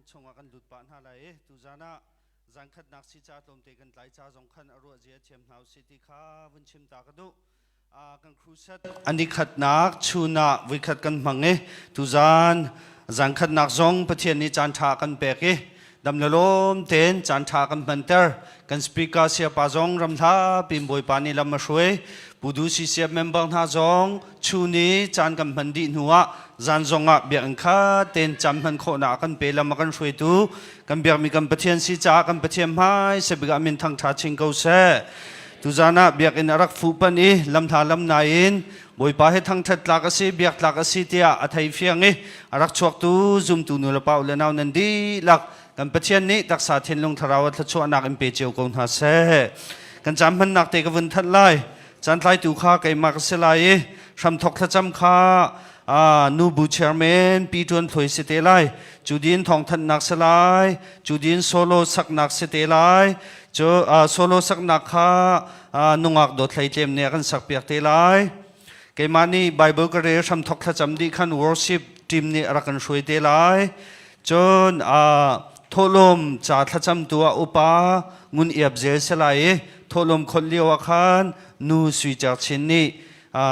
chungah kan lut pah hna lai i tuzan ah zankhatnak si ca tlawmte kan tlai ca zong khan a ruah zia thiam hna usih ti kha vun chim ta ka duh. Kan crusade an i khatnak chun ah voikhat kan hmang i tuzan zankhatnak zong Pathian nih caan ṭha kan pek i dam le lawm tein caan ṭha kan hmanter. Kan speaker siapa zong ramhla pin Bawipa nih lam a hruai. Pudu CCF member hna zong chun i caan kan hman dih hnu ah zan zong ah biakinn khat tein caan hman khawhnak kan pe lam a kan hruaitu kan biakmi kan Pathian si caah kan Pathian hmai sebik ah min thangṭha chin ko seh. Tuzan ah biakinn a rak fuhpanh i lamhla lamnai in Bawipa he thangṭhat tlak a si, biak tlak a si tiah a thei fiang i a rak chuaktu zumtu nulepa u le nau nan dihlak kan Pathian nih taksa thinlung thlarau a thluachuahnak in pe cio ko hna seh. Kan caan hmannak te ka vun thanh lai. Caan tlaitu kha keimah ka si lai i hramthok thlacam kha nubu chairman Pi Ṭuan Thluai si te lai. Cu din thawngthanhnak si lai. Cu din solo saknak si te lai. Cu solo saknak kha nungak dawt hlei tlem nih a kan sakpiak te lai. Keimah nih Bible ka rel hramthok thlacam dih khan worship team nih a rak kan hruai te lai. Cun thawhlawm ca thlacam tu ah upa Ngun Iap Zel si lai i thawhlawm kholh lio ah khan nu Sui Cer Chin nih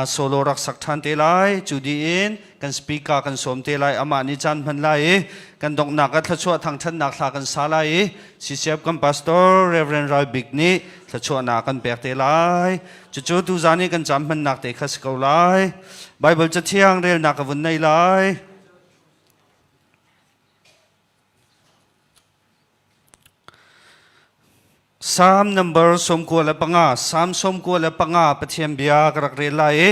solo rak sak ṭhan te lai. Cu dih in kan speaker kan sawm te lai. Amah nih caan hman lai i kan donghnak ah thluachuah thangṭhatnak thla kan sa lai i CCF kan pastor Reverend Ral Bik nih thluachuahnak kan pek te lai. Cucu tuzaan i kan caan hmannak te kha si ko lai. Bible cathiang relnak ka vun nei lai. Psalm number 95, Psalm 95 Pathian bia ka rak rel lai i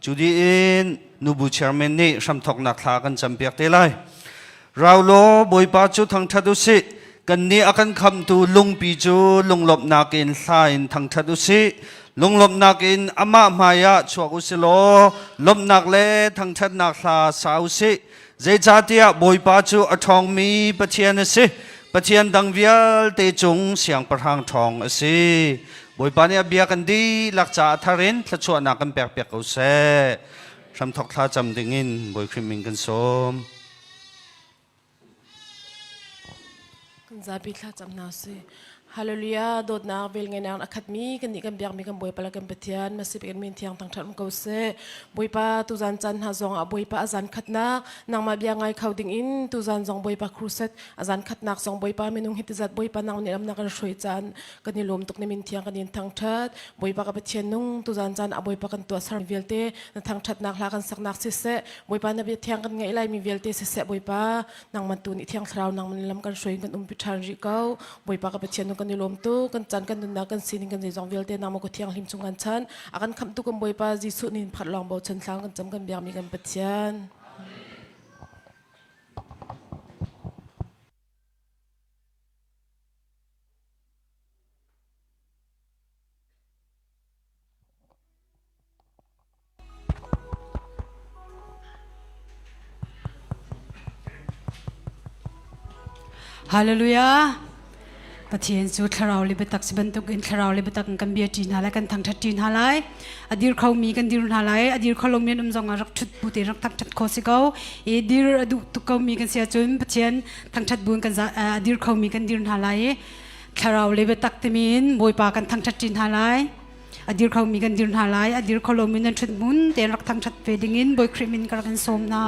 cu dih in nubu chairman nih hramthawknak thla kan campiak te lai. Rau law Bawipa cu thangṭhat u sih. Kannih a kan khamtu lungpi cu lunglawmhnak in hla in thangṭhat u sih. Lunglawmhnak in amah hmaiah chuak u si law lawmhnak le thangṭhatnak hla sa u sih. Zeicahtiah Bawipa cu a ṭhawngmi Pathian a si. Pathian dang vialte cung siangpahrang ṭhawng a si. Bawipa nih a bia kan dihlak caah thar in thluachuahnak kan pekpiak ko seh. Hramthawk thla cam dingin Bawi Khrih min kan sawm. Kan zapi thla cam hna sih. Hallelujah dawtnak velngeihnak a khatmi kan nih kan biakmi kan Bawipa le kan Pathian masip kan min thiang thangṭhat um ko seh. Bawipa tuzan caan hna zong ah Bawipa a zan khatnak nangmah bia ngai kho ding in tuzan zong Bawipa crusade a zan khatnak zong Bawipa minung hi tizat Bawipa nang nih lam na kan hruai caan kan i lawm tuk na min thiang kan in thangṭhat. Bawipa ka Pathian nung tuzan caan ah Bawipa kan tuah ser vialte na thangṭhatnak hla kan saknak siseh Bawipa na bia thiang kan ngaih lai mi vialte siseh Bawipa nangman tu nih thiang thlarau nangman lam kan hruai kan umpi ṭhan rih ko Bawipa ka Pathian nu kan i lawm tu kan caan kan nunnak kan sining kan zeizong vialte nangmah ko thianghlim chung kan chan a kan khamhtu kan Bawipa Jesuh nih phat lawng bochan thlang kan cam kan biakmi kan Pathian. Hallelujah. Pathian cu thlarau le biatak si bantuk in thlarau le biatak in kan bia ṭi hna lai kan thangṭhat ṭi hna lai a dir khomi kan dir hna lai a dir kho lomi an um zong ah rak ṭhut bu tein rak thangṭhat kho si ko i dir a duh tuk komi kan si ahcun Pathian thangṭhat bu in kan a dir khomi kan dir hna lai i thlarau le biatak timi in Bawipa kan thangṭhat ṭi hna lai a dir khomi kan dir hna lai a dir kho lomi nan ṭhut hmun tein rak thangṭhat ve dingin Bawi Khrih min ka rak in sawm hna.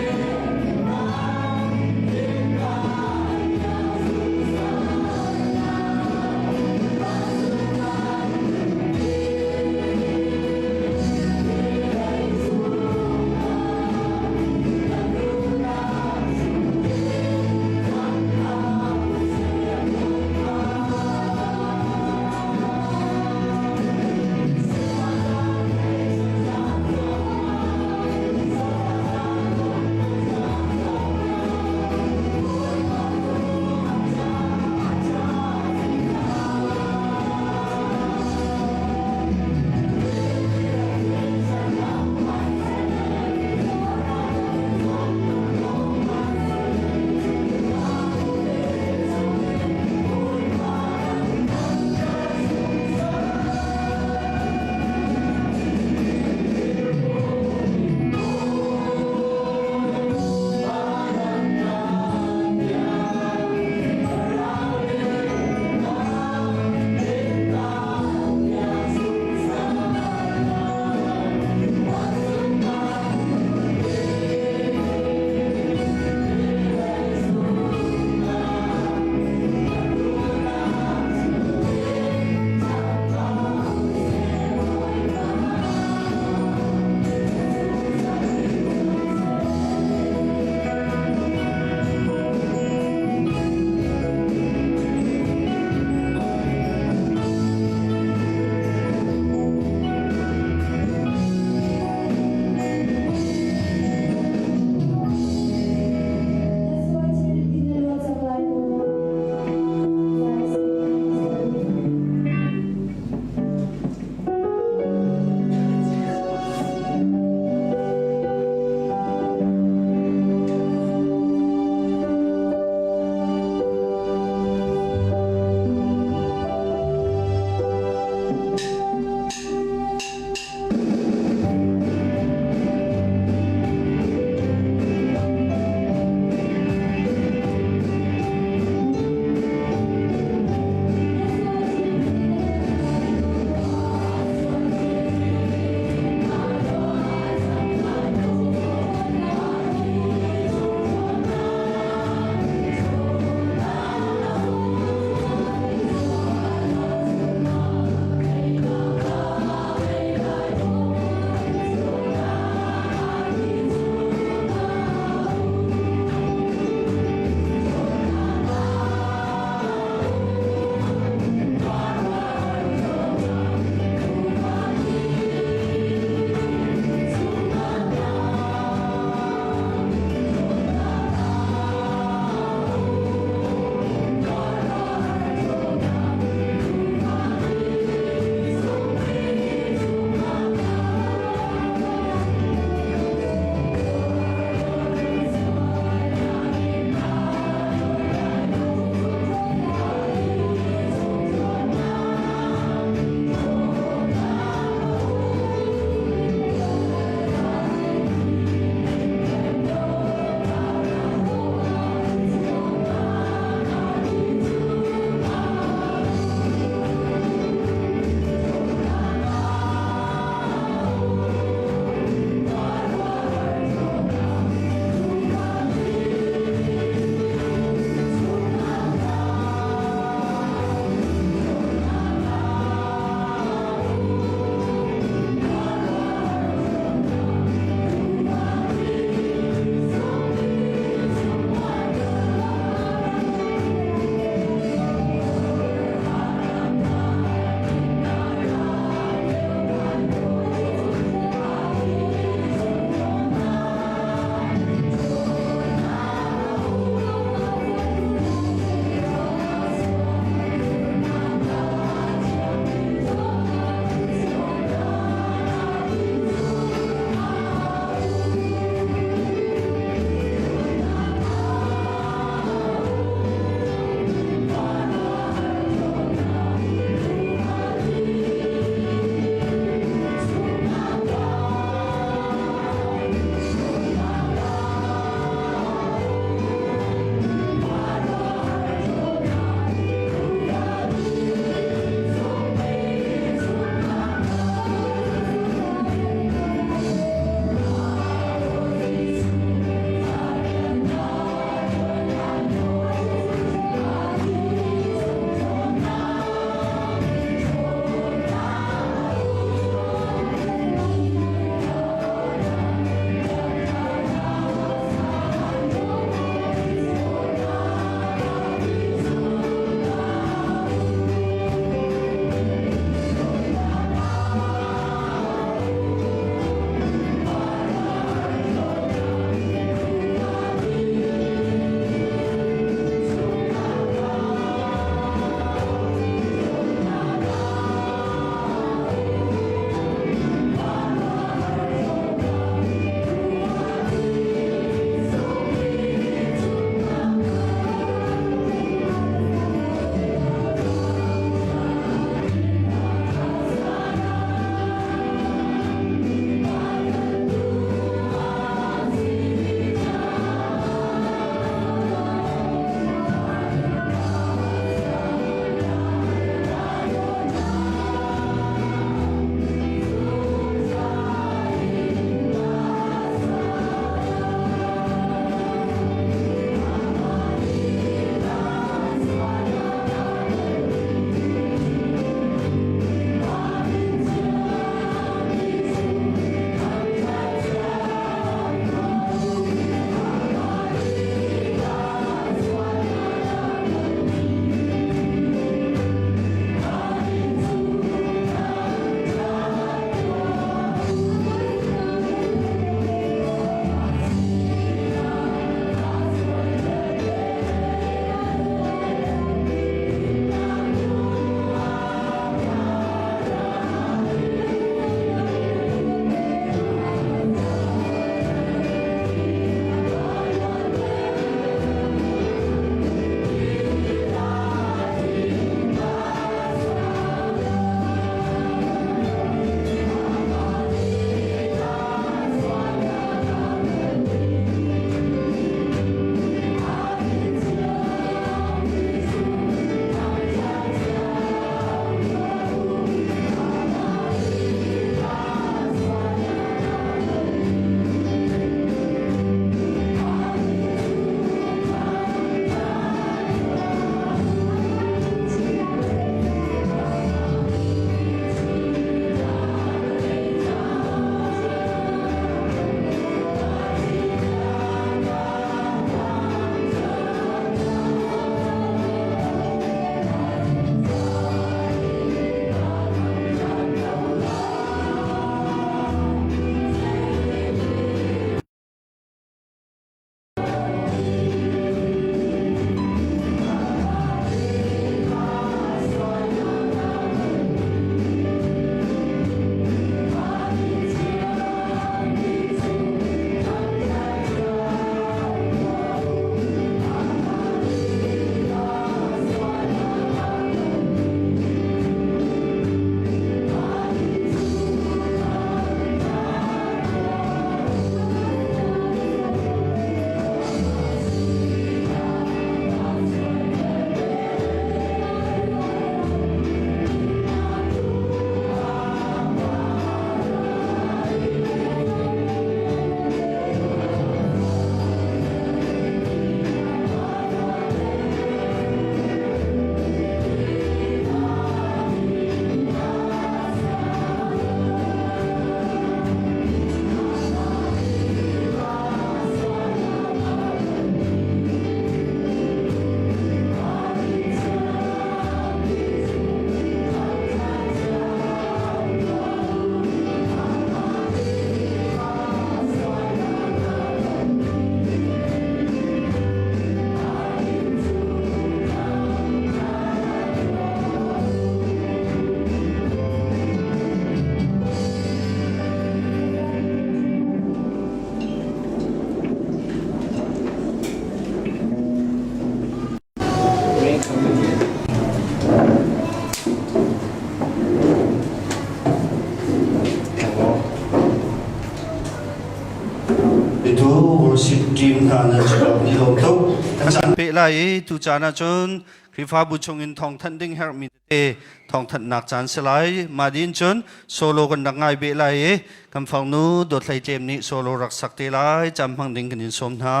petu worship team hna nan cungah kan i lawm tuk. Kan caan peh lai i tu caan ahcun Khrihfabu chungin thawngthanh ding herhmi tete thawngthanhnak caan si lai. Mah din cun solo kan rak ngai beh lai i kan fangnu Dawt Hlei Tlem nih solo rak sak te lai. Cam hmang ding kan in sawm hna.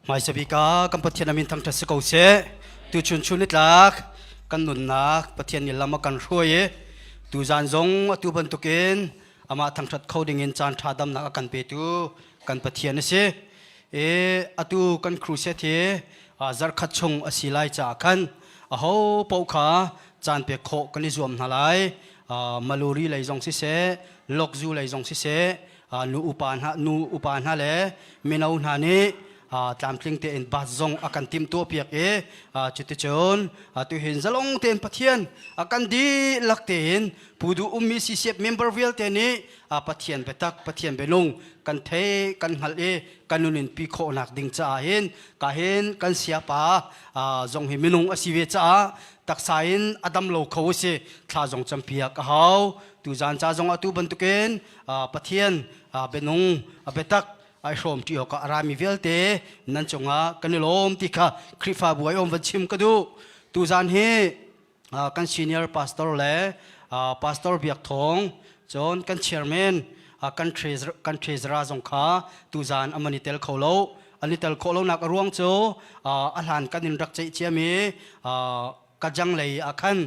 Hmaisa bik ah kan Pathian a min thangṭhat si ko seh. Tuchun chun nitlak kan nunnak Pathian nih lam a kan hruai i tuzan zong atu bantukin amah thangṭhat kho dingin caan ṭha damnak a kan petu kan Pathian a si. I atu kan crusade hi zarkhat chung a si lai caah khan aho paoh kha caan pek khawh kan i zuam hna lai. Maluri lei zong siseh, Lokzu lei zong siseh, nu upa hna nu upa hna le mino hna nih tlamtling tein bus zong a kan timhtuahpiak i cuticun tuhin zalong tein Pathian a kan dihlak tein Pudu ummi CCF member vialte nih Pathian biatak Pathian bianung kan thei kan hngalh i kan nunin pi khawhnak ding caah hin ka hin kan siapa zong hi minung a si ve caah taksa in a dam lo kho a si thla zong campiak a hau tuzan ca zong atu bantukin Pathian bianung biatak ai hrawm ṭi awkah a rami vialte nan cungah kan i lawm ti kha Khrihfabu ai um van chim ka duh. Tuzan hi kan senior pastor le pastor Biak Thawng cun kan chairman kan treasurer kan treasurer zong kha tuzan an i tel kho lo. An i tel khawh lonak a ruang cu a hlan kan in rak ceih ciami kajang lei ah khan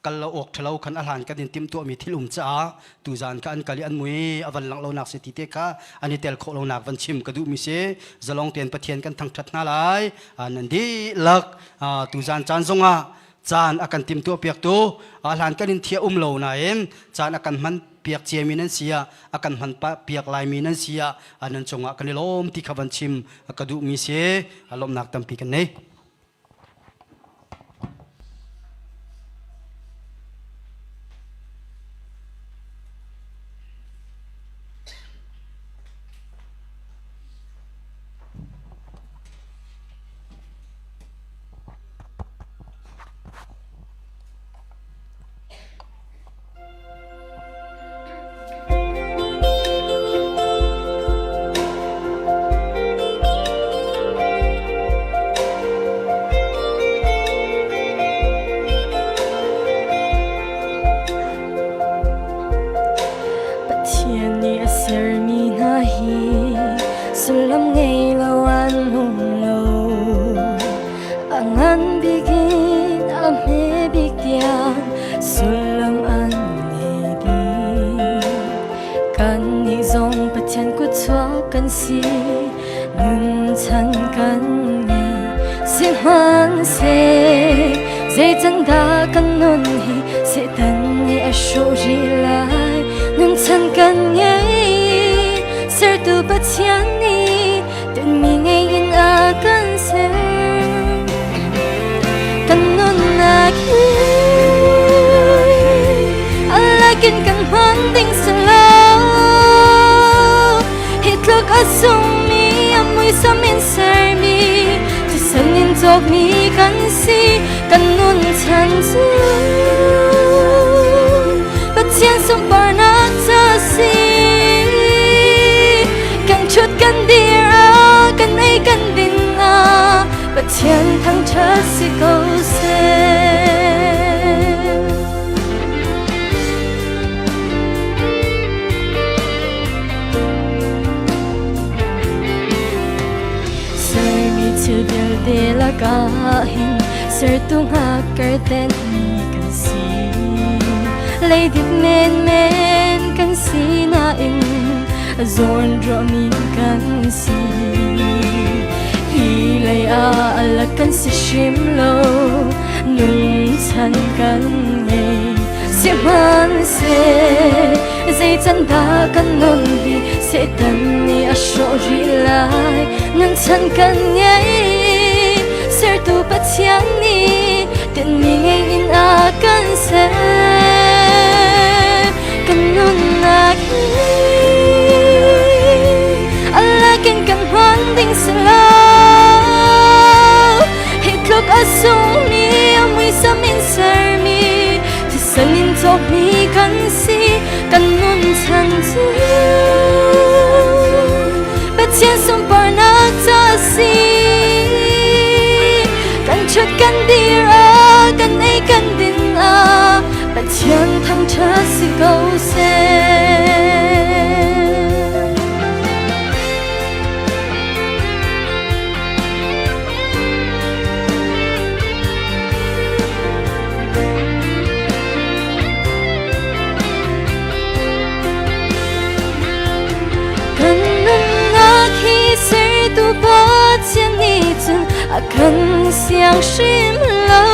kal lo awk ṭhalo khan a hlan kan in timhtuahmi thil um caah tuzan kha an kal i an mui a van langh lonak si ti te kha an i tel khawh lonak van chim ka duhmi si. Zalong tein Pathian kan thangṭhat hna lai. Nan dihlak tuzan caan zongah caan a kan timhtuah piaktu a hlan kan in thiah um lo nain caan a kan hman piak ciami nan si ah a kan hman piak laimi nan si ah nan cungah kan i lawm ti kha van chim ka duhmi si. Lawmhnak tampi kan nei. Pathian nih a sermi hna hi sullam ngei lo an um lo. A ngan bik in a hme bik tiang sullam an ngei dih. Kannih zong Pathian kutchuak kan si, nun chan kan ngei. Sihmanhseh zei can dah kan nun hi Satan nih a hrawh rih lai. Nun chan kan ngei, sertu Pathian nih Tinhmi ngei in a kan ser. Kan nunnak hi a lakin kan hman ding si lo. Hi tluk a sungmi a muisam in sermi thisen in cawkmi kan si kan nun chan cu Pathian sunparnak ca si. Kan ṭhut kan dir ah kan ei kan din ah Pathian thangṭhat si ko seh. Sermi thil vialte lakah hin sertu hngakar mi kan si. Leidip menmen kan si nain zawn ruahmi kan si. Hi lei ah alak kan si hrim lo, nun chan kan ngei. Sihmanhseh zei can dah kan nun hi Satan nih a hrawh rih lai. Nun chan kan ngei, sertu Pathian nih tinhmi ngei in a kan ser. Kan nunnak hi a lakin kan hman ding si lo. Hi tluk a sung. cawkmi kan si kan nun chan cu Pathian sunparnak ca si kan ṭhut kan dir ah kan ei kan din ah Pathian thangṭhat si ko seh. Kan nunnak hi sertu Pathian nih cun a kan siang hrim lo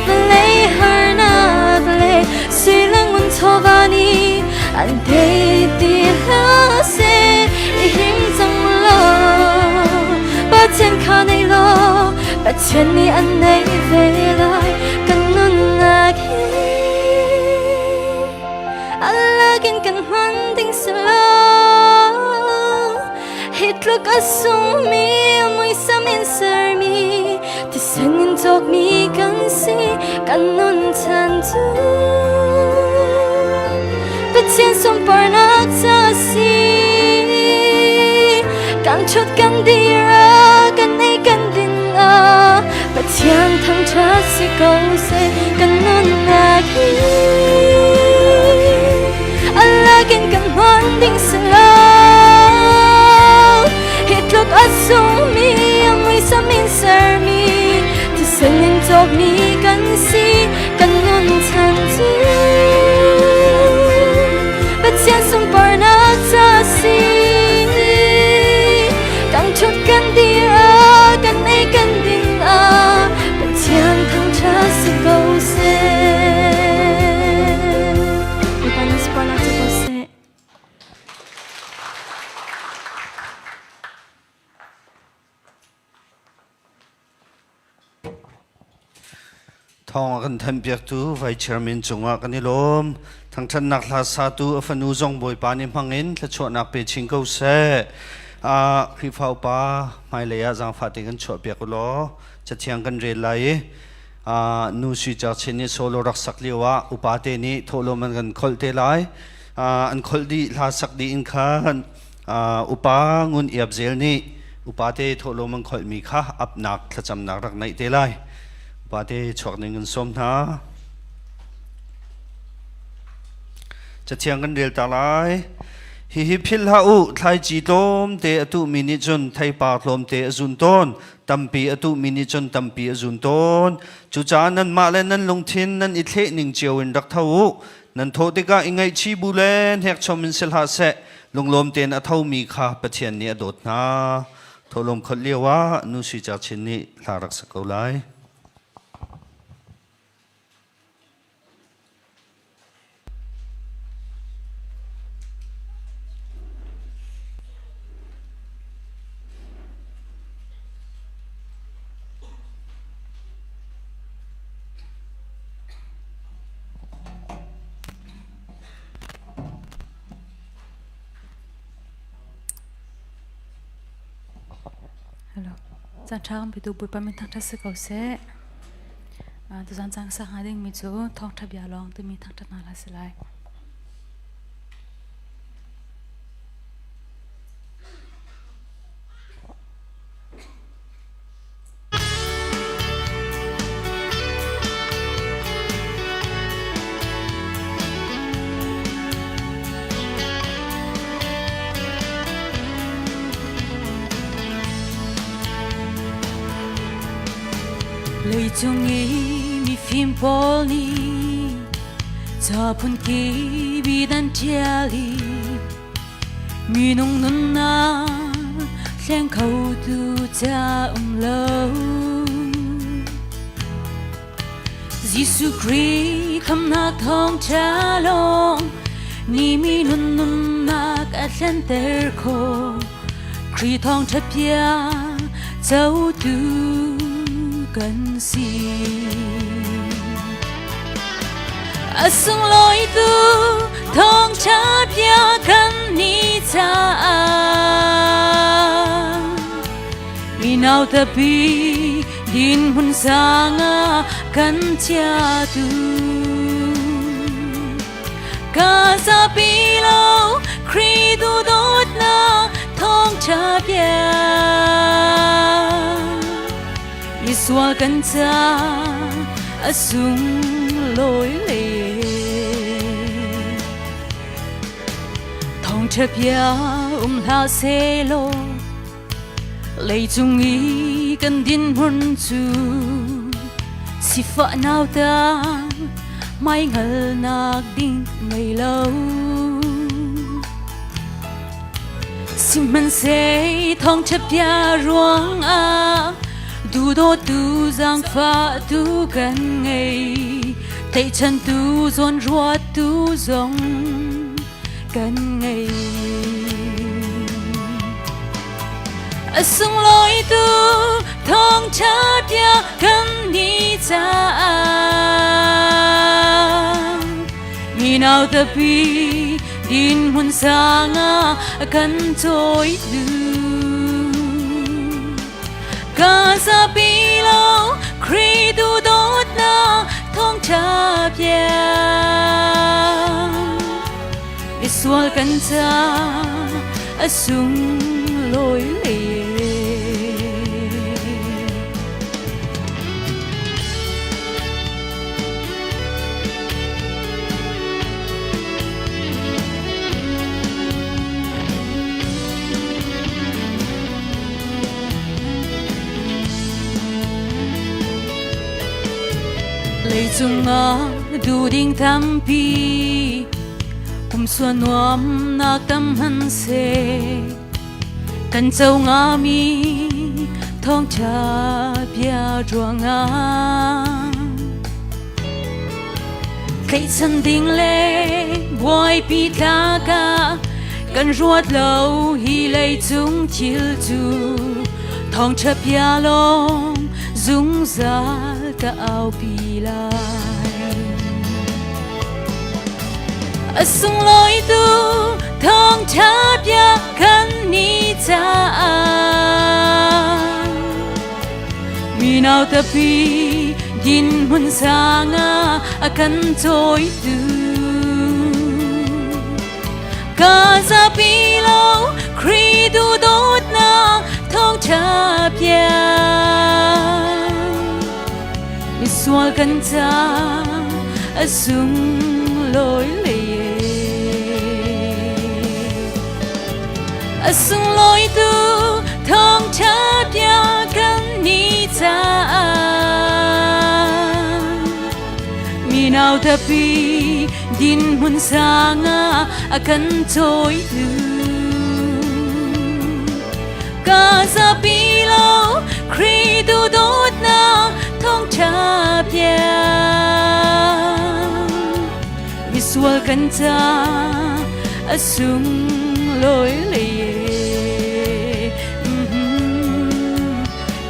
vawlei harnak le sui le ngun chawva nih an tei ti hlah seh i him cang law Pathian kha nei law Pathian nih an nei ve lai kan nunnak hi Allah in kan hman ding si lo hi tluk a sungmi muisam in sermi thisen in cawkmi kan si kan nun chan cu Pathian sunparnak ca si kan ṭhut kan dir ah kan ei kan din ah Pathian thangṭhat si ko seh kan nunnak hi Allah in kan hman ding si lo hi tluk a sungmi a muisam in sermi thisen in cawkmi kan si kan nun chan cu Pathian sunparnak ca si kan ṭhut kan dir ah kan ei kan din ah Pathian thangṭhat si ko seh. Bawipa nih sunparnak cu ko seh. Thawng a kan thanpiaktu Vice Chairman cungah kan i lawm. Thangṭhatnak hla satu a fanu zong Bawipa nih hmangin thluachuahnak pe chin ko seh. Khrihfa upa hmailei ah zaangfah te kan chuahpiak u law cathiang kan rel lai i nu Sui Cer Chin nih solo rak sak lio ah upa te nih thawhlawm an kan kholh te lai. An kholh dih hla sak dih in khan upa Ngun Iap Zel nih upate thawhlawm an kholhmi kha apnak thlacamnak rak neih te lai. Upate chuak ning kan sawm hna. Cathiang kan rel ta lai. Hihi philh hlah u, thlaici tlawmte a tuhmi nih cun theipar tlawmte a zun tawn, tampi a tuhmi nih cun tampi a zun tawn. Cucaah nanmah le nan lungthin nan i thleh ning cio in rak tho u. Nan thawh tikah i ngaihchih bu le hnekchom in si hlah seh, lunglawm tein a thomi kha Pathian nih a dawt hna. Thawhlawm kholh lio ah nu Sui Cer Chin nih hla rak sak ko lai. Hello. Caan ṭha kan petu Bawipa min thangṭhat si ko seh. Tuzaan caan ka sak hnga dingmi cu thawngṭha bia lawng timi thangṭhat hna hlah si lai. Leicung i mifim pawl nih ca phun kip an ṭial i Minung nunnak thleng khotu ca um lo. Jesuh Khrih khamnak thawngṭha lawng nih mi nun nunnak a thlenter khawh. Khrih thawngṭha bia cotu kan si. A sunglawi tu thawngṭha bia kan nih caah minau tapi dinhmun sang ah kan chiatu. Ka zapi lo Khrih duhdawtnak thawngṭha bia. Misual kan ca a sunglawi le thawngṭha bia um hlah sehlaw leicung i kan dinhmun cu sifah nauta maihngalnak ding ngei lo. Sihmanhseh thawngṭha bia ruangah duhdawtu zaangfahtu kan ngei tlaihchantu zawnruattu zong kan ngei. A sunglawi tu thawngṭha bia kan nih caah Minau tapi dinhmun sang ah kan cawitu. Ka zapi lo Khrih duhdawtnak thawngṭha bia. Misual kan ca a sunglawi le. Leicung ah duhding tampi pumsua nuamnak tam hmanhseh kan co ngami thawngṭha bia ruangah tlaihchan ding le buaipi tlak ah kan ruat lo hi leicung thil cu thawngṭha bia lawng zungzal ka aupi lai. A sunglawi tu thawngṭha bia kan ni caah Minau tapi dinhmun sang ah a kan cawitu. Ka zapi lo Khrih duhdawtnak thawngṭha bia. Misual kan ca a sunglawi le a sunglawi tu thawngṭha bia kan ni caah minau tapi dinhmun sang ah a kan cawitu. Ka zapi lo Khrih duhdawtnak thawngṭha bia misual kan ca a sunglawi le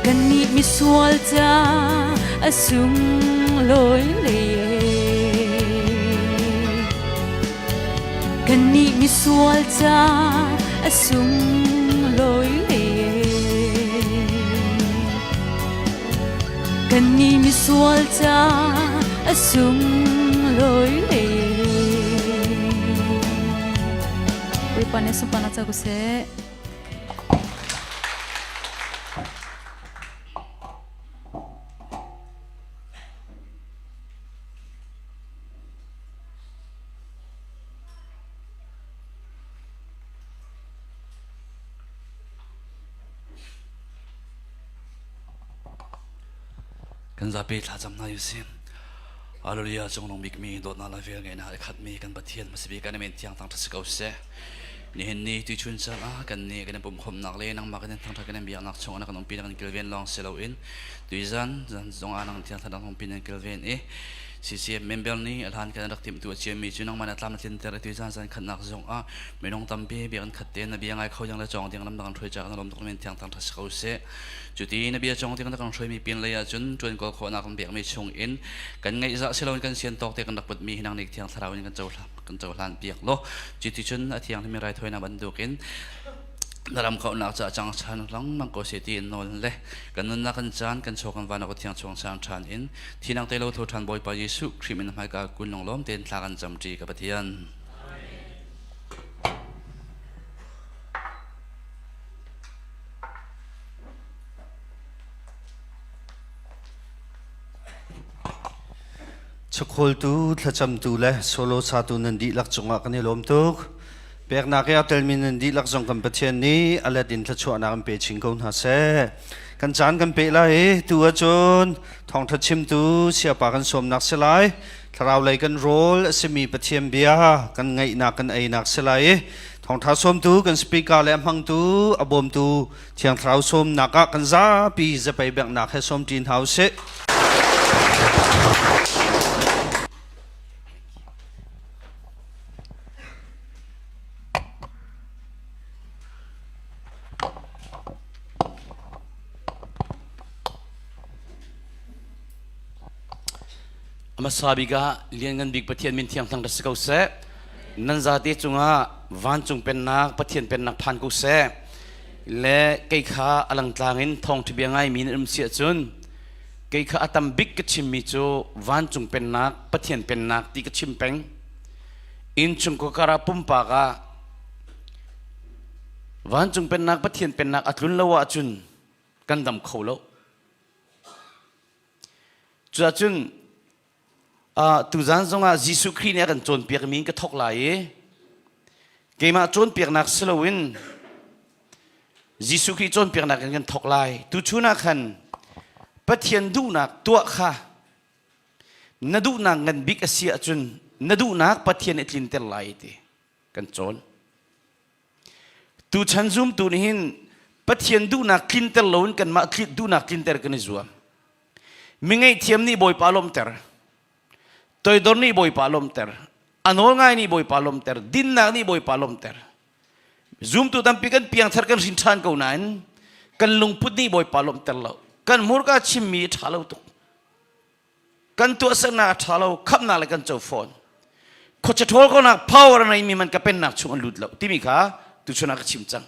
kannih misual ca a sunglawi le Kannih misual ca a sunglawi le Kannih misual ca a sunglawi le Bawipa nih sunparnak co ko seh. Kan zapi thlacam hna usih. Hallelujah cungnung bikmi dawtnak le vel ngeihnak i khatmi kan Pathian hmasabik kan men thiang thangṭhat si ko seh. Nihin ni tuichun caan ah kan nih kan i pumkhawmnak le nangmah kan in thangṭhat kan in biaknak chung ah na kan umpi na kan kilven lawng si loin tuizan zan zong ah nang thiang thlarau umpi nan kilven i CCM member nih a hlan kan rak timhtu a ciami cu nangmah na tlam na tlinter i tuizan zan khatnak zong ah minung tampi biakinn khat te na bia ngai kho ding le cawng ding lam na kan hruai caah na lawm tuk men thiang thangṭhat si ko seh. Cuti na bia cawng ding na kan hruaimi pin lei ah cun ṭuan kawl khawhnak kan pekmi chung in kan ngaihzah siloin kan sian tawk te kan rak putmi hi nang nih thiang thlarau in kan cohlan kan cohlan piak law cuti cun a thianghlimi raithawinak bantukin. Na ram kauhnak caah cang chan lengmang ko seh tiin nawl le kan nunnak kan caan kan chaw kan van ka thiang chuang sang ṭhan in thinang te lo tho ṭhan Bawipa Jesuh Khrih min hmaika kun lunglawm tein thla kan cam ṭi ka Pathian. Chawkhawltu, thlacamtu le solo satu nan dihlak cungah kan i lawm tuk. Peknak i aa telmi nan dihlak zong kan Pathian nih a let in thluachuahnak in pe chin ko hna seh. Kan caan kan peh lai i tu ahcun thawngṭha chimtu siapa kan sawmnak si lai. Thlarau lei kan rawl a simi Pathian bia kan ngaihnak kan einak si lai i thawngṭha sawmtu kan speaker le a hmangtu a bawmtu Thiang Thlarau sawmnak ah kan zapi zapei benghnak he sawm ṭi hna usih. Hmasa bik ah Lianngan Bik Pathian min thiang thang si ko seh. Nan zate cungah vancung pennak Pathian pennak phan ko seh. Le kei kha alang tlang in thawngṭha bia ngaimi nan um si ahcun kei kha a tam bik ka chimmi cu vancung pennak Pathian pennak ti ka chim peng. Innchungkhar kar ah pumpak ah vancung pennak Pathian pennak a tlun lo ahcun kan dam kho lo. Cuahcun uh, tuzan zongah Jesuh Khrih nih a kan cawnpiakmi in ka thawk lai i keimah cawnpiaknak si loin Jesuh Khrih cawnpiaknak in kan thawk lai. Tuchun ah khan Pathian duhnak tuah kha na duhnak ngan bik a si ahcun na duhnak Pathian i tlinter lai ti kan cawn. Tuchan zumtu nih hin Pathian duhnak tlinter loin kanmah duhnak tlinter kan i zuam. Mi ngaihthiam nih Bawipa lawmhter. Toidor nih Bawipa lawmhter. A nawl ngai nih Bawipa lawmhter. Dinnak nih Bawipa lawmhter. Zumtu tampi kan piangthar kan hrin ṭhan ko nain kan lungput nih Bawipa lawmhter lo. Kan hmurka chimmi ṭha lo tuk. Kan tuahsernak a ṭha lo, khamhnak le kan co fawn. Khuacha ṭhawl konak power a neimi man ka pennak chung an lut lo timi kha tuchun ah ka chim cang.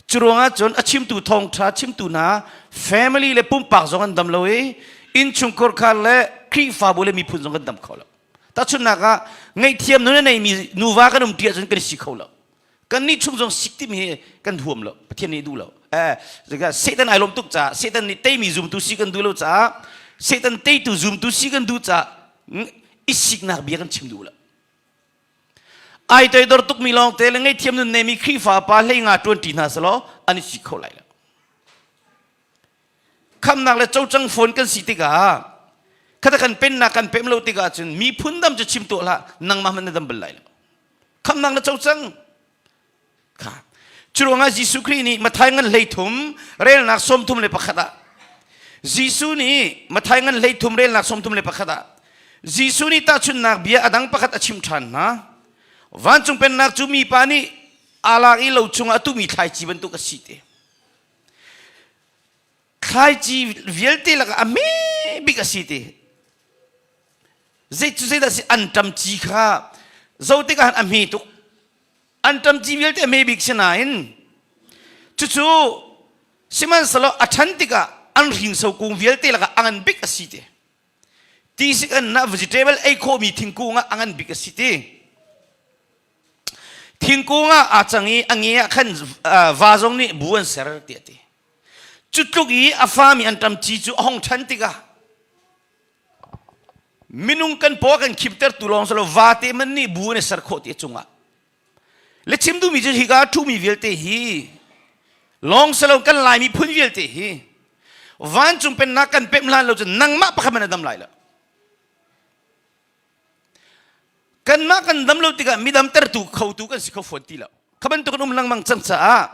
Cu ruangah cun a chimtu thawngṭha chimtu hna family le pumpak zong an dam lo i innchungkhar khar le Khrihfabu le miphun zong kan dam kho lo. Tahchunhnak ah ngaihthiam nun a neimi nuva kan um ṭi ahcun kan i si kho lo. Kannih chung zong sik timi hi kan huam lo. Pathian nih duh lo. Eh, Satan ai lawm tuk caah Satan nih teimi zumtu si kan duh lo caah Satan teitu zumtu si kan duh caah i siknak bia kan chim duh lo. Ai toidor tukmi lawng te le ngaihthiam nun neimi Khrihfa pa hlei nga ṭuan ṭi hna selaw an i sik kho lai lo. Khamnak le cocang fawn kan si tikah khata kan pennak kan pem lo tikah cun miphun dam cu chim tuah hlah nangmah hmanh na dam bal lai lo. Khamnak na co cang. Kha. Curuangah Jesuh Khrih nih Matthai ngan 33 relnak 31 ah Jesuh nih Matthai ngan 33 relnak 31 ah Jesuh nih tahchunhnak bia a dang pakhat a chim ṭhan hna. Vancung pennak cu mipa nih aa lak i lo chungah a tuhmi thlaici bantuk a si te. Thlaici vialte lakah a hme bik a si te. Zei cu zeidah si anṭam ci kha zo tikah a hme tuk. Anṭam ci vialte a hme bik si nain cucu sihmanhsehlaw a ṭhan tikah an hringso kung vialte lakah a ngan bik a si te. Tisik an na vegetable ei khawhmi thingkung ah a ngan bik a si ti. Thingkung ah aa cang i a nge ah khan va zong nih bu an ser tiah a ti. Cu tluk i a fami anṭam ci cu a hong ṭhan tikah minung kan paw kan khimtertu lawng si lo vate man nih bu an i ser khawh ti a cungah le chim duhmi cu hika ṭhumi vialte hi lawng si lo kan Laimi phun vialte hi vancung pennak kan pemh hlan lo cun nangmah pakhat man na dam lai lo Kanmah kan dam lo tikah mi damtertu khotu kan si kho fawn ti lo. Kha bantuk in um lengmang cang caah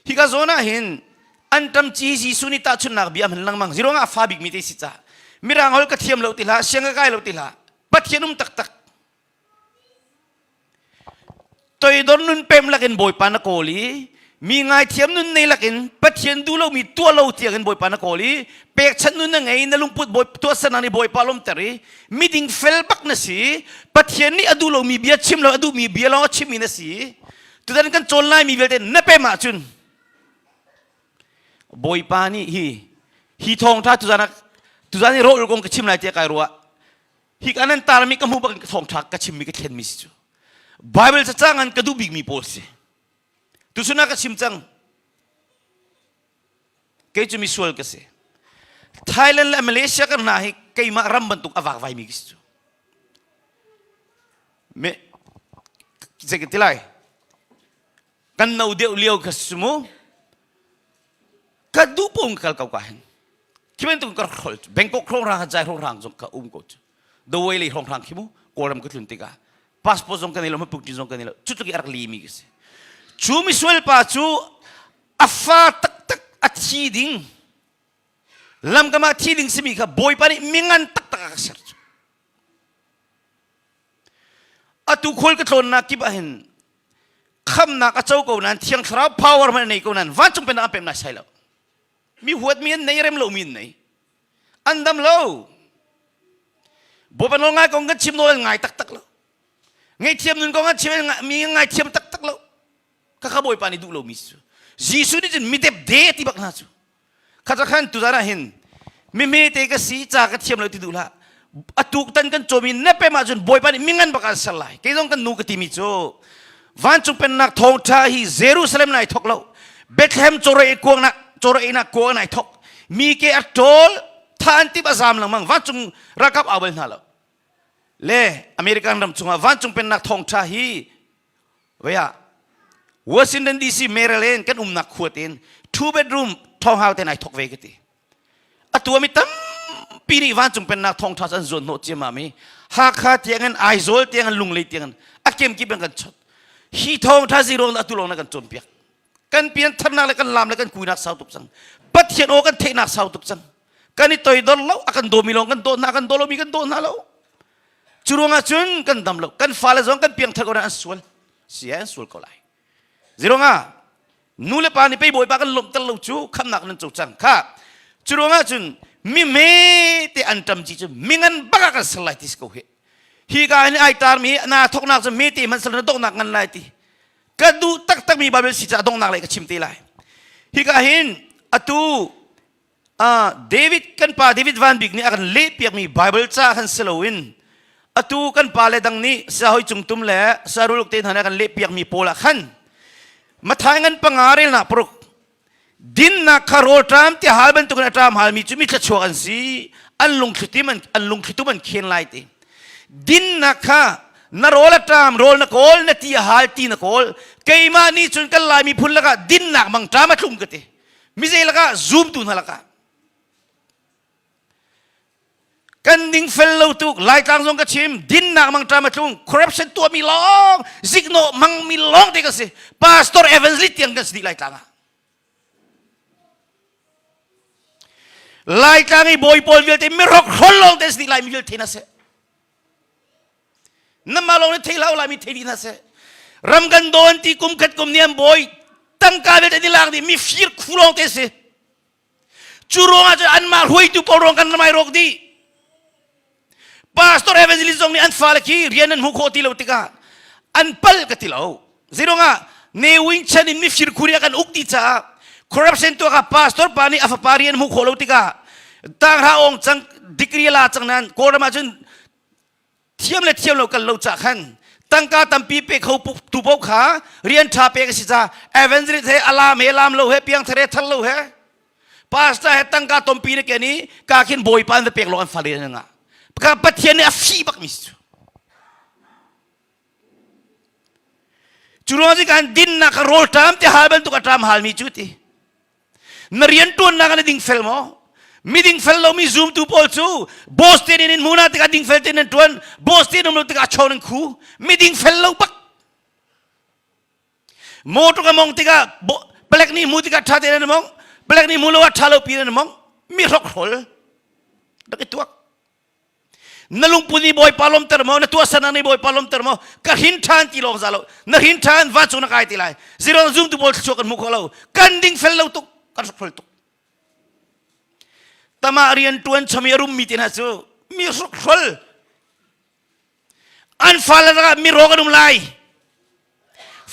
hika zawn ah hin anṭam ci Jesuh nih tahchunhnak bia hman lengmang ziruang ah fa bikmi te si caah mirang holh ka thiam lo ti hlah siang ka kai lo ti hlah Pathian um taktak Toidor nun pem lakin Bawipa na kawl i mi ngaithiam nun nei lakin Pathian duh lomi tuah lo tiangin Bawipa na kawl i pekchanh nun na ngei na lungput bawi tuahsernak nih Bawipa lawmter i miding fel bak na si Pathian nih a duh lomi bia chim lo a duhmi bia lawng a chimmi na si. Tutan kan cawn lai mi vialte na pem ahcun Bawipa nih hi hi thawngtha tuzan ah tuzan i rawh kong ka chim lai tiah kai ruah. Hi ka nan tarmi ka hmuh bak in thawngtha ka chimmi ka thlenmi si cu. Bible cacang an ka duh bikmi pawl si. Tuchun ah ka chim cang. Kei cu misual ka si. Thailand le Malaysia kan hna hi keimah ram bantuk a vakvaimi ka si cu. Me zei ka ti lai? Kan no deuh lio ka si mu. Ka duh pung ka kal ko ka hin. Khi bantuk ka hrol cu. Bangkok hrawng jai hrawng rang zong ka um ko cu. Dawei lei hrawng rang khi mu Kawlram ka tlun tikah passport zong kan nei lo, hmapuk zong kan nei lo. Cu tluk i a rak limi ka si. Cu misual pa cu a fa taktak a thi ding lamkam ah thi ding simi kha Bawipa nih mingan taktak a ka ser cu. Atu khual ka tlawnnak kip ah hin khamnak a co ko nain thiang thlarau power hmanh a nei ko nain vancung pennak an pem nai sai lo. Mi huatmi an nei rem lomi an nei. An dam lo. Bawipa nawl ngai kong kan chim nawl an ngai taktak lo. Ngaihthiam nun kong an chim mi ngaithiam taktak lo. Khakha Bawipa nih duh lomi cu. Jesuh nih cun mi depde ti bak hna cu. Kha khan tuzan ah hin mihme te ka si ca ka thiam lo ti duh hlah. Atuk tan kan cawmi na pem ahcun Bawipa nih mingan bak an ser lai. Kei zong kan nu ka timi cu vancung pennak thawngṭha hi Jerusalem nai thok lo. Bethlehem cawrei kuangnak cawrei nak kuang nai thok. Mi ke a ṭawl tha an tip a zam lengmang vancung ralkap au bal hna lo. Le American ram chungah vancung pennak thawngṭha hi Vei ah Washington DC Maryland kan umnak khua tein two bedroom thonghau te nai thok ve ka ti. Atu mi tampi nih vancung pennak thawngtha an zuan hnawh ciammam i Hakha tiang in Aizawl tiang in Lunglei tiang in a kemkip in kan chot. Hi thawngtha zero atu lawng na kan cawnpiak. Kan pian tharnak le kan lam le kan kuinak sau tuk cang. Pathian aw kan theihnak sau tuk cang. Kan i toidor lo, a kan dawmi lawng kan daw hna, kan daw lomi kan daw hna lo. Cu ruangah cun kan dam lo. Kan fale zong kan piangthar ko an sual. Si an sual ko lai. Ziruangah nu le pa nih pei bawipa kan lawmhter lo cu khamnak nan co cang kha. Cu ruangah cun mi me te an ṭam ci cu mingan bak ah kan ser lai ti si ko hi. Hi ka hin ai tar mi na thoknak cu me te hmanh sal na donghnak ngan lai ti. Ka duh taktak mi Bible si ca donghnak lei ka chim te lai. Hi ka hin atu David kan pa David Van Bik nih a kan lehpiakmi Bible ca khan si loin atu kan pa le dang nih sahoi cungtum le saruluk te hna nih a kan lehpiakmi pawl ah khan Mathai ngan panga relnak paruk dinnak kha rawl ṭam ti hal bantukin a ṭam halmi cu mi thluachuak an si an lungthlitum an, an lungthlitum an khen lai ti dinnak kha na rawl a ṭam rawl na kawl na ti a hal ti na kawl keimah nih cun kan lai miphun lakah dinnak mang ṭam a tlung ka ti mizei lakah zumtu hna lakah kan ding fel lo tuk laitlang zong ka chim dinnak mangṭam a tlung corruption tuahmi lawng ziknawh hmangmi lawng te ka si pastor evangelist tiang kan si dih laitlang ah laitlang i bawi pawl vialte mirok hrol lawng te si dih laimi vialte na si Namah lawng nih thei hlah u mi thei dih hna seh. Ram kan dawn ti kum khat kum ni an bawi tangka vialte ni lak dih mi fir khu lawng te si. Cu ruangah cun anmah hruaitu pawl ruang kan ramai rawk dih. Pastor evangelist zong nih an fale khi rian an hmuh khawh ti lo tikah an pal ka ti lo. Zeiruangah Ne Win chan in mifir khu nih a kan uk ti caah corruption tuah kha pastor pa nih a fapa rian hmuh khawh lo tikah tanghra ong cang degree la cang nan Kawlram ah cun thiam le thiam lo kal lo ca khan tangka tampi pe kho tu paoh kha rian ṭha pek a si ca evangelist he alam he lam lo he piangthar he thar lo he pastor he tangka tompi na ken i ka khin bawipa an va pek lo an fale an ngah ka pathian nih a fi bak mi si cu cu ruang kan dinnak ka rawl ṭam te hal bantuk a ṭam halmi cu ti Na rianṭuannak ah na dingfel maw? Mi dingfel lomi zumtu pawl cu boss te nih in hmu na tikah dingfel tein nan ṭuan, boss te um lo tikah chawn an khu. Mi dingfel lo bak. Motor ka mong tikah palek nih hmu tikah ṭha tein an mong, palek nih hmu lo ah ṭha lo pi an mong. Mi hrokhrol. Rak i tuak. Na lungput nih Bawipa lawmter maw? Na tuahsernak nih Bawipa lawmter maw? Ka hrin ṭhan ti lawng za lo. Na hrin ṭhan vancung na kai ti lai. Zirong zumtu pawl thluachuah kan hmu kho lo. Kan ding fel lo tuk, kan hrokhrol tuk. Tamah rian ṭuan chom i a rummi te hna cu mi hrokhrol. An fale lakah mi rawk an um lai.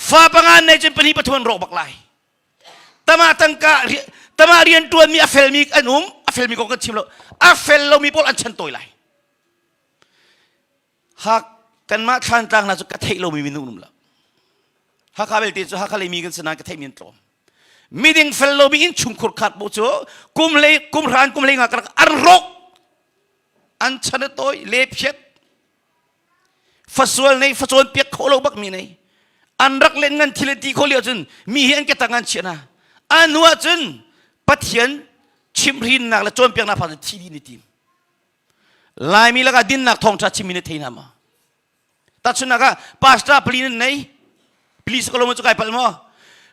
Fa panga nei cun pahnih pathum an rawk bak lai. Tama tangka tama rian tuanmi a felmi an um, a felmi kong kan chim lo. A fel lomi pawl an chan tawi lai. Hak kanmah thlantlang hna cu ka theih lomi minung um lo. Hakha belte cu Hakha leimi kan si nain ka theihmi an tlawm. Miding fel lomi innchungkhur khat bu cu kum hlei kum hran kum hlei nga ka rak an rawk an chan a tawi le phiat fasual nei facawn piak kho lo bak mi nei an rak len ngan thil ti kho lio cun mi hi an ke tang an chiah na anu ah cun Pathian chimhrinnak le cawnpiaknak pha thi dih ni tim Laimi lakah dinnak thawngṭha chimmi na thei hna maw? Tahchunhnak ah pastor pali nan nei. Please ka lo cu kai palh maw?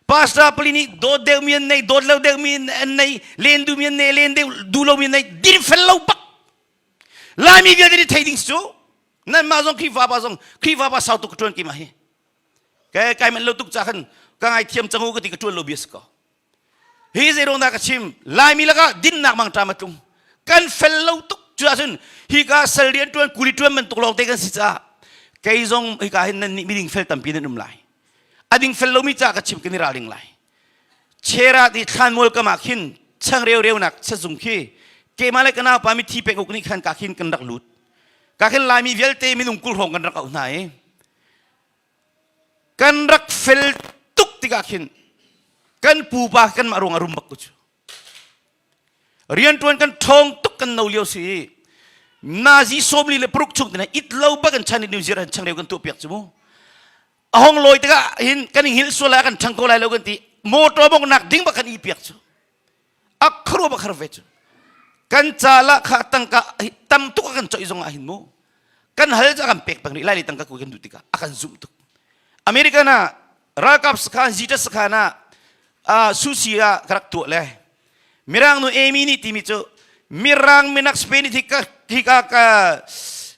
Pastor pali nih dawt deuhmi an nei, dawt lo deuhmi an nei, len duhmi an nei, len deuh duh lomi an nei, din fel lo bak. Laimi vialte nih thei ding cu nanmah zong Khrihfa pa zong Khrihfa pa sau tuk ka ṭuan keimah hi. Kai kai manh lo tuk ca khan ka ngaithiam cang u ka ti ka ṭuan lo bia si ko. Hi zeiruang dah ka chim? Laimi lakah dinnak mangṭam a tlung. Kan fel lo tuk. Cu ahcun hika sal rian ṭuan, kuli ṭuan bantuk lawngte kan si caah kei zong hika hin nan nih miding fel tampi nan um lai. A ding fel lomi caah ka chim kan i ralring lai. Cherat i thlanmual kam ah khin changreu reunak sazung khi keimah le ka naupa mithi pek uk nih khan ka khin kan rak lut. Ka khin Laimi vialte minung 20 hrawng kan rak auh hna i Kan rak fel tuk tikah khin kan pupa kanmah ruang a rum bak ko cu. Rianṭuan kan ṭhawng tuk kan no lio si. Nazi sawmli le paruk chung tina it lo bak in chan in New Zealand changreu kan tuah piak cu mu. A hong lawi tikah hin kan i hngilh sual lai kan ṭhang ko lai lo kan ti. Motor bawknak ding bak kan i piak cu. A kharu bak har ve cu. Kan ca la kha tangka tam tuk a kan coih zong ah hin mu. Kan hal cu a kan pek peng rih lai le tangka ku kan duh tikah a kan zumh tuk. American ah ralkap sakhan Zita sakhan ah sushi ah ka rak tuah le Mirang nu Amy nih timi cu Mirang minak Spain hi ka hi ka ka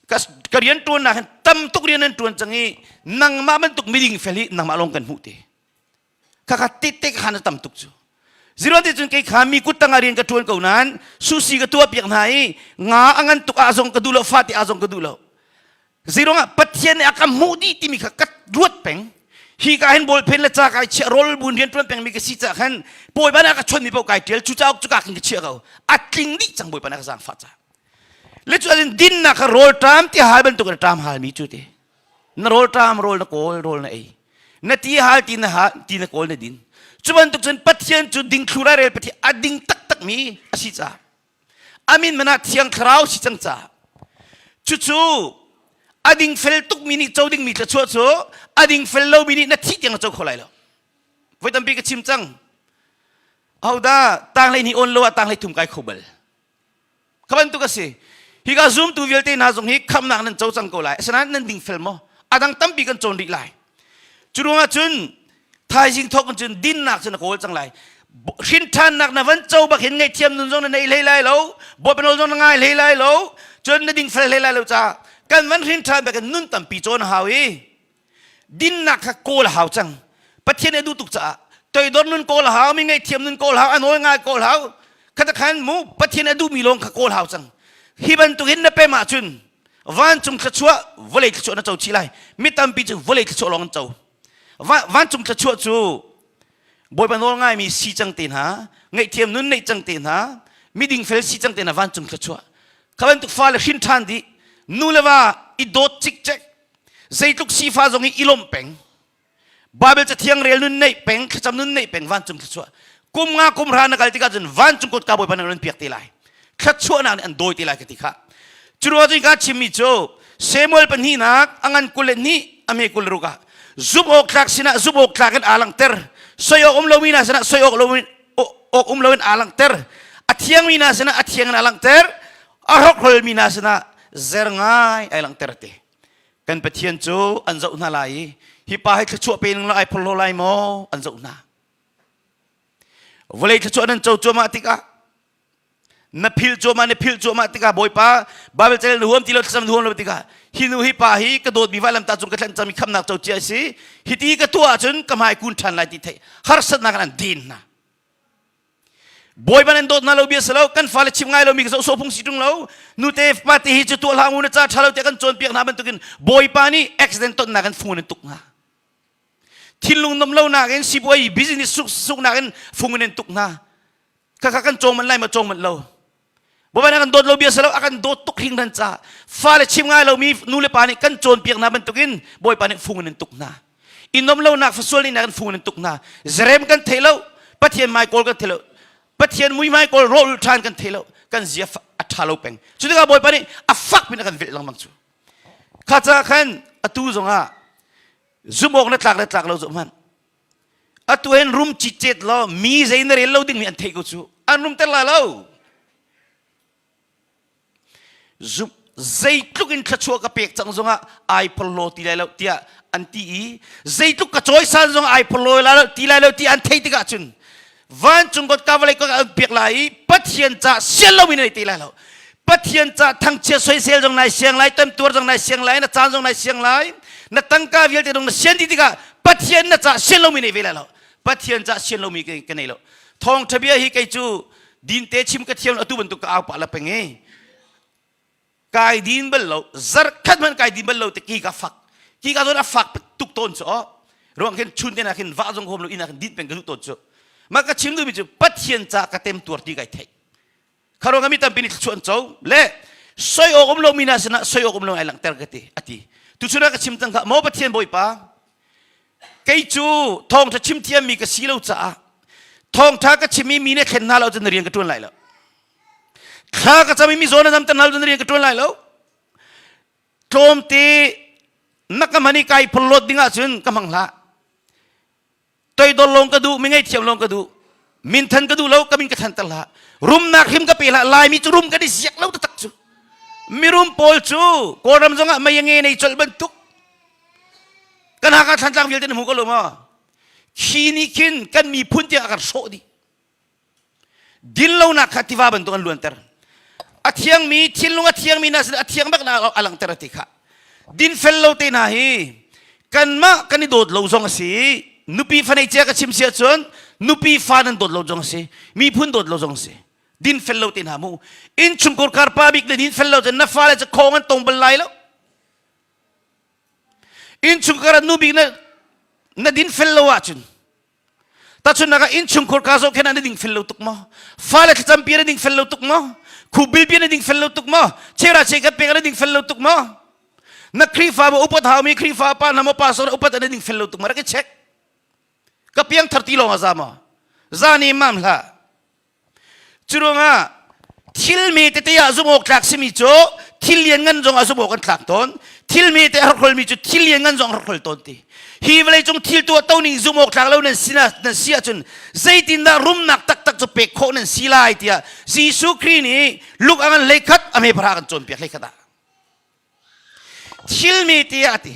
ka, ka rian tuan nak hin tam tuk rian an tuan cang i nangmah bantuk miding fel hi nangmah lawng kan hmuh te. Khakha tete khan a tam tuk cu. Zero ti cun kei kha mi kut tangah rian ka ṭuan ko nain sushi ka tuah piak hna i nga a ngan tuk ah zong ka duh lo fate ah zong ka duh lo. Zeiruang ah Pathian nih a ka hmuh dih timi kha ka ruat peng. Hi ka hin bawlphen le ca kai chiah rawl buin rian ṭuan pengmi ka si caah khan Bawipa nih a ka chawnhmi paoh kai ṭial cu cauk cu ka khin ka chiah ko. A tling dih cang Bawipa nih a ka zaangfah caah. Le cu ahcun dinnak kha rawl ṭam ti hal bantuk in a ṭam halmi cu ti. Na rawl ṭam rawl na kawl rawl na ei. Na ti hal ti na ha ti na kawl na din. Cu bantuk cun Pathian cu dingthlu rel Pathian a ding taktakmi a si caah a min man ah Thiang Thlarau si cang caah cucu a dingfel tukmi nih co dingmi thluachuah cu a dingfel lomi nih na thih tiang na co kho lai lo. Voi tampi ka chim cang. Ahodah tanglei ni on lo ah tanglei thum kai kho bal. Kha bantuk a si. Hika zumtu vialte hna zong hi khamnak nan co cang ko lai. Asinain nan dingfel maw? A dang tampi kan cawn rih lai. Cu ruangah cun thaizing thawk in cun dinnak cu na kawl cang lai. Hrinṭhannak na van co bak hin ngaihthiam nun zong na nei hlei lai lo, Bawipa nawl zong na ngai hlei lai lo, cun na dingfel hlei lai lo caah kan van hrinṭhan bak in nun tampi cawn a hau i dinnak kha kawl a hau cang pathian nih a duh tuk caah toidor nun kawl a hau mi ngaihthiam nun kawl hau a nawl ngai kawl hau khata khan mu pathian a duhmi lawng kha kawl hau cang hi bantuk hin na pem ahcun vancung thluachuah vawlei thluachuah na co chih lai mi tampi cu vawlei thluachuah lawng an co vancung thluachuah cu bawipa nawl ngaimi si cang te hna ngaihthiam nun neih cang te hna miding fel si cang te hna vancung thluachuah kha bantuk fale hrin ṭhan dih nu le va i dawt cikcek Zeitluk sifa zong i ilawmh peng. Bible cathiang rel nun neih peng, thlacam nun neih peng vancung thluachuah. Kum nga kum hra na kal tikah cun vancung kutka Bawipa nih an piak te lai. Thluachuahnak nih an dawi te lai ka ti kha. Cu ruang cun ka chimmi cu Samuel pahnihnak a ngan 22 a hme 26 ah zumh awk tlak sinah zumh awk tlak in aa langhter. Soi awk um lomi hna sinah soi awk lomi awk um loin aa langhter. A thiangmi hna sinah a thiang in aa langhter. A hrokhrolmi hna sinah zer ngai ai langhter te. Kan Pathian cu an zoh hna lai i hi pa hi thluachuah pe ning lai phorhlaw lai maw an zoh hna. Vawlei thluachuah nan co cuahmah tikah na philh cuahmah na philh cuahmah tikah Bawipa Bible cal na huam ti lo thlacam na huam lo tikah hi nu hi pa hi ka dawtmi vailamtah cung ka thlanh cangmi khamnak co cia a si hi ti ka tuah ahcun ka hmai kun ṭhan lai ti theih harsatnak in an den hna. Bawipa nan dawt hna lo bia si lo kan fale chim ngai lomi ka zoh sawh phung si ṭung lo nute pate hi cu tuah hlah ngu na ca ṭha lo tiah kan cawnpiak hna bantukin Bawipa nih accident tonnak in fung in tuk hna. Thinlung nom lo nakin sipuai business suk suk nakin fung in an tuk hna. Khakha kan cawng manh lai ma cawng manh lo. Bawipa nih a kan dawt lo bia si lo, a kan dawt tuk hringhran caah fale chim ngai lomi nu le pa nih kan cawnpiak hna bantukin Bawipa nih fung in an tuk hna. I nom lonak fasual nih kan fung in an tuk hna. Zerem kan thei lo, Pathian hmai kawl kan thei lo, Pathian mui hmai kawl rawh ṭhan kan thei lo, kan zia a ṭha lo peng. Cu tikah Bawipa nih a fak pin a kan velh lengmang cu. Kha caah khan atu zongah zumh awk na tlak le tlak lo zoh hmanh. Atu hin rum citcet law mi zei na rel lo dingmi an theih ko cu. An rumter lai lo. Zumh zeitluk in thluachuah ka pek cang zongah ai phorhlaw ti lai lo tiah an ti i zeitluk ka cawisan zong ai phorhlaw lai lo ti lai lo ti an theih tikah cun vancung god ka vawlei ka an pek lai i Pathian ca sian lomi na nei te lai lo Pathian ca thangchia soisel zong nai siang lai temtuar zong nai siang lai na caan zong nai siang lai na tangka vialte zong na sian dih tikah Pathian na ca sian lomi nei ve lai lo Pathian ca sian lomi ka nei lo thawngtha bia hi kei cu dinte chim ka thiam atu bantuk ka au pah la peng i kai din bal lo zarkhat hmanh kai din bal lo te ki ka fak ki ka zawn a fak tuk tawn cu aw ruang khin chun te na khin va zong hom lo inn ah khin din peng ka duh tawn cu mah ka chim duhmi cu Pathian ca ka tem tuar ti kai theih Kharuang mi tampi nih thluachuah an co le soi awk um lomi hna sinah soi awk um lo ai langhter ka ti a ti. Tuchun ah ka chim cang kha maw Pathian Bawipa kei cu thawngṭha chim thiammi ka si lo caah thawngṭha ka chim i mi nih thlen hna lo cun na rian ka ṭuan lai lo. Thla ka cam i mi zawn a zamter hna lo cun na rian ka ṭuan lai lo. Tlawmte na ka hman i kai phorhlawt ding ahcun ka hmang hlah. Toidor lawng ka duh, mi ngaihthiam lawng ka duh. Minthan ka duh lo, ka min ka thanter hlah. Rumnak hrim ka pe hlah. Laimi cu rum kan i siak lo taktak cu. Mirum pawl cu Kawlram zongah mei a nge nei colh bantuk. Kan Hakha Thlantlang vialte na hmu ko lo maw? Khi nih khin kan miphun tiang a kan hrawh dih. Dinlonak kha tiva bantuk an luanter. A thiangmi thinlung a thiangmi hna sin a thiang bak na a langhter a ti kha. Dinfel lo te hna hi kanmah kan i dawt lo zong a si. Nupi fa nei cia ka chim si ahcun nupi fa nan dawt lo zong a si. Miphun dawt lo zong a si. Dinfel lo te hna mu. Innchungkhar kar pa bik le dinfel lo cun na fale cu khong an tong bal lai lo. Innchungkhar ah nu bik na na dinfel lo ahcun Tahchunhnak ah innchungkhar ka zohkhenh ah na dingfel lo tuk maw? Fale thlacampi na dingfel lo tuk maw? Khubilpi na dingfel lo tuk maw? Chera che kan pek na dingfel lo tuk maw? Na Khrihfa bu upat haumi Khrihfa pa na maw pastor upat na dingfel lo tuk maw? Rak i check. Ka piang thar ti lawng a za maw? Za ni mam hlah. Curuangah thil me tete ah zumh awk tlak simi cu thil lianngan zong ah zumh awk an tlak tawn. Thil me te a hrokhrolmi cu thil lianngan zong a hrokhrol tawn ti. Hi vawleicung thil tuah to ning zumh awk tlak lo nan si nan si ahcun zeitindah rumnak taktak cu pek khawh nan si lai tiah Jesuh Khrih nih Luke a ngan hleikhat a hme pahra kan cawnpiak hleikhat ah. Thil me tiah a ti.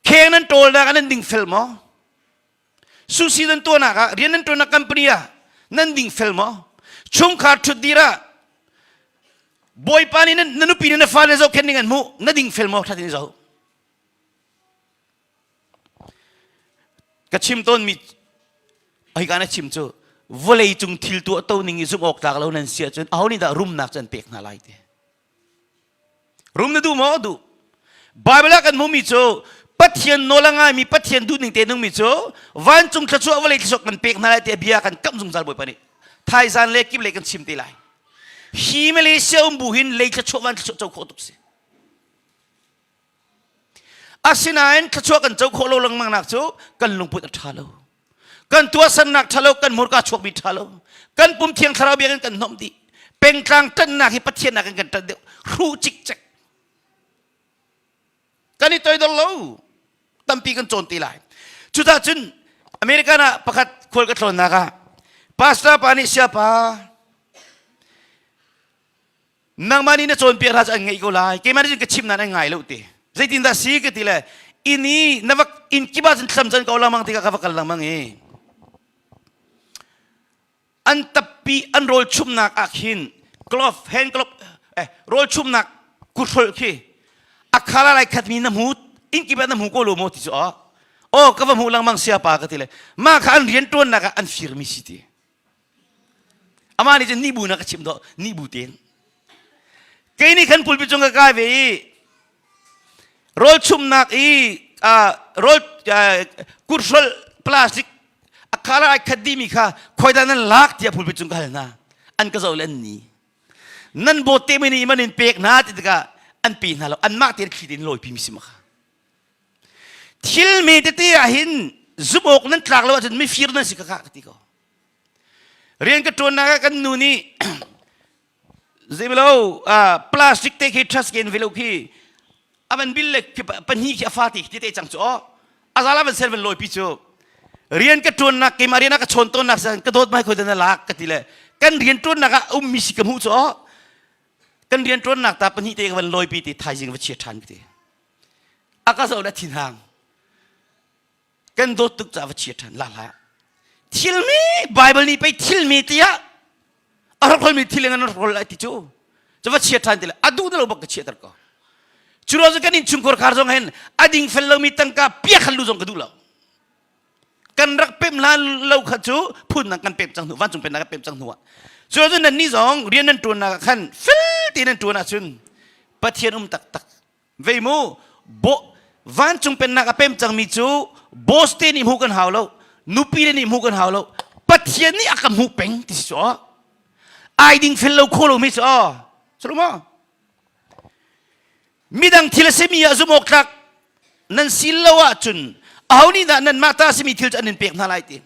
Kheng nan ṭawlnak ah nan dingfel maw? Sushi nan tuahnak ah rian nan ṭuannak company ah nan dingfel maw? Chungkhar ṭhutdir ah Bawipa nih na nupi nih na fale zohkhenh ning an hmuh na dingfel maw? Ṭhat in zoh. Ka chim tawnmi hika na chim cu vawlei cung thil tuah to ning i zumh awk tlak lo nan si ahcun aho nih dah rumnak cu an pek hna lai ti. Rum na duh maw? Duh. Bible ah kan hmuhmi cu Pathian nawl a ngaimi Pathian duhning te nungmi cu vancung thluachuah vawlei thluachuah kan pek hna lai tiah bia kan kamh zungzal Bawipa nih. Thaizan le kip lei kan chim te lai. Hi Malaysia um bu hin lei thluachuah van thluachuah co khawh tuk si. Asinain thluachuah kan co khawh lo lengmang nak cu kan lungput a ṭha lo. Kan tuahsernak ṭha lo, kan hmurka chuakmi ṭha lo. Kan pum thiang thlarau biakinn kan hnomh dih. Pengtlang ṭanhnak hi Pathian nakin kan ṭanh deuh. Hruh cikcek. Kan i toidor lo. Tampi kan cawn te lai. Cucaah cun American ah pakhat khual ka tlawnnak ah pastor pa nih siapa nangmah nih na cawnpiak hna cu an ngaih ko lai keimah nih cun ka chim nain an ngai lo ti zeitindah si ka ti le inn i na va inn kip ah cun thlam can ko lengmang tikah ka va kal lengmang i an tappi an rawl chumnak ah khin glove hand glove eh rawl chumnak kuthrolh khi a khala lai khat mi na hmu inn kip ah na hmu ko lo maw ti cu aw aw ka va hmu lengmang sia pa ka ti le mah kha an rian ṭuannak ah an firmi si ti Amah nih cun nih bu na ka chimh dawh nih bu tein. Kei nih khan pulpit cung ka kai ve i rawl chumnak i rawl kuthrolh. Plastic a color ai khat dihmi kha khoidah nan lak tiah pulpit cung ka hal hna. An ka zoh le an ni. Nan bawt te mi nih man in pek hna ti tikah an pe hna lo. Anmah tein thli tein lawipi mi si ma kha. Thil me tete ah hin zumh awk nan tlak lo ahcun mifir nan si ka ka ti ko. Rian ka ṭuannak ah kan nu nih zeimalo plastic te khi trash can velo khi avan bil le pahnih khi a fa te khi te cang cu aw azala van sel van lawi pi cu rian ka ṭuannak keimah rian ah ka chawn tawnnak san ka dawt mai khoi dan lak ka ti le kan rian ṭuannak ah ummi si ka hmuh cu aw kan rian ṭuannak ta pahnih te ka van lawi pi ti thaizing va chia ṭhan ka ti a ka zoh le thinhang kan dawt tuk caah va chia ṭhan la hlah thilmi Bible nih pei thilmi tiah a rak mi thil in an rak lai ti cu cu va chia ṭhan ti le a duh lo bak ka chiahter ko cu lo kan innchungkhar khar zong hin a ding fel lomi tangka pia khan lu zong ka duh lo kan rak pem hlan lo kha cu phun nang kan pem cang hnu vancung pennak kan pem cang hnu ah cu lo nan ni zong rian nan ṭuan nak khan fel tein nan ṭuan ahcun Pathian um taktak Vei mu, bo, vancung pennak a pem cangmi cu boss te nih hmuh kan hau lo, nupi le nih hmuh kan hau lo, Pathian nih a ka hmuh peng ti si cu aw. Ai ding fel lo kho lomi cu aw. Salu maw? Midang thil a simi ah zum awk tlak nan sil lo ahcun aho nih dah nanmah ta simi thil cu an in pek hna lai ti.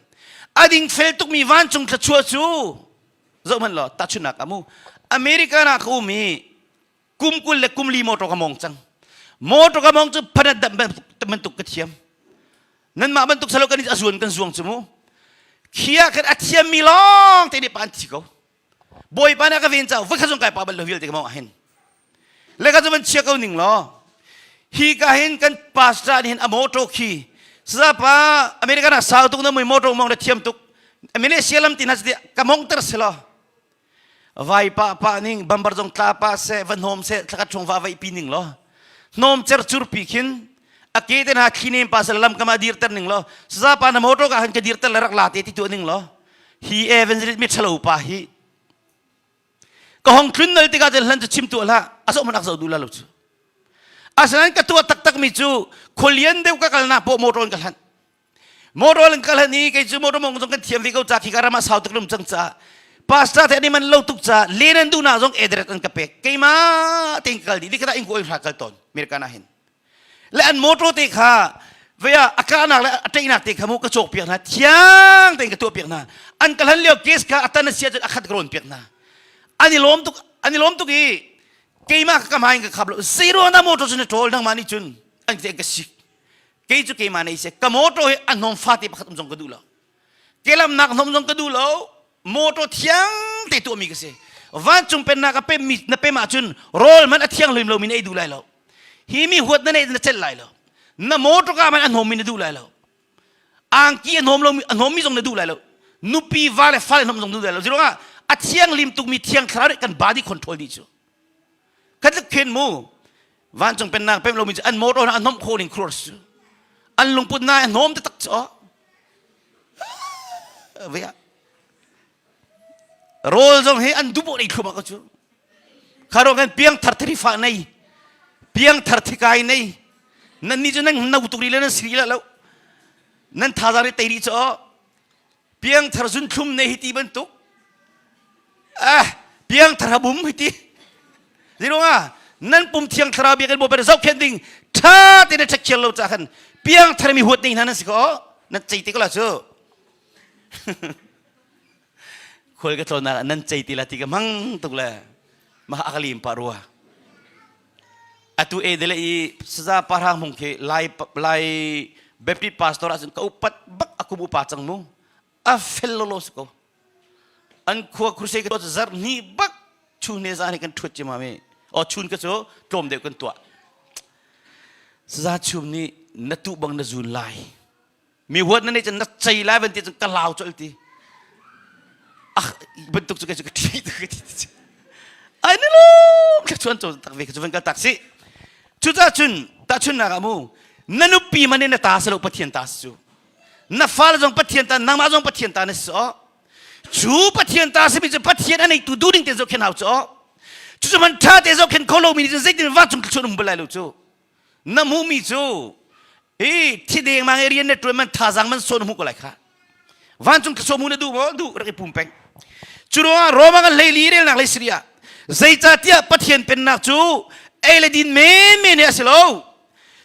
A ding fel tukmi vancung thluachuah cu zoh hmanh law tahchunhnak ah mu American ah ka um i kum 20 le kum li motor ka mong cang motor ka mong cu phanat bantuk ka thiam nanmah bantuk salo kan a zuan kan zuang cu mu khia khan a thiammi lawng te nih pa an thi ko bawipa nih a ka ven caah voi khat zong kai pa bal lo vialte ka mong ah hin le ka cu van chia ko ning law hi ka hin kan pastor nih hin a motor khi sazapa American ah sau tuk na mui motor mong na thiam tuk Malaysia lam tin ha ka mong ter selaw Vai pa pa ning bambar zong tla pa seh va hnawm seh thlakhat chung va vaih pi ning law hnawm cer cur pi khin a ke te hna thli nem pa seh lam kam ah dirter ning law saza pa na motor ka han ka dirter le rak la te ti tu ning law hi evangelist mi thalo pa hi ka hong tlun nal tikah cun hlan cu chim tu hlah a zoh man ak zoh duh la lo cu asinain ka tuah taktak mi cu khualian deuh ka kalnak pawh motor in ka hlanh Motor in kal han i kei cu motor mong zong kan thiam ve ko ca khi ka ram ah sau tuk lum cang ca pastor te ani man lo tuk ca len an duh na zong address an ka pek keimah tein ka kal dih dikata in ko hra kal ton America na hin le an motor te kha vea a kahnak le a teinak te kha mu ka cawk piak hna thiang tein ka tuah piak hna an ka hlan lio case kha atan a sia cun a khat ka rawn piak hna an i lawm tuk an i lawm tuk i keimah ka hmai ka khap lo zero na motor cun na ṭawl nangmah nih cun an ka sik Kei cu keimah nei seh ka motor hi a hnawm fate pakhat um zong ka duh lo. Kelamnak hnawm zong ka duh lo. Motor thiang te tuahmi ka si. Vancung pennak a pemmi na pem ahcun rawl man a thianghlim lomi na ei duh lai lo. Hi mi huat na neih na celh lai lo. Na motor ka man a hnawmmi na duh lai lo. Angki a hnawm lomi a hnawmmi zong na duh lai lo. Nupi va le fale hnawm zong duh lai lo. Ziruangah a thianghlim tukmi thiang thlarau nih kan body control dih cu. Khat khen mu vancung pennak pem lomi cu an motor hna a hnomh khawh ning khuar su an lungput na a hnawm taktak cu ve ah rawl zong hi an duh nei thlum ah ka cu kharo kan piang thar thari fa nei piang thar thikai nei nan ni cu nan no tuk ri le nan siri la lo nan thazaang ri tei ri cu piangthar zunthlum nei hi ti bantuk ah piangthar habum hi ti zirunga nan pum thiang thlarau biakinn bawipa zohkhenh ding tha te na ṭhekhial lo ca khan piangthar mi huat ning hna nan si ko nan cei te ko la cu khual ka tlawnnak nan cei ti la ti ka mang tuk le mah a ka lim pa rua atu e dele i saza parang hmung khi lai lai Baptist pastor ahcun ka upat bak a kum upa cang mu a fel lolo si ko an khua crusade ka zarh ni bak chun ne zan hi kan thuat cima mi o chun ka cu tlawm deuh kan tuah saza chum nih na tu bang na zun lai Mi huat na nih cun na cei lai van ti cun ka lau colh ti. Ah bantuk cu kei cu ka ṭhi tu ka ti ti. Ai na lum ka chuan cho tak ve ka cu van kal tak si. Cucaah cun tahchunnak ah mu na nupi man in na ta si lo Pathian ta si cu. Na fale zong Pathian ta nangmah zong Pathian ta na si aw. Cu Pathian ta simi cu Pathian a neitu duh ding te zohkhen hau cu aw. Cucu man ṭha te zohkhen kho lomi nih cun zeitin vancung thluachuah um bal lai lo cu. Na hmuhmi cu. Hi thi dengmang i rian na ṭuan man thazaang man sawn hmu ko lai kha. Vancung thluachuah mu na duh maw? Duh rak i pum peng. Cu ruangah Roma kan hleili relnak lei siri ah zeicahtiah Pathian pennak cu ei le din menmen hi a si lo.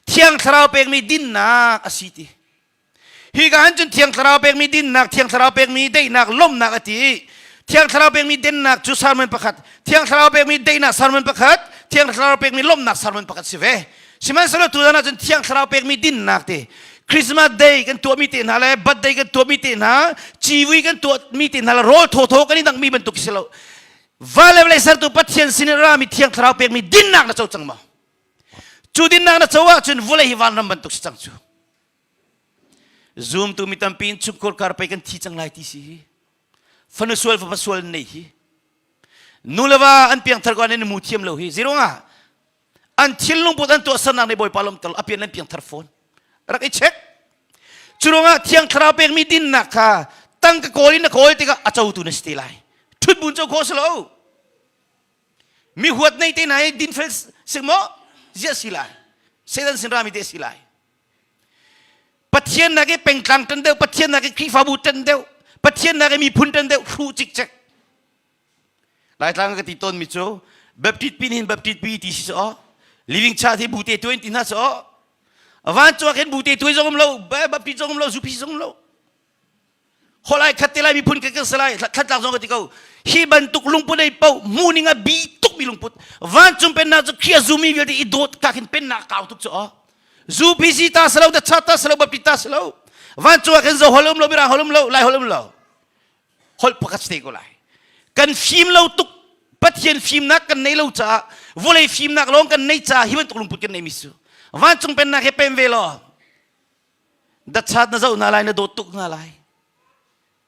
Thiang Thlarau pekmi dinnak a si ti. Hi ka han cun Thiang Thlarau pekmi dinnak, Thiang Thlarau pekmi daihnak, lawmhnak a ti. Thiang Thlarau pekmi dennak cu sermon pakhat, Thiang Thlarau pekmi daihnak sermon pakhat, Thiang Thlarau pekmi lawmhnak sermon pakhat si ve. Sihmanhsehlaw tuzan ahcun Thiang Thlarau pekmi dinnak ti Christmas Day kan tuahmi te hna le birthday kan tuahmi te hna, civui kan tuahmi te hna le rawl thawthaw kan i dangmi bantuk si lo. Va le vawlei sertu Pathian sin in rami Thiang Thlarau pekmi dinnak na co cang maw? Cu dinnak na co ahcun vawlei hi vanram bantuk si cang cu. Zumtu mi tampi in chungkhur kar pei kan thi cang lai ti si hi. Fanu sual fapa sual nei hi. Nu le va an piangthar ko an in mu thiam lo hi. Zirunga an thinlung put an tuahsernak nih Bawipa lawm tel apian an piangthar fawn. Rak i check. Cu ruangah Thiang Thlarau pekmi dinnak kha tangka kawl in na kawl tikah a cotu na si te lai. Ṭhut bun co khawh si lo. Mi huat nei te hna hi dinfel si maw? Ziah si lai. Satan sin rami te si lai. Pathian nak i pengtlang ṭan deuh, Pathian nak i Khrihfabu ṭan deuh, Pathian nak i miphun ṭan deuh, hruh cikcek. Laitlang ka ti tawnmi cu Baptist pin hin Baptist pi ti si aw Living Church hi bu te tuin ti hna si aw vancung ah khin bu te tuai zong um lo Baptist zong um lo Zupi zong um lo holai khat te lai miphun kan kan salai thlatlak zong ka ti ko hi bantuk lungput ei pau mu ning a bi tuk mi lungput vancung pennak cu khia zumi vialte i dawt ka khin pennak kau tuk cu aw zu pc ta salo da cha ta salo baptist ta salo vancung ah khin zo hol um lo mirang hol um lo lai hol um lo holh pakhat si te ko lai kan fim lo tuk pathian fimnak kan nei lo caah vawlei fimnak lawng kan nei caah hi bantuk lungput kan nei mi su vancung pennak he pem ve law datchat na zoh hna lai na dawt tuk hna lai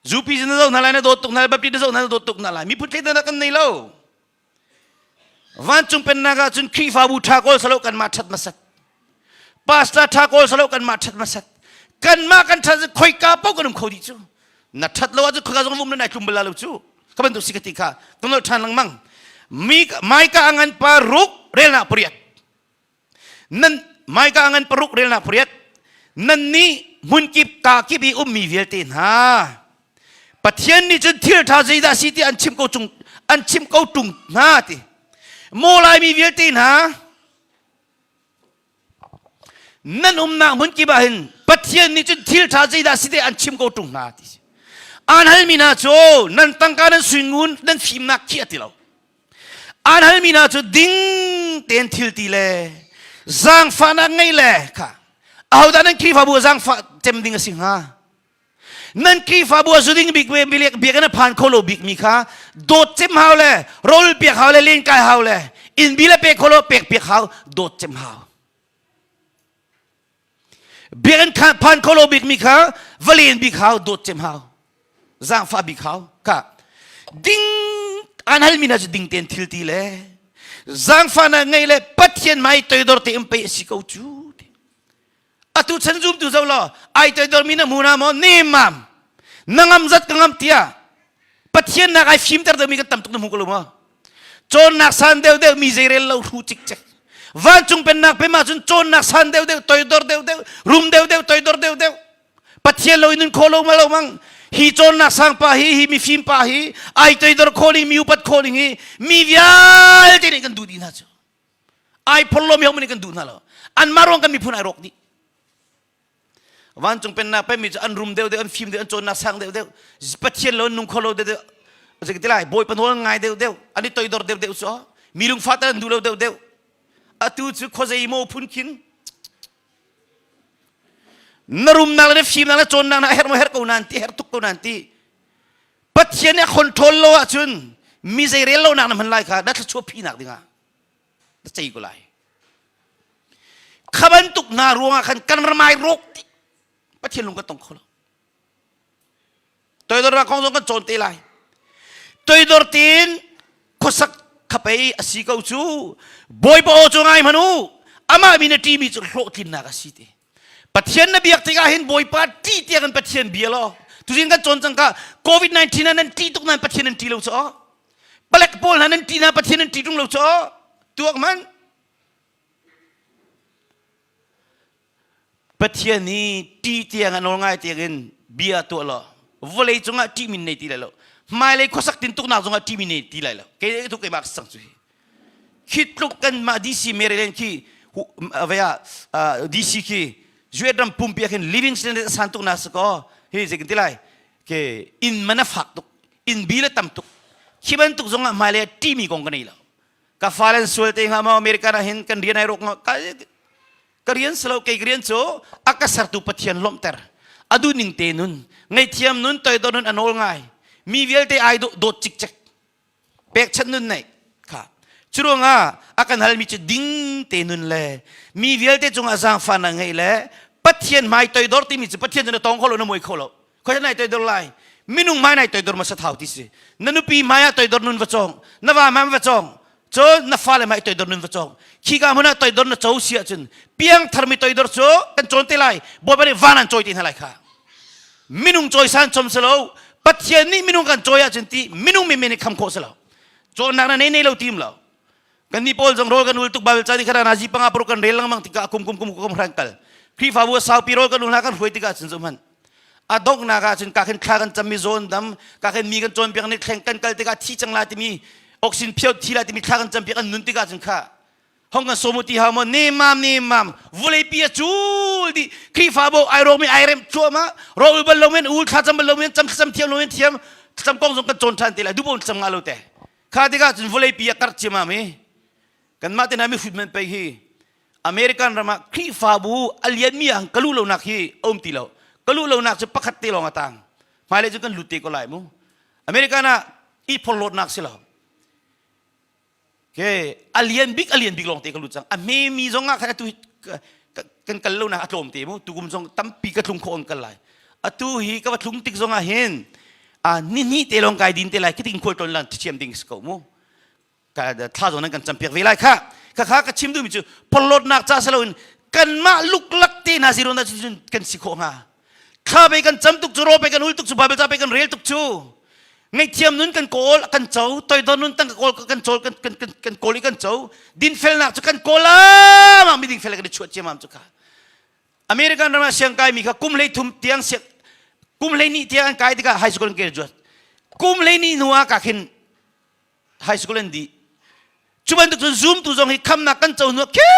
zupi na zoh hna lai na dawt tuk hna lai baptist na zoh hna na dawt tuk hna lai miphun thleidannak kan nei lo Vancung pennak ah cun Khrihfabu ṭha kawl salo kanmah ṭhat hmasat. Pastor ṭha kawl salo kanmah ṭhat hmasat. Kanmah kan ṭhat khoika paoh kan um kho dih cu. Na ṭhat lo ahcun khoika zong vum na nai tlum bal lo cu. Ka bantuk si ka ti kha. Ka nolh ṭhan lengmang. Mi Maika a ngan pa ruk relnak pariat. Nan Maika a ngan paruk relnak pariat. Nan nih hmunkip kaa kip i ummi vialte hna Pathian nih cun thil ṭha zeidah si ti an chim ko cung an chim ko ṭung hna ti. Maw Laimi vialte hna nan umnak hmun kip ah hin Pathian nih cun thil ṭha zeidah si ti an chim ko ṭung hna ti. Aan halmi hna cu nan tangka nan suingun nan fimnak khi a ti lo. Aan halmi hna cu ding tein thil ti le zaangfahnak ngei le kha ahodah nan Khrihfabu ah zaangfah cem ding a si hnga? Nan Khrihfabu ah zuding bik biakinn a phan kho lo bikmi kha dawt cem hau le rawl pek hau le lenkai hau le inn bi le pek kho lo pek piak hau dawt cem hau. Biakinn phan kho lo bikmi kha va len bik hau dawt cem hau zaangfah bik hau ka ding an halmi hna cu ding tein thil ti le zaangfahnak ngei le Pathian mai toidor te in pei a si ko cu Atu chan zumtu zo law ai toidormi na hmu na maw nemam na ngam zat ka ngam tiah Pathian nak ai fimter deuhmi kan tam tuk na hmu ko lo maw cawnnak san deuh deuh mi zeirel lo hru cikcek vancung pennak pem ahcun cawnnak san deuh deuh toidor deuh deuh rum deuh deuh toidor deuh deuh Pathian lo in nun kho lo ma lo mang hi cawnnak sang pa hi hi mifim pa hi ai toidor kho ding mi upat kho ding hi mi vialte nih kan duh dih hna cu ai phorlo mi ho nih kan duh hna lo anmah ruang kan miphun ai rawk dih vancung pennak pemi cu an rum deuh deuh an fim deuh an cawnnak sang deuh deuh pathian lo an nung kho lo deuh deuh zei ti lai bawipa nawl ngai deuh deuh an i toidor deuh deuh cu mi lungfah an duh lo deuh deuh atu cu khuazei maw phun khin na rumnak le na fimnak le cawnnak na herh maw herh ko nan ti herh tuk ko nan ti Pathian nih a control lo ahcun mi zei rel lonak na hman lai kha na thluachuah phinak dingah na cei ko lai. Kha bantuk hna ruangah khan kan ramai rawk dih. Pathian lung kan tong kho lo. Toidornak kong zong kan cawn te lai. Toidor tein khuasak khapei a si ko cu Bawipa aw cu ngai hmanh u amah mi na ṭimi cu hlawhtlinnak a si ti. Pathian na biak tikah hin Bawipa ṭih tiang in Pathian bia law tuzing kan cawn cang ka COVID-19 ah nan ṭih tuk nain Pathian nan ṭih lo caw palek pawl hna nan ṭih na Pathian nan ṭih ṭung lo caw tuak man. Pathian hi ṭih tiang a nawl ngai tiang in bia tuah law vawlei cungah ṭihmi nei ti lai lo. Hmailei khuasak tintuknak zongah ṭihmi nei ti lai lo. Kei tuk keimah ka sang cu hi. Khi tluk kanmah DC Maryland khi vea DC khi US ram pumpi ah khin living standard a san tuk na si ko. Hi zei kan ti lai? Ke inn man a fak tuk, inn bil a tam tuk. Khi bantuk zongah hmailei ah ṭihmi kong ka nei lo. Ka fale an sual te hnga maw American ah hin kan rian ai rawk hnga ka rian si lo kei ka rian cu a ka sertu Pathian lawmhter a duhning te nun ngaihthiam nun toidor nun a nawl ngai mi vialte ai dawt cikcek pekchanh nun neih kha curuangah a kan halmi cu ding te nun le mi vialte cungah zaangfahnak ngeih le Pathian hmai toidor timi cu Pathian cu na tong kho lo na muai kho lo khoi nai toidor lai minung hmai nai toidor ma sathau ti si na nupi hmai ah toidor nun va cawng na va hmai va cawng cun na fale hmai toidor nun va cawng khi ka hmun ah toidor na co si ahcun piangthar mi toidor cu kan cawn te lai bawipa nih van an cawi te hna lai kha minung cawisan chom si lo pathian nih minung kan cawi ahcun ti minung menmen nih kham khawh si lo cawnnak na nei nei lo tim lo Kan nih pawl zong rawl kan ul tuk Bible ca nih khan nazi panga paruk kan rel lengmang tikah kum kum kum kum hran kal. Khrihfabu a saupi rawl kan ul hna kan hruai tikah cun zohhmanh. A donghnak ah cun ka khin thla kan cam mi zawn dam ka khin mi kan cawnpiak nih thleng kan kal tikah thi cang la timi oxygen phio thi la timi thla kan campiak an nun tikah cun kha hong kan somu ti hau maw ne mam ne mam vulei pi a cul di Khrihfabu ai rawk mi ai rem cuahmah rawl ul bal lo men ul thla cam bal lo men cam cam thiam lo men thiam cam kong zong kan cawn than te lai dubo cam nga lo te Kha tikah cun vawleipi a karh ciammam i kanmah te hna mihrut men pei hi American ram ah Khrihfabu a lianmi ah ka luh lonak hi a um ti lo. Ka luh lonak cu pakhat te lawng a tang. Hmailei cu kan lut te ko lai mu. American ah i phorhlawtnak si lo. Ke a lian bik a lian bik lawng te ka lut cang. A hmemi zong ah khan atu kan kal lonak a tlawm te mu. Tukum zong tampi ka tlung khawh on kal lai. Atu hi ka va tlung tik zong ah hin a ni hnih te lawng kai din te lai khiting khual tlawn lan thiam ding si ko mu ka thla zong nan kan campiak ve lai kha kha kha ka chim duhmi cu porhlawtnak ca si loin kanmah luklak te hna zero na cun kan si khawh hnga thla pe kan cam tuk cu ro pe kan ul tuk cu bible ca pe kan rel tuk cu ngaihthiam nun kan kawl kan co toidor nun tang ka kawl kan cawl kan kan kan kan kawl i kan co dinfelnak cu kan kawl ah mi dingfel kan i chuah ciamam cu kha American ram ah siangkai mi kha kum 13 tiang kum 12 tiang an kai tikah high school an graduate kum 12 hnu ah ka khin high school an dih cu bantuk cun zoom tu zong hi khamnak kan co hnu khe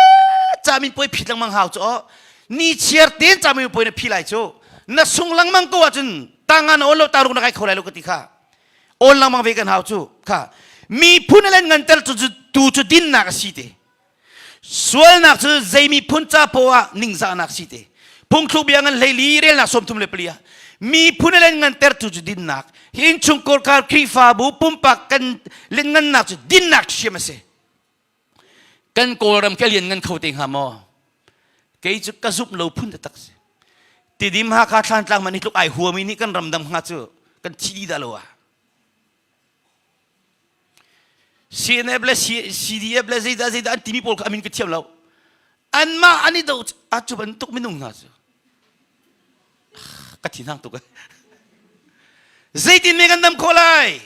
camin puai phit lengmang hau cu ni chiar ten camin puai na phi lai cu na sung lengmang ko ahcun tanga na on lo taruk na kai kho lai lo ka ti kha on lengmang ve kan hau cu kha miphun len nganter cu tu cu dinnak a si te Sualnak cu zei miphun ca poah ah ningzahnak si te. Phungthluk bia ngan hleili relnak 34 ah miphun le ngantertu cu dinnak hi innchungkhar kar Khrihfabu pumpak kan lianngannak cu dinnak ṭhiam a si. Kan Kawlram ke lian ngan kho te hnga maw? Kei cu ka zumh lo phun taktak si. Tidim Hakha Thlantlang man hi tluk ai huami nih kan ramdam hnga cu kan thi dih dah lo ah. CNF le CDF le zeidah zeidah an timi pawl kha amin ka thiam lo. Anmah an i do a cu bantuk minung hna cu ka thinhang tuk. Zeitin me kan dam khawh lai?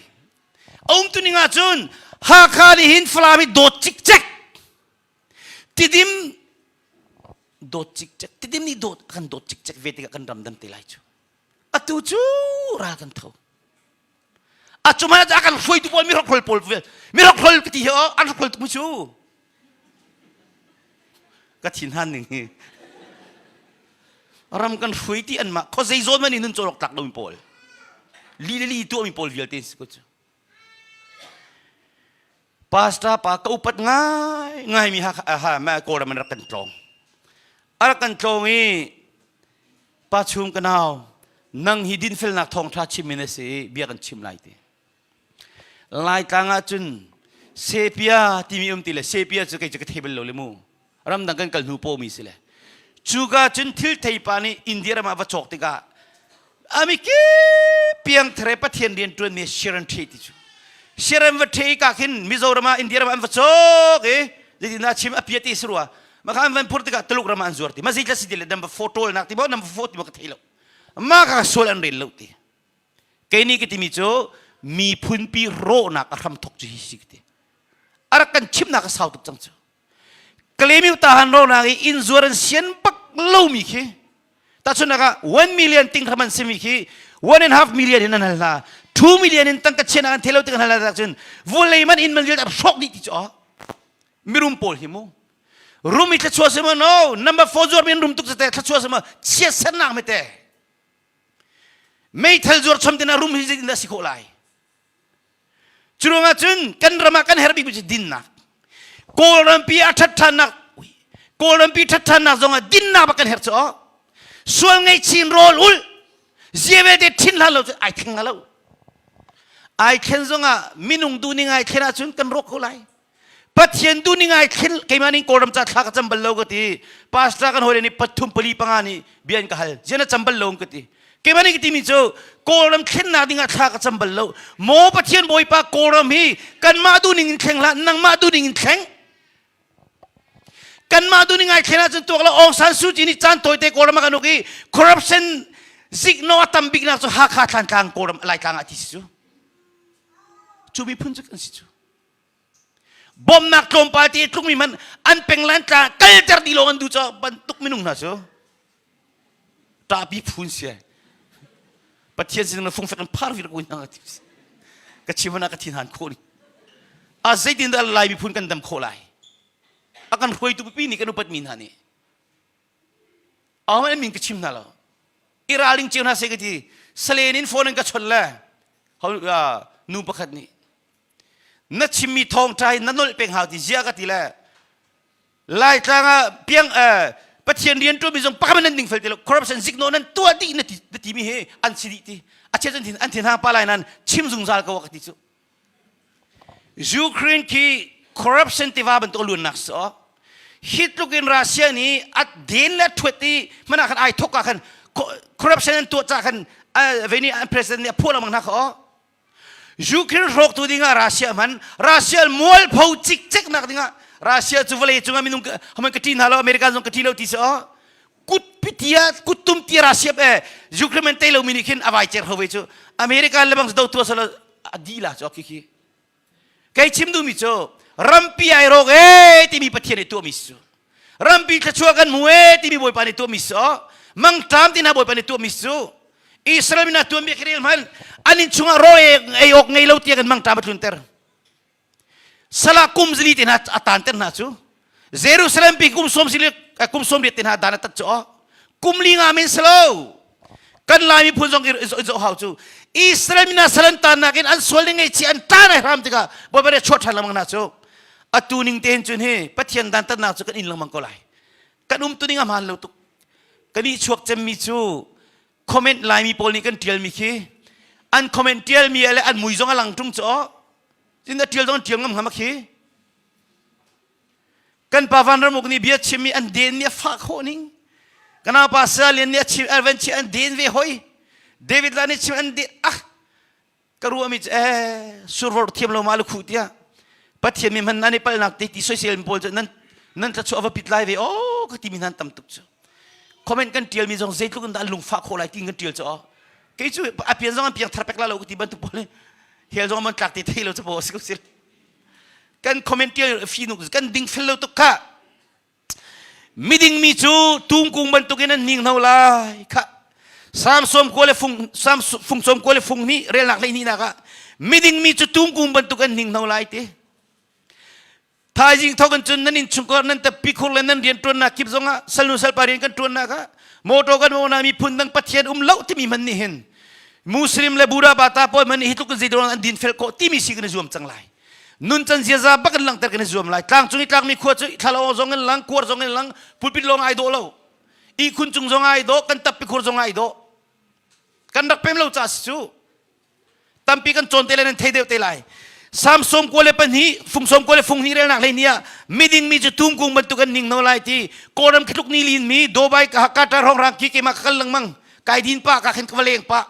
A um tu ning ahcun Hakha nih hin Falam hi dawt cikcek. Tidim dawt cikcek. Tidim nih dawt kan dawt cikcek ve tikah kan ram dam te lai cu. Atu cu ral kan tho. A cu hmanh ah kan hruaitu pawl mihrokhrol pawl mihrokhrol ka ti hi an hrokhrol tuk cu. Ka thin han ning hi. Ram kan hruai ti anmah kho zei zawn man in nun cawlok tlak lomi pawl. Li le li tuahmi pawl vialte si ko cu. Pastor pa ka upat ngai ngai mi ha ha ma Kawlram an rak kan tlawng. A rak kan tlawng i pa chung ka nau nang hi dinfelnak thawngṭha chim in a si i bia kan chim lai ti. Laitlang ah cun sepia timi um ti le sepia cu kei cu ka thei bal lo le mu. Ramdang kan kal hnu pawmi si le. Cuka cun thil theipa nih India ram ah va cawk tikah ami ki piang there Pathian rian ṭuan mi Sharon The ti cu. Sharon va the ka khin Mizoram ah India ram ah an va cawk i zeitin dah chim a pia ti si rua. Maka an van phur tikah Tuluk ram ah an zuar ti. Ma zeitla si ti le nan va photo nak ti maw nan va photo ti maw ka thei lo. Ma ka sual an rel lo ti. Kei nih ka timi cu miphunpi rawhnak a hram thok cu hi si ka ti. A rak kan chimnak a sau tuk cang cu. Kalemiu tahan rawhnak i inn zuar an sian bak lomi khi. Tahchunhnak ah 1 million ting hram an simi khi 1.5 million in an hal hna. 2 million in tangka chiahnak an thei lo tik an hal hna cun vulei man inn man vialte a hrawk dih ti cu mirum pawl hi mu rum i thluachuah si maw no number 4 zuar mi an rum tuk te thluachuah si maw chiat sernak me te meithal zuar chom tina rum hi zeitin dah si khawh lai Cu ruangah cun kan ram ah kan herh bikmi cu dinnak. Kawlrampi a ṭhat ṭhannak Kawlrampi ṭhat ṭhannak zongah dinnak bak kan herh cu aw. Sual ngaihchin rawl ulh zia vialte ṭhin hlan lo cu ai thleng hnga lo. Ai thlen zongah minung duhning ai thlen ahcun kan rawk ko lai. Pathian duhning ai thlen keimah nih Kawlram ca thla ka cam bal lo ka ti. Pastor kan hawile nih pathum pali panga nih bia an ka hal. Zian na cam bal lo ka ti. Keimah nih ka timi cu Kawlram thlennak dingah thla ka cam bal lo. Maw Pathian Bawipa Kawlram hi kanmah duhning in thleng hlah, nangmah duhning in thleng. Kanmah duhning ai thlen ahcun tuak lo Aung San Suu Kyi nih caan tawite Kawlram ah kan uk i corruption zikno a tam biknak cu Hakha Thlantlang Kawlram Laitlang ah ti si cu. Cu miphun cu kan si cu. Bawmnak tlawmpal te tlukmi hmanh an peng le an tla kalter dih lawng an duh caah bantuk minung hna cu ṭahpi phun si ai. Pathian sin na fungfek in phar vir ko hna ti ka chim hna ka thin han khawh ni. A zeitin dah Lai miphun kan dam khawh lai? A kan hruaitu pipi nih kan upat mi hna nih Aw min ka chim hna lo. I ralring cio hna seh ka ti. Salen in phone in ka chawnh le nu pakhat nih na chimmi thawngṭha hi na nolh peng hau ti zia ka ti le Laitlang ah piang Pathian rian ṭuanmi zong pakhat nan ding fel ti lo corruption zikno nan tuah dih na ti na timi hi an si dih ti a chia cun an thin hang pa lai nan chim zungzal ko ka ti cu Ukraine khi corruption tiva bantuk luannak si aw hi tluk in Russia nih a den le thuat i hmana khan ai thok ah khan corruption an tuah ca khan veni an president nih a phuah lengmang hna kha aw Ukraine hrawktu dingah Russia hman Russia mualpho cikcek nak dingah Russia cu vawlei cungah minung haman ka ṭi hna lo America zong ka ṭi lo ti si aw kut pitia kut tum ti Russia eh Ukraine man tei lo mi nih khin a vai cer ho ve cu America le bang do tua sala a di la cu khi khi Kei chim duhmi cu rampi ai rawk ee timi Pathian nih tuahmi si cu. Rampi thluachuah kan hmu ee timi Bawipa nih tuahmi si aw. Mangṭam ti hna Bawipa nih tuahmi si cu. Israel mi hna tuanbia khi rel hmanh an inn chungah rawl ei awk ngei lo tiang in mangṭam a tlunter. Salah kum zili te hna a taanter hna cu. Jerusalem pi kum sawm sili kum sawm riat te hna dan a tat cu aw. Kum li nga men si lo. Kan Lai miphun zong i zoh hau cu. Israel mi hna sal an taannak in an sual ning ngaihchih an taan ai hram tikah Bawipa nih a chuah ṭhan lengmang hna cu. Atu ning tein cun hi Pathian dantatnak cu kan in lengmang ko lai. Kan umtu ning a hmaan lo tuk. Kan i chuak cemmi cu comment Laimi pawl nih kan ṭialmi khi an comment ṭialmi le an mui zong a lang ṭung cu aw. Tin a ṭial zong an ṭial ngam hnga ma khi. Kan pa Van Ram Uk nih bia chimmi an den mi a fah khawh ning. Kan pa Saya Lian nih a chim Alvan chi an den ve hoi. David la nih chim an den ah ka ruahmi cu eh survor thiam lo ma lu khu tiah Pathian mi hman nan i palnak te ti soisel mi pawl cu nan nan thlachuah va pit lai ve oh ka ti mi nan tam tuk cu comment kan tial mi zong zeitluk in dah an lungfah khawh lai ti kan tial cu oh kei cu a pian zong an piang thar pek la lo ka ti bantuk pawl hel zong an tlak te thei lo cu po si ko sil kan comment tial fi nuk kan ding fel lo tuk kha miding mi cu tungkung bantukin an hning hno lai kha Sam som kua le fung sam fung som kua le fung hnih relnak hlei nak ah miding mi cu tungkung bantuk an hning hno lai ti thaizing thok in cun nan innchungkhar nan tappi khur le nan rian ṭuannak kip zongah salnu salpa rian kan ṭuannak ah motor kan mawna miphun dang pathian um lo timi man nih hin Muslim le Buddha bata pawl man nih hi tluk in zeitin an din fel khawh timi si kan i zuam cang lai nun can ziaza bak in langhter kan i zuam lai tlang cung i tlakmi khua cu thlalawng zong in lang kuar zong in lang pulpit lawng ai dawh lo ihkhun cung zong ai dawh kan tappi khur zong ai dawh kan rak pem lo ca si cu tampi kan cawn te le nan thei deuh te lai Sam som kua le pahnih fung som kua le fung hnih relnak hlei ni ah miding mi cu tumkung bantuk an ning no lai ti kawlram khitluk ni lin mi Dubai ka Qatar hong rang ki keimah ka kal lengmang kai din pa ka khin ka va leng pa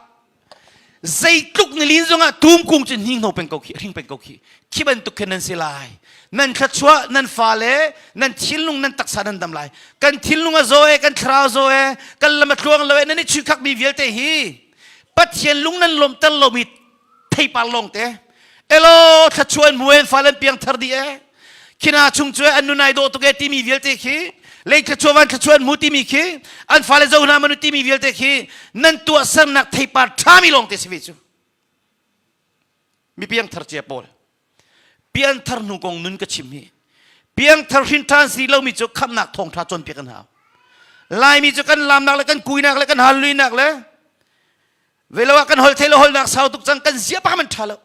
zeitluk ni lin zongah tumkung cu hning no peng ko khi hring peng ko khi khi bantuk khin nan si lai nan thluachuah nan fale nan thinlung nan taksa nan dam lai kan thinlung a zaw e kan thlarau zaw e kan lam a tluang lo e nan i chuikhak mi vialte hi Pathian lung nan lawmter lomi theipar lawng te elo thlachuan muen falen piang thar di e khina chung cu an nunai dawh tuk e timi vialte khi. Lei thluachuah van thluachuah an hmu timi khi an fale zo hna manu timi vialte khi nan tuahsernak theipar ṭhami lawng te si ve cu. Mi piangthar cia pawl. Piangthar hnu kong nun ka chim hi. Piangthar hrin ṭhan si lomi cu khamhnak thawngṭha cawnpiak an hau. Laimi cu kan lamnak le kan kuinak le kan halluinak le Velo ah kan hol thei lo holnak sau tuk cang kan zia pa man tha lo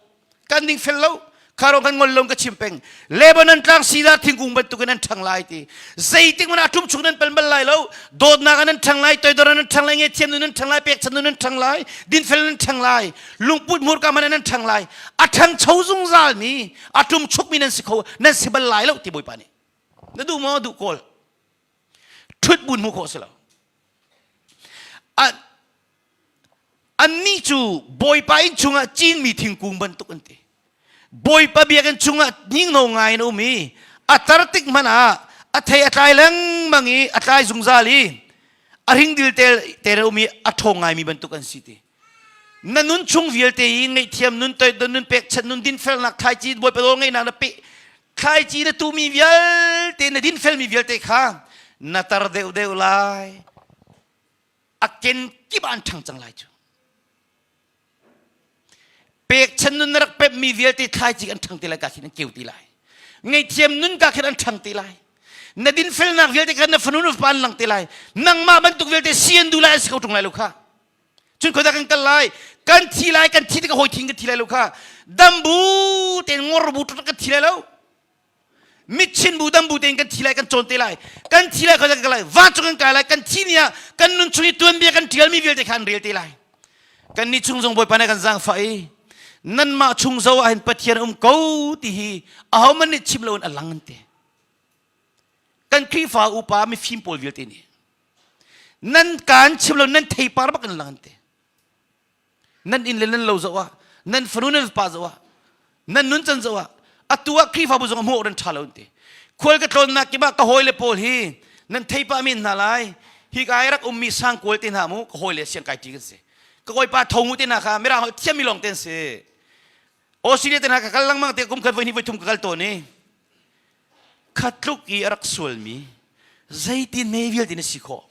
kan ding fel lo kharo kan ngol lo ka chim peng Lebanon tlang sidar thingkung bantukin an ṭhang lai ti zeitik man atum chung nan pal bal lai lo dawtnak an ṭhang lai toidor an ṭhang lai ngethiam nun an ṭhang lai pekchan nun an ṭhang lai dinfel an ṭhang lai lungput hmurka man an ṭhang lai a ṭhangcho zungzal mi a tum chuk mi nan si kho nan si bal lai lo ti bawipa nih na duh maw duh kawl ṭhut bun hmu khawh si lo Annih cu Bawipa inn chungah cinmi thingkung bantuk an ti. Bawipa biakinn chungah hninghno ngai in a um i a tar tik hmanh ah a thei a tlai lengmang i a tlai zungzal i a hringdil te te a um i a ṭhawng ngaimi bantuk an si ti. Na nun chung vialte i ngaihthiam nun toidon nun pekchanh nun dinfelnak thlaici Bawipa nawl ngeihnak na pe thlaici na tumi vialte na dinfelmi vialte kha na tar deuhdeuh lai. A kenkip ah an ṭhang cang lai cu. Pekchan nun na rak pemhmi vialte thlaici an ṭhang ti lai ka khin an keu ti lai. Ngaihthiam nun ka khin an ṭhang ti lai. Na dinfelnak vialte khan na fanu na fapa an lang te lai. Nangmah bantuk vialte si an duh lai an si kho ṭung lai lo kha. Cun khodah kan kal lai? Kan thi lai, kan thi tikah hawi thing kan thi lai lo kha. Dambu tein ngor bu tuk kan thi lai lo. Mitchin bu dam bu tein kan thi lai kan cawn te lai kan thi lai kan lai vancung kan kai lai kan thi ni ah kan nun chung i tuanbia kan tialmi vialte kha an rel te lai kan ni chung zong bawipa nih kan zaangfah i nanmah chung zo ah hin pathian um ko ti hi ahohmanh nih chim loin a lang an ti kan Khrihfa upa mifim pawl vialte nih nan kaan chim lo nan theipar bak in lang an ti Nan inn le nan lo zoh ah, nan fanu nan fapa zoh ah, nan nuncan zoh ah, atu ah Khrihfabu zong hmuh awk nan ṭha lo an ti. Khual ka tlawnnak kip ah ka hawile pawl hi nan thei pah men hna lai. Hi ka i rak ummi sangkual te hna mu ka hawile siangkai ṭi kan si. Ka kawipa tho te hna kha mirang holh thiammi lawng te an si. Australia te hna ka kal lengmang te kum khat voi hnih voi thum ka kal tawn i khatluk i a rak sualmi zeitin me vialte na si khawh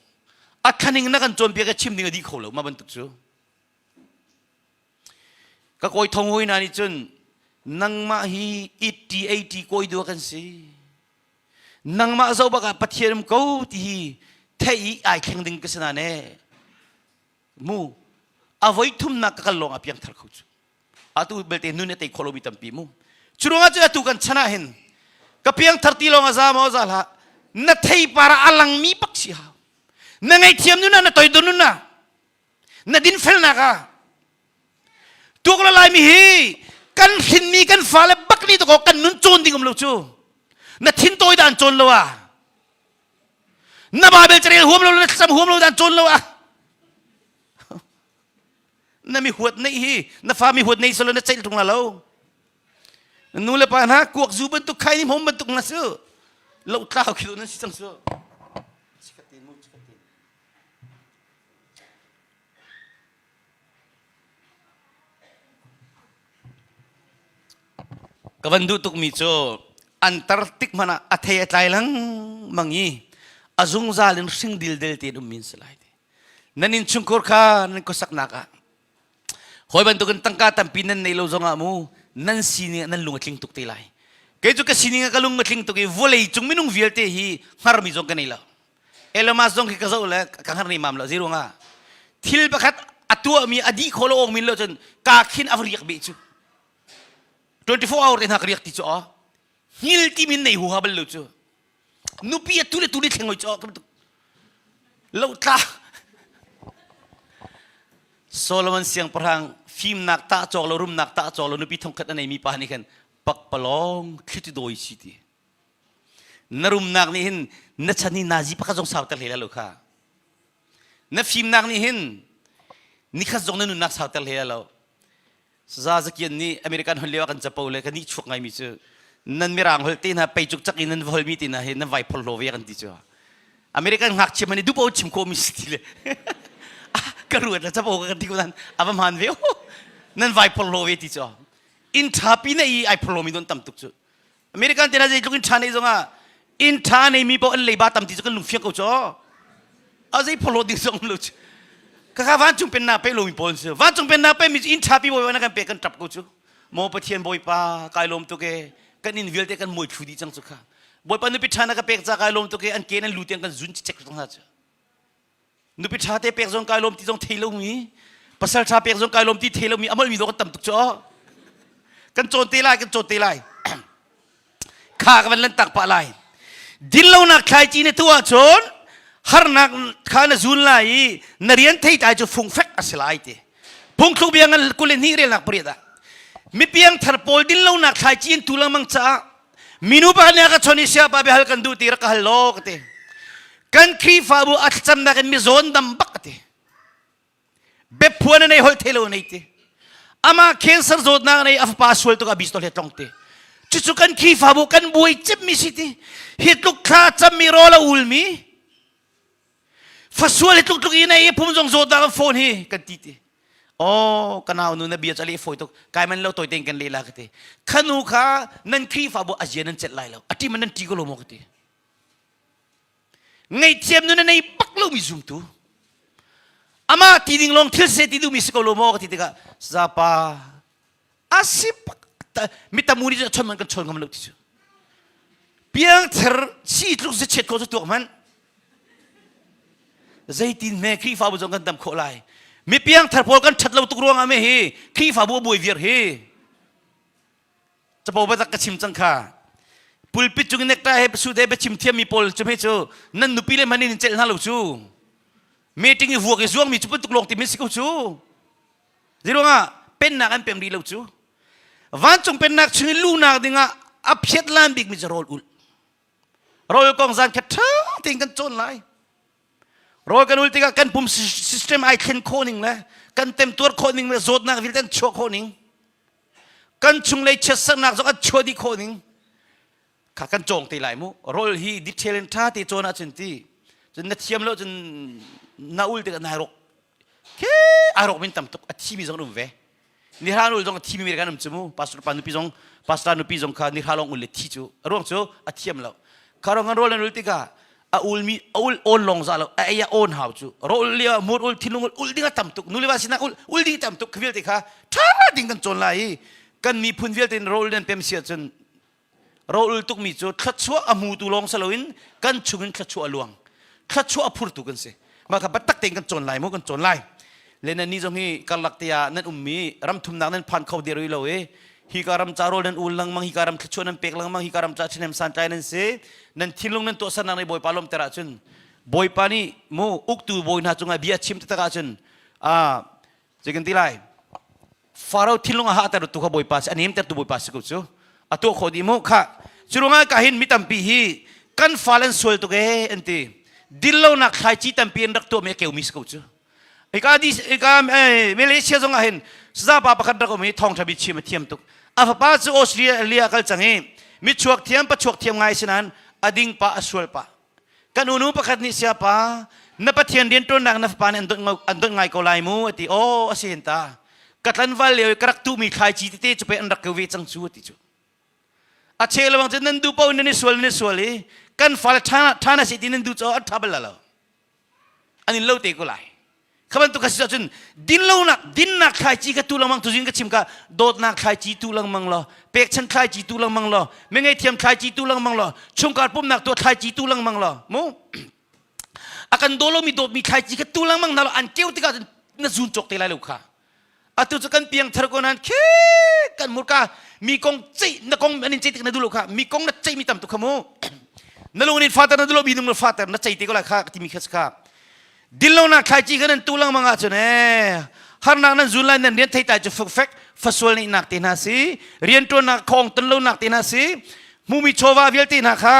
a thlaning na kan cawnpiak i chim ding a dih kho lo mah bantuk cu ka kawi thong hoi na nih cun nangmah hi 80 80 kawi dua kan si nangmah zo bak ah pathian um ko ti hi thei i ai thleng ding ka si na ne mu a voi thumnak ka kal lawng a piang thar kho cu atu belte nun a tei khawh lomi tampi mu cu ruangah cun atu kan chan ah hin ka piangthar ti lawng a za maw za hlah na theipar ah a langmi bak si hau na ngaihthiam nun ah na toidor nun ah na dinfelnak ah tuak la laimi hi kan hrinmi kan fale bak ni to kan nun cawn ding um lo cu na thin tawi dan cawn lo ah na Bible carel huam lo na thlacam huam lo dan cawn lo ah na mi huat nei hi na fa mi huat nei solo na ceih tung la lo nu le pa hna kuak zu bantuk khai ni hom bantuk na su lo tlau khi nan si cang su chikatin mu chikatin ka van duh tukmi cu an tar tik hmanh ah a thei a tlai lengmang i a zungzal in hring dildel tein ummi an si lai ti Nan innchungkhur kha nan khuasaknak ah hawi bantukin tangka tampi nan nei lo zongah mu nan sining ah nan lung a tling tuk te lai. Kei cu ka sining ah ka lung a tling tuk i vawlei cung minung vialte hi hngarmi zong ka nei lo. Elon Musk zong khi ka zoh le ka hngar nemam lo. Zeiruangah thil pakhat a tuahmi a dih khawh lo awk min lo cun ka khin a va riak beh cu. 24 hour te hna ka riak ti cu aw. Hngil ti min nei huha bal lo cu. Nupi a tu le tu ni thleng oi cu ka lotla Solomon siangpahrang fimnak tah cawk lo rumnak tah cawk lo nupi thongkhat a neimi pa nih khan pakpalawng thlitu dawi si ti na rumnak nih hin na chan hi nazi pakhat zong sauter hlei lo kha na fimnak nih hin nikhat zong na nunnak sauter hlei lo Saza Zakian nih American holh lio ah kan capo le kan nih chuak ngaimi cu nan mirang holh te hna pei cuk cak in nan va holmi te hna hi nan vai phorhlaw ve kan ti cu American ngakchia hmanh nih dupo chim khawhmi si ti le ka ruat la capo ka kan ti ko nan a va hmaan ve nan vai phorhlaw ve ti cu inn ṭha pi na i ai phorhlawmi don tam tuk cu American te hna zeitluk in ṭha nei zongah. Inn ṭha neimi paoh an leiba tam ti cu kan lungfiang ko cu. A zei phawlawt ding zong um lo cu. Kaka vancung pennak pe lomi pawl an si. Vancung pennak pe mi cu inn ṭha pi bawipa na kan pek kan ṭap ko cu. Maw Pathian Bawipa kai lawm tuk e. Kan inn vialte kan muai thlu dih cang cu kha. Bawipa nupi ṭha na ka pek ca kai lawm tuk e. An ke nan lu tiang kan zun cicek cang hna cu. Nupi ṭha te pek zong kai lawm ti zong thei lomi, pasal ṭha pek zong kai lawm ti thei lomi a molmi dawh kan tam tuk cu. Kan cawn te lai, kan cawn te lai. Kha ka van lan tak pah lai. Dinlonak thlaici na tuah ahcun harnak kha na zun lai i na rian theitlai cu fungfek a si lai ti. Phungthluk bia ngan 22 relnak pariat ah mipiang thar pawl dinlonak thlaici in tu lengmang caah minu pakhat nih a ka chon i siapa biahal kan duh ti rak ka hal law ka ti. Kan Khrihfabu a thlacamnak in mizawn dam bak a ti. Biaphuan a nei holh thei lo nei ti. Amah cancer zawtnak nei a fapa sual tuk a bis to hle tlong ti. Cucu kan Khrihfabu kan buai cemmi si ti. Hi tluk thla cammi rawl a ulmi fasual hi tluk tluk i nei phum zong zawtnak an phone hi kan ti ti. Oh, ka nau nu na bia cu a leh fawi tuk. Kai man lo toi tein kan leh la ka ti. Khanu kha nan Khrihfabu a zia nan celh lai lo. A ṭi man nan ṭi ko lo maw ka ti. Ngaihthiam nun a nei bak lomi zumtu. Amah ti ding lawng thil se ti duhmi si ko lo maw ka ti tikah zapa a si bak mi tamu nih cun a chon man kan chawn ngam lo ti cu. Piangther si tluk zichiat ko cu tuak hmanh. Zeitin hme Khrihfabu zong kan dam khawh lai. Mi piangthar pawl kan ṭhat lo tuk ruangah me hi Khrihfabu a buai viar hi. Capo biatak ka chim cang kha. Pulpit cung in nekta he suit he biachim thiammi pawl cu hme cu nan nupi le hmanh in celh hna lo cu. Meeting i vuak i zuangmi cu bantuk lawng ti min si ko cu. Zeiruangah pennak an pem rih lo cu. Vancung pennak chung i lunak dingah a phiat lan bikmi cu rawl ulh. Rawl kong zan khat ṭha tein kan cawn lai. Rawl kan ul tikah kan pum system ai thlen khawh ning le kan temtuar khawh ning le zawtnak vialte an chuah khawh ning kan chunglei chiatsernak zong an chuah dih khawh ning kha kan cawng te lai mu rawl hi detail in ṭha te cawn ahcun ti cun na thiam lo cun na ul tikah nai rawk khi ai rawk min tam tuk a thimi zong an um ve nihra ul zong a thimi mi kan um cu mu pastor pa nupi zong pastor nupi zong kha nihra lawng ul le thi cu a ruang cu a thiam lo kha rong kan rawl an ul tikah a ulmi a ul awn lawng za lo a ei a awn hau cu rawl lio mur ul thinlung ul ul ding a tam tuk nu le va sinah ul ul ding tam tuk vialte kha ṭha ding kan cawn lai i kan miphun vialte in rawl nan pem sia cun Rawl tukmi cu thluachuah a hmutu lawng si loin kan chungin thluachuah a luang. Thluachuah a phurtu kan si. Mah kha biatak tein kan cawn lai mu kan cawn lai. Le nan ni zong hi karlak te ah nan ummi ram thumnak nan phan kho dir lo i hi ka ram ca rawl nan ul lengmang hi ka ram thluachuah nan pek lengmang hi ka ram ca ṭhahnem santlai nan si nan thinlung nan tuahsernak nih Bawipa lawmter ahcun Bawipa nih mu uktu bawi hna cungah bia chim taktak ahcun ah zei kan ti lai Faro thinlung a hahter tu kha Bawipa si a nemtertu Bawipa si ko cu a tuah khawh dih mu kha cu ruangah ka hin mi tampi hi kan fale an sual tuk ee an ti dinlonak thlaici tampi an rak tuahmi a keumi si ko cu hika di hika Malaysia zong ah hin sazapa pakhat rak um i thawngṭha bi chim a thiam tuk a fapa cu Australia kal cang i michuak thiam pachuak thiam ngai si nain a ding pa a sual pa Kan unu pakhat nih siapa na Pathian rianṭuannak na fapa nih an dawt ngai ko lai mu a ti. Aw a si hen ta. Ka tlanval lio i ka rak tuhmi thlaici tete cu pei an rak keu ve cang cu a ti cu. A cheu lawng cu nan duh paoh in nan i sual nan i sual i kan fale ṭha ṭha na si ti nan duh caah an ṭha bal lo. An in lo te ko lai. Kha bantuk a si ahcun dinlonak dinnak thlaici ka tu lengmang tuzing ka chim ka dawtnak thlaici tu lengmang law pekchan thlaici tu lengmang law mingeithiam thlaici tu lengmang law chungkhar pumnak tuah thlaici tu lengmang law mu a kan daw lomi dawtmi thlaici kha tu lengmang na law an keu tikah cun na zun cawk te lai lo kha atu cu kan piangthar ko nan khi kan murka mi kong ceih na kong an in ceih tik na duh lo kha mi kong na ceih mi tam tuk kha mu na lung in fater na duh lo mi nung na fater na ceih te ko lai kha timi kha kha dinlonak thlaici kha nan tu lengmang ahcun ee harnak nan zun lai nan rian theitlai cu fukfek fasual neihnak te hna si rianṭuannak khong ton lonak te hna si hmumi chawva vialte hna kha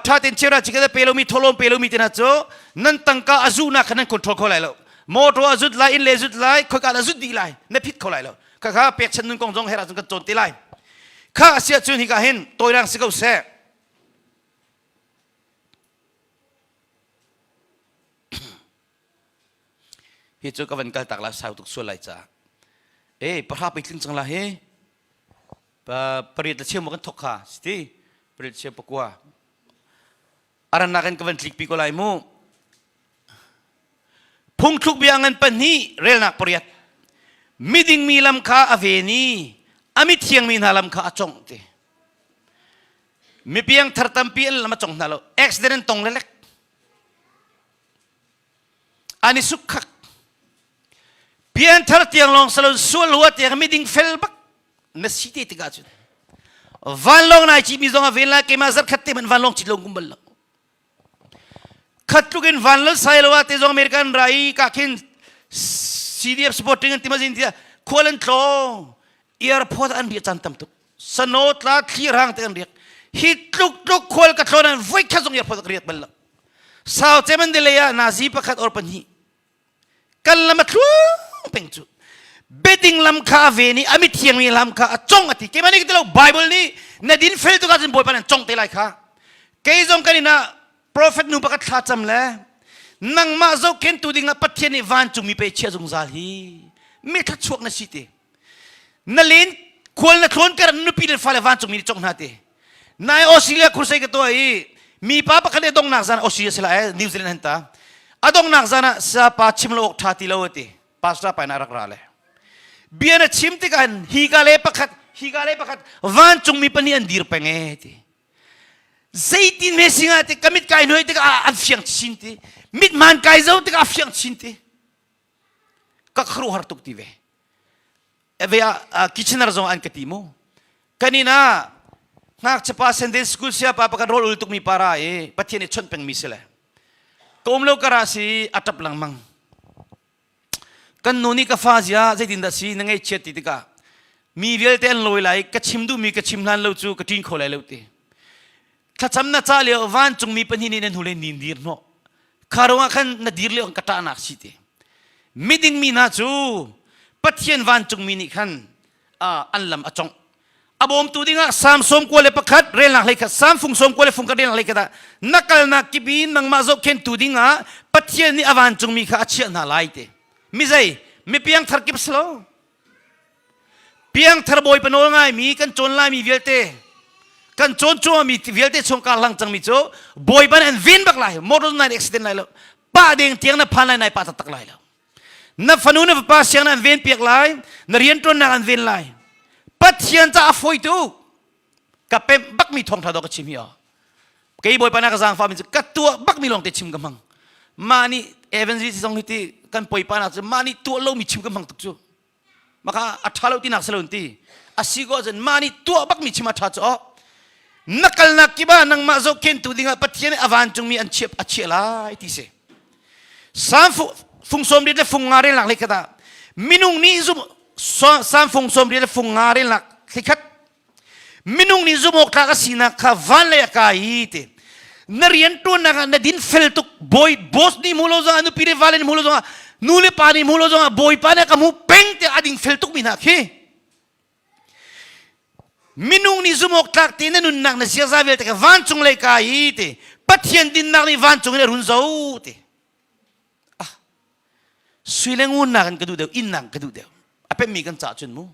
ṭha tein chera chi ka pe lomi tholom pe lomi te hna cu nan tangka a zuhnak kha nan control kho lai lo motor a zut lai inn le zut lai khoika a zut dih lai na phit kho lai lo kha kha pekchan nun kong zong her ahcun kan cawn te lai kha a si ahcun hika hin tawirang si ko seh Hi cu ka van kal tak la sau tuk sual lai ca. E pahra pei tling cang la hi. Pa pariat le cheu maw kan thok kha si ti. Pariat cheu pakua. Arannak in ka van tlikpi ko lai mu. Phungthluk bia ngan pahnih relnak pariat. Miding mi lam kha a ven i a mithiang mi hna lam kha a congh ti. Mipiang thar tampi an lam a cong hna lo. Accident an tong lelek. An i suk khak. Pianthar tiang lawng salon sual hua tiang miding fel bak na si te tikah cun vanlawng nai cimi zong a ven lai keimah zarkhat te man vanlawng cit lo kum bal lo khat tluk in vanlal sai lo te zong American ra i ka khin CDF supporting an timazin tia khual an tlo airport an riak chan tam tuk sano tla thli rang te an riak hi tluk tluk khual ka thlon an voi khat zong airport ka riak bal lo sau ceman delay ah nazi pakhat or pahnih kan lam a thluang peng cu beding lam kha a ven i a mithiang mi lam kha a cong a ti keimah nih ka ti lo Bible nih na din fel tuk ahcun Bawipa nih an cong te lai kha kei zong kan inn ah prophet nu pakhat thla cam le nangmah zohkhentu dingah Pathian nih vancungmi pe chia zungzal hi mi thluachuak na si ti na len khual na thlawn kar nupi le fale vancungmi nih cong hna ti nai Australia crusade ka tuah i mipa pakhat nih dongnak zan Australia sila eh New Zealand han ta a dongnak zan ah sapa chim lo awk tha ti lo ati pastor pa na rak ra le bia na chim tikah hi ka le pakhat hi ka le pakhat vancungmi pahnih an dir peng e ti zeitin me singa ti ka mit kai hnuai tikah an fiang chin ti mit man kai zo tikah a fiang chin ti ka khuaruahhar tuk ti ve ve ah kitchener zong an ka ti mu kanin ah ngakchia pa Sunday school sia pa pakhat rawl ul tukmi para i Pathian i chawnh pengmi si le ka um lo kara si a tap lengmang kan nu nih ka fa zia zeitin dah si na ngaihchiat ti tikah mi vialte an lawi lai ka chim duhmi ka chim hlan lo cu ka ṭin kho lai lo ti thlacam na ca lio vancungmi pahnih nih nan hnulei nin dir hnawh kha ruangah khan na dir lio ka ṭahnak si ti miding mi hna cu Pathian vancungmi nih khan an lam a congh a bawmtu dingah Salm sawm kua le pakhat relnak hlei khat Salm fung sawm kua le fung khat relnak hlei khat ah na kalnak kip in nangmah zohkhentu dingah Pathian nih a vancungmi kha a chiah hna lai ti mi zei mi piangthar kip si lo Piangthar Bawipa nawl ngaimi kan cawn laimi vialte kan cawn cuahmi vialte chung kar hlang cangmi cu Bawipa nih an ven bak lai motor nai accident lai lo pah deng tiang na phan lai nai pah taktak lai lo na fanu na fapa siang na an ven piak lai na rianṭuannak an ven lai Pathian ca a fawi tu ka pemh bakmi thawngṭha dawh ka chim hi aw kei Bawipa na ka zaangfah mi cu ka tuah bakmi lawng te chim ka hmang mah nih evangelist zong hi ti kan poipa nak cu mah nih tuah lomi chim ka hmang tuk cu maka a ṭha lo tinak si lo ti a si ko ahcun mah nih tuah bakmi chim a ṭha cu oh na kalnak kip ah nangmah zohkhentu dingah Pathian nih a vancungmi an chiah a chiah lai ti si Salm fung sawm riat le fung nga relnak hlei khat ah minung nih zum Salm fung sawm riat le fung nga relnak hlei khat minung nih zumh awk tlak a sinak kha van lei a kai i ti na rian ṭuannak ah na din fel tuk bawi boss nih hmu lo zongah nupi le vale nih hmu lo zongah nu le pa nih hmu lo zongah bawipa nih a ka hmu peng tiah a ding fel tuk mi hna khi minung nih zumh awk tlak te na nunnak na ziaza vialte kha vancung lei kai i ti Pathian dinnak nih vancung in a run zo ti ah sui le ngun nakin ka duh deuh inn nakin ka duh deuh a pemmi kan cah cun mu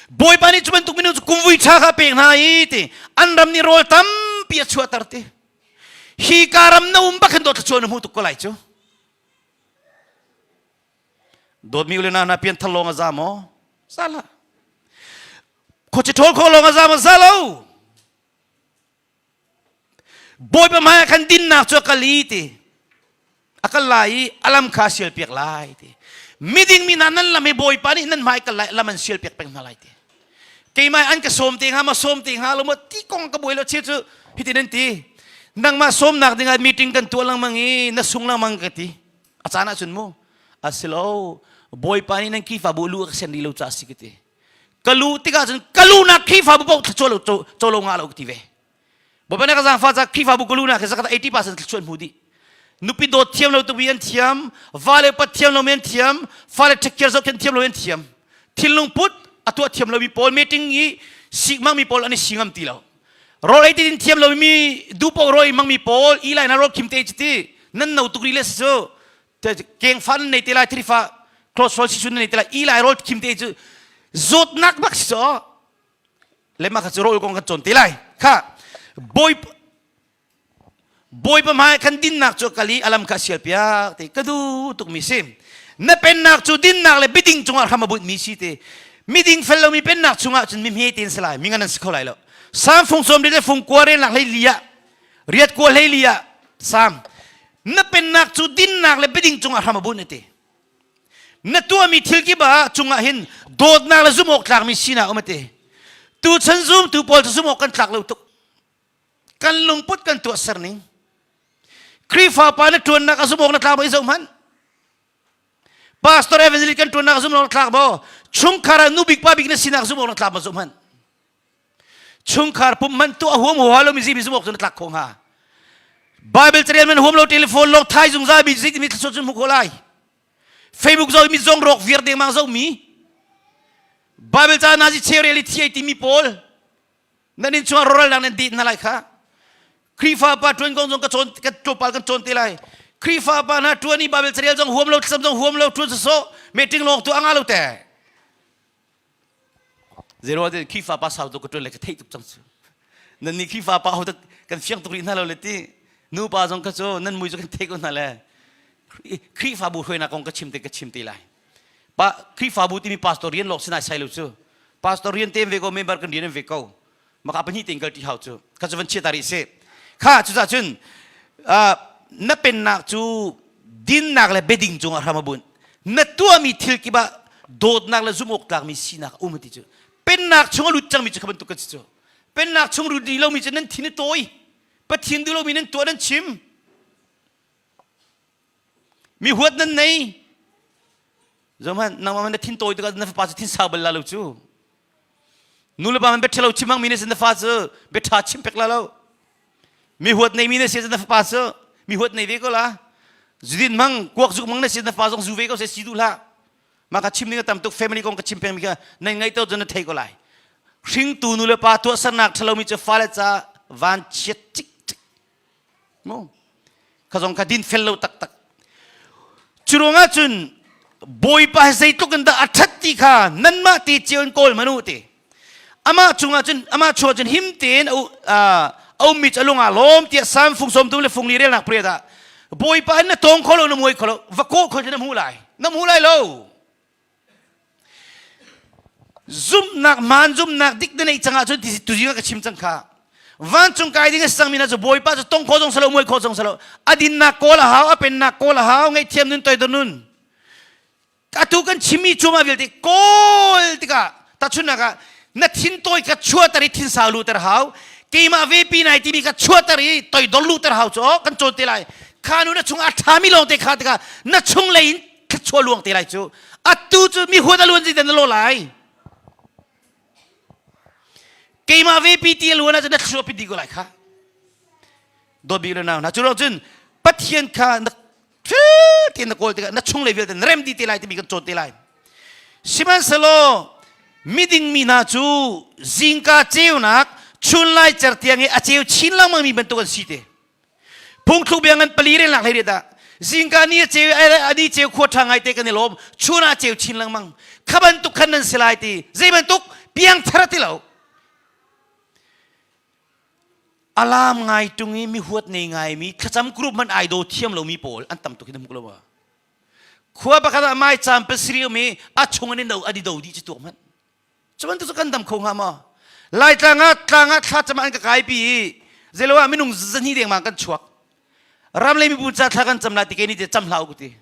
Bawipa nih cu bantuk minung cu kumvui ṭha kha a pek hna i ti an ram nih rawl tampi a chuahter ti hi ka ram na um bak hin dawt thluachuah na hmuh tuk ko lai cu dawtmi ule na na pianthar lawng a za maw za hlah khuaci ṭhawl khawh lawng a za maw za lo Bawipa hmaiah khan dinnak cu a kal i ti a kal lai i a lam kha a sialpiak lai ti miding mi hna nan lam hi Bawipa nih nan hmai kal lai lam an sialpiak peng hna lai ti keimah an ka sawm te hnga ma sawm te hnga lo maw ti kong ka buai lo cheu cu hitin an ti nangmah sawmnak dingah meeting kan tuah lengmang i na sung lengmang ka ti a caan ahcun mu asilo Bawipa nih nan Khrihfabu lu a ka sen rih lo ca a si ka ti ka lu tikah cun ka lu nak Khrihfabu paoh thluachuah lo co lo ngah lo ka ti ve Bawipa nih ka zaangfah ca Khrihfabu ka lu nak hi zakhat 80% thluachuah an hmu dih nupi dawt thiam lo tukmi an thiam vale pat thiam lomi an thiam fale take care zohkhenh thiam lo an thiam thinlung put a tuah thiam lomi pawl meeting i sikmangmi pawl an i si ngam ti lo rawl ei tin thiam lomi dupo rawl ei mangmi pawl i lai na rawl khim te ti nan no tuk ri le si cu keng fa nan nei te lai thrifa cholesterol si sun nan nei te lai i lai rawl khim te cu zawtnak bak si cu le mah kha cu rawl kong kan cawn te lai kha bawi Bawipa hmai khan dinnak cu kal i a lam kha sial piak ti ka duh tukmi si. Na pennak cu dinnak le biading cungah hram a bunhmi si ti. Miding fel lomi pennak chungah cun mi hme tein si lai, mi ngan an si kho lai lo. Sam fung sawm le fung kua relnak hlei li ah riat kua hlei li ah Sam na pennak cu dinnak le biading cungah hram a bunh ti. Na tuahmi thil kip ah cungah hin dawtnak le zumh awk tlakmi sinak um ti. Tuchan zumtu pawl cu zumh awk kan tlak lo tuk. Kan lungput kan tuahser ning. Khrihfa pa na ṭuannak a zumh awk na tlak maw i zoh hmanh. Pastor evangelist kan ṭuannak a zumh awk na tlak maw? Chungkhar ah nu bik pa bik na sinak zumh awk na tlak maw zoh hmanh. Chungkhar pumh man tuah huam huha lo mi zi mi zumh awk cu na tlak kho hnga. Bible carel man huam lo telephone lawng thai zungzal mi zei timi thluachuah cun hmu kho lai. Facebook zoh mi zong rawk viar dengmang zoh mi. Bible ca nazi cherel i thiai timi pawl nan in chungah rawhralnak nan deh hna lai kha Khrihfa pa ṭuan kong zong ka cawn ka tlawmpal kan cawn te lai Khrihfa pa hna ṭuan i Bible carel zong huam lo thlacam zong huam lo ṭuan sawsawh meeting lawng tu a ngah lo te Zero te Khrihfa pa sau tuk ka ṭuan le ka theih tuk cang cu nan nih Khrihfa pa ho kan fiang tuk rih hna lo le ti nu pa zong ka cu nan mui cu kan theih ko hna le Khrihfabu hruainak kong ka chim te ka chim te lai Pa Khrihfabu timi pastor rian lawng sinai sai lo cu. Pastor rian te ve ko member kan rian ve ko. Maka pahnih tein kal ti hau cu. Kha cu van chia ta rih si. Kha cu cun na pennak cu dinnak le beding cungah hram a bunh. Na tuahmi thil kip ah dawtnak le zumh awk tlakmi sinak um ti cu. Pennak chung a lut cangmi cu kha bantuk kan si cu. Pennak chung lut rih lomi cu nan thin a tawi. Pathian duh lomi nan tuah nan chim. Mi huat nan nei. Zohmanh nangmah na thin tawi tikah na fapa cu thin sau bal la lo cu. Nu le pa man bia ṭhalo chim hmangmi na si na fa cu bia ṭha chim pek la lo. Mi huat neimi na si na fapa cu mi huat nei ve ko la. Zudin mang kuak zuk mang na si na fa zong zu ve ko se si duh hlah. Mah ka chim ning a tam tuk family kong ka chim pengmi kha nan ngaih to cun na thei ko lai. Hringtu nu le pa tuahsernak ṭhalomi cu fale ca van chiat cik cik Mu. Kha zong kha din fel lo taktak. Cu ruangah cun Bawipa hi zeitluk in dah a ṭhat ti kha nanmah te cio in kawl hmanh u ti. Amah cungah cun amah chungah cun him tein a ummi cu a lung ah lawm tiah Salm fung sawm tum le fung li relnak pariat ah Bawipa in na tawng kho lo na muai kho lo va kawh kho na hmu lai na hmu lai lo Zumhnak maan zumhnak dik na neih cang ahcun tuzing ah ka chim cang kha. Vancung kai ding a si cangmi hna cu Bawipa cu tong khawh zong si lo, muai khawh zong si lo. A dinnak kawl a hau, a pennak kawl a hau, ngaihthiam nun toidor nun. Atu kan chimmi cuahmah vialte kawl tikah tahchunhnak ah na thintawi kha chuahter i thinsau luhter hau. Keimah vepi nai timi kha chuahter i toidor luhter hau cu kan cawn te lai. Kha nu na chung a ṭhami lawng te kha tikah na chunglei in thluachuah luang te lai cu atu cu mi huat a luan zeidah na lo lai keimah ve pi ti a luan ahcun na thluachuah pi dih ko lai kha dawt bik le nau hna cu ruang cun pathian kha na thil na kawl tikah na chunglei vialte na rem dih te lai timi kan cawn te lai sihmanhsehlaw miding mi hna cu zingka ceunak chunlai certiang i a ceu chin lengmang mi bantuk an si te Phungthluk bia ngan pali relnak hlei dah zingka ni a ceu ani ceu khua ṭha ngai te kan i lawm chun ah ceu chin lengmang kha bantuk khan nan si lai ti zei bantuk piangthar ti lo alam ngai tung i mi huat nei ngai mi thlacam group man ai do thiam lo mi pawl an tam tuk hi na hmu lo ma khua pakhat ah mai cam pasiri um i a chung an in do adi do di chu tuak man Cu bantuk cu kan dam kho hnga maw? Laitlang ah tlang ah thla cam an ka kaipi i zeilo ah minung zahnih dengmang kan chuak. Ram le mibu ca thla kan cam la ti ke ni te cam hlah u ti.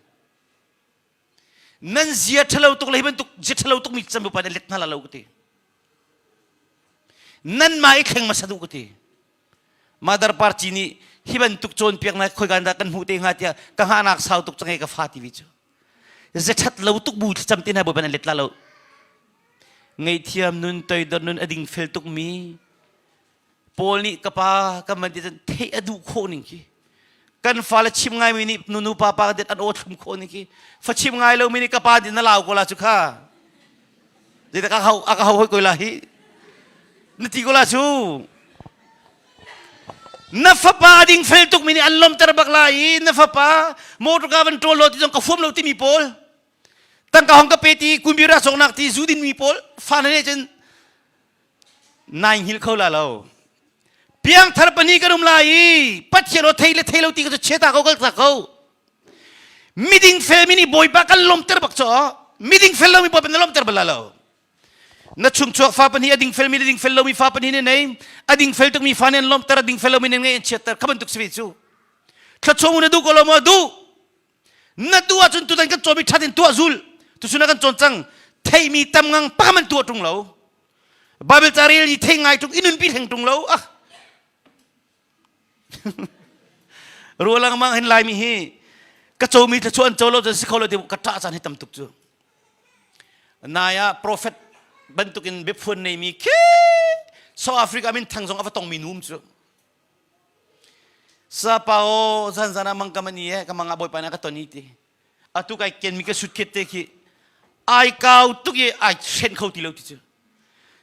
Nan zia ṭhalo tuk le hi bantuk zia ṭhalo tuk mi cam bu pa let hna la lo ti. Nan mah i thleng hmasa duh ka ti. Mother Party nih hi bantuk cawnpiaknak khoikan dah kan hmuh te hnga tiah ka hngahnak sau tuk cang e ka fa ti vi cu. Zethat lo tuk bu thlacam te hna bawipa nan let la lo. Ngaihthiam nun toidor nun a ding fel tuk mi Paul nih ka pa ka man ti cun theih a duh khawh ning khi kan fale chim ngai mi nih nunu pa pa det an aw thlum khawh ning khi fa chim ngai lo mi nih ka pa din na lau ko la cu kha zeidah ka hau a ka hau hoi ko la hi na ti ko la cu na fapa ding fel tuk mi nih an lomter bak lai i na fapa motor ka van ṭawl lo ti zong ka huam lo timi pawl tangka hong ka pe ti kumbira soknak ti zu din mi pawl fa na nih cun nai hngil kho la lo. Piangthar pahnih kan um lai i Pathian aw thei le thei lo ti ka cu cheta ko kal ta ko. Miding fel mi nih Bawipa kan lawmter bak caw. Miding fel lomi Bawipa na lawmter bal lo. Na chungchuak fa pahnih a ding felmi le ding fel lomi fa pahnih ne nei. A ding fel tukmi fa nih an lawmter, a ding fel lomi nih an ngeih an chiatter. Kha bantuk si ve cu. Thluachuah na duh ko lo maw? Duh. Na duh ahcun tutan kan cawmi ṭhat in tuah zul. Tuchun ah kan cawn cang. Theimi tam ngang pakam an tuah ṭung lo. Bible ca rel i thei ngai ṭung i nunpi hleng ṭung lo. Ah. Ruah lengmang hin Laimi hi ka comi thluachuah an co lo cun si kho lo ti ka ṭah caan hi tam tuk cu. Nai ah prophet bantukin biaphuan neimi khi South Africa min thang zong a va tongmi nu um cu. Sapa aw zan zan ah mang ka mani e ka mang ah bawipa nih a ka ton i ti. Atu kai ken mi ka sut te khi ai kau tuk i ai hren kho ti lo ti cu.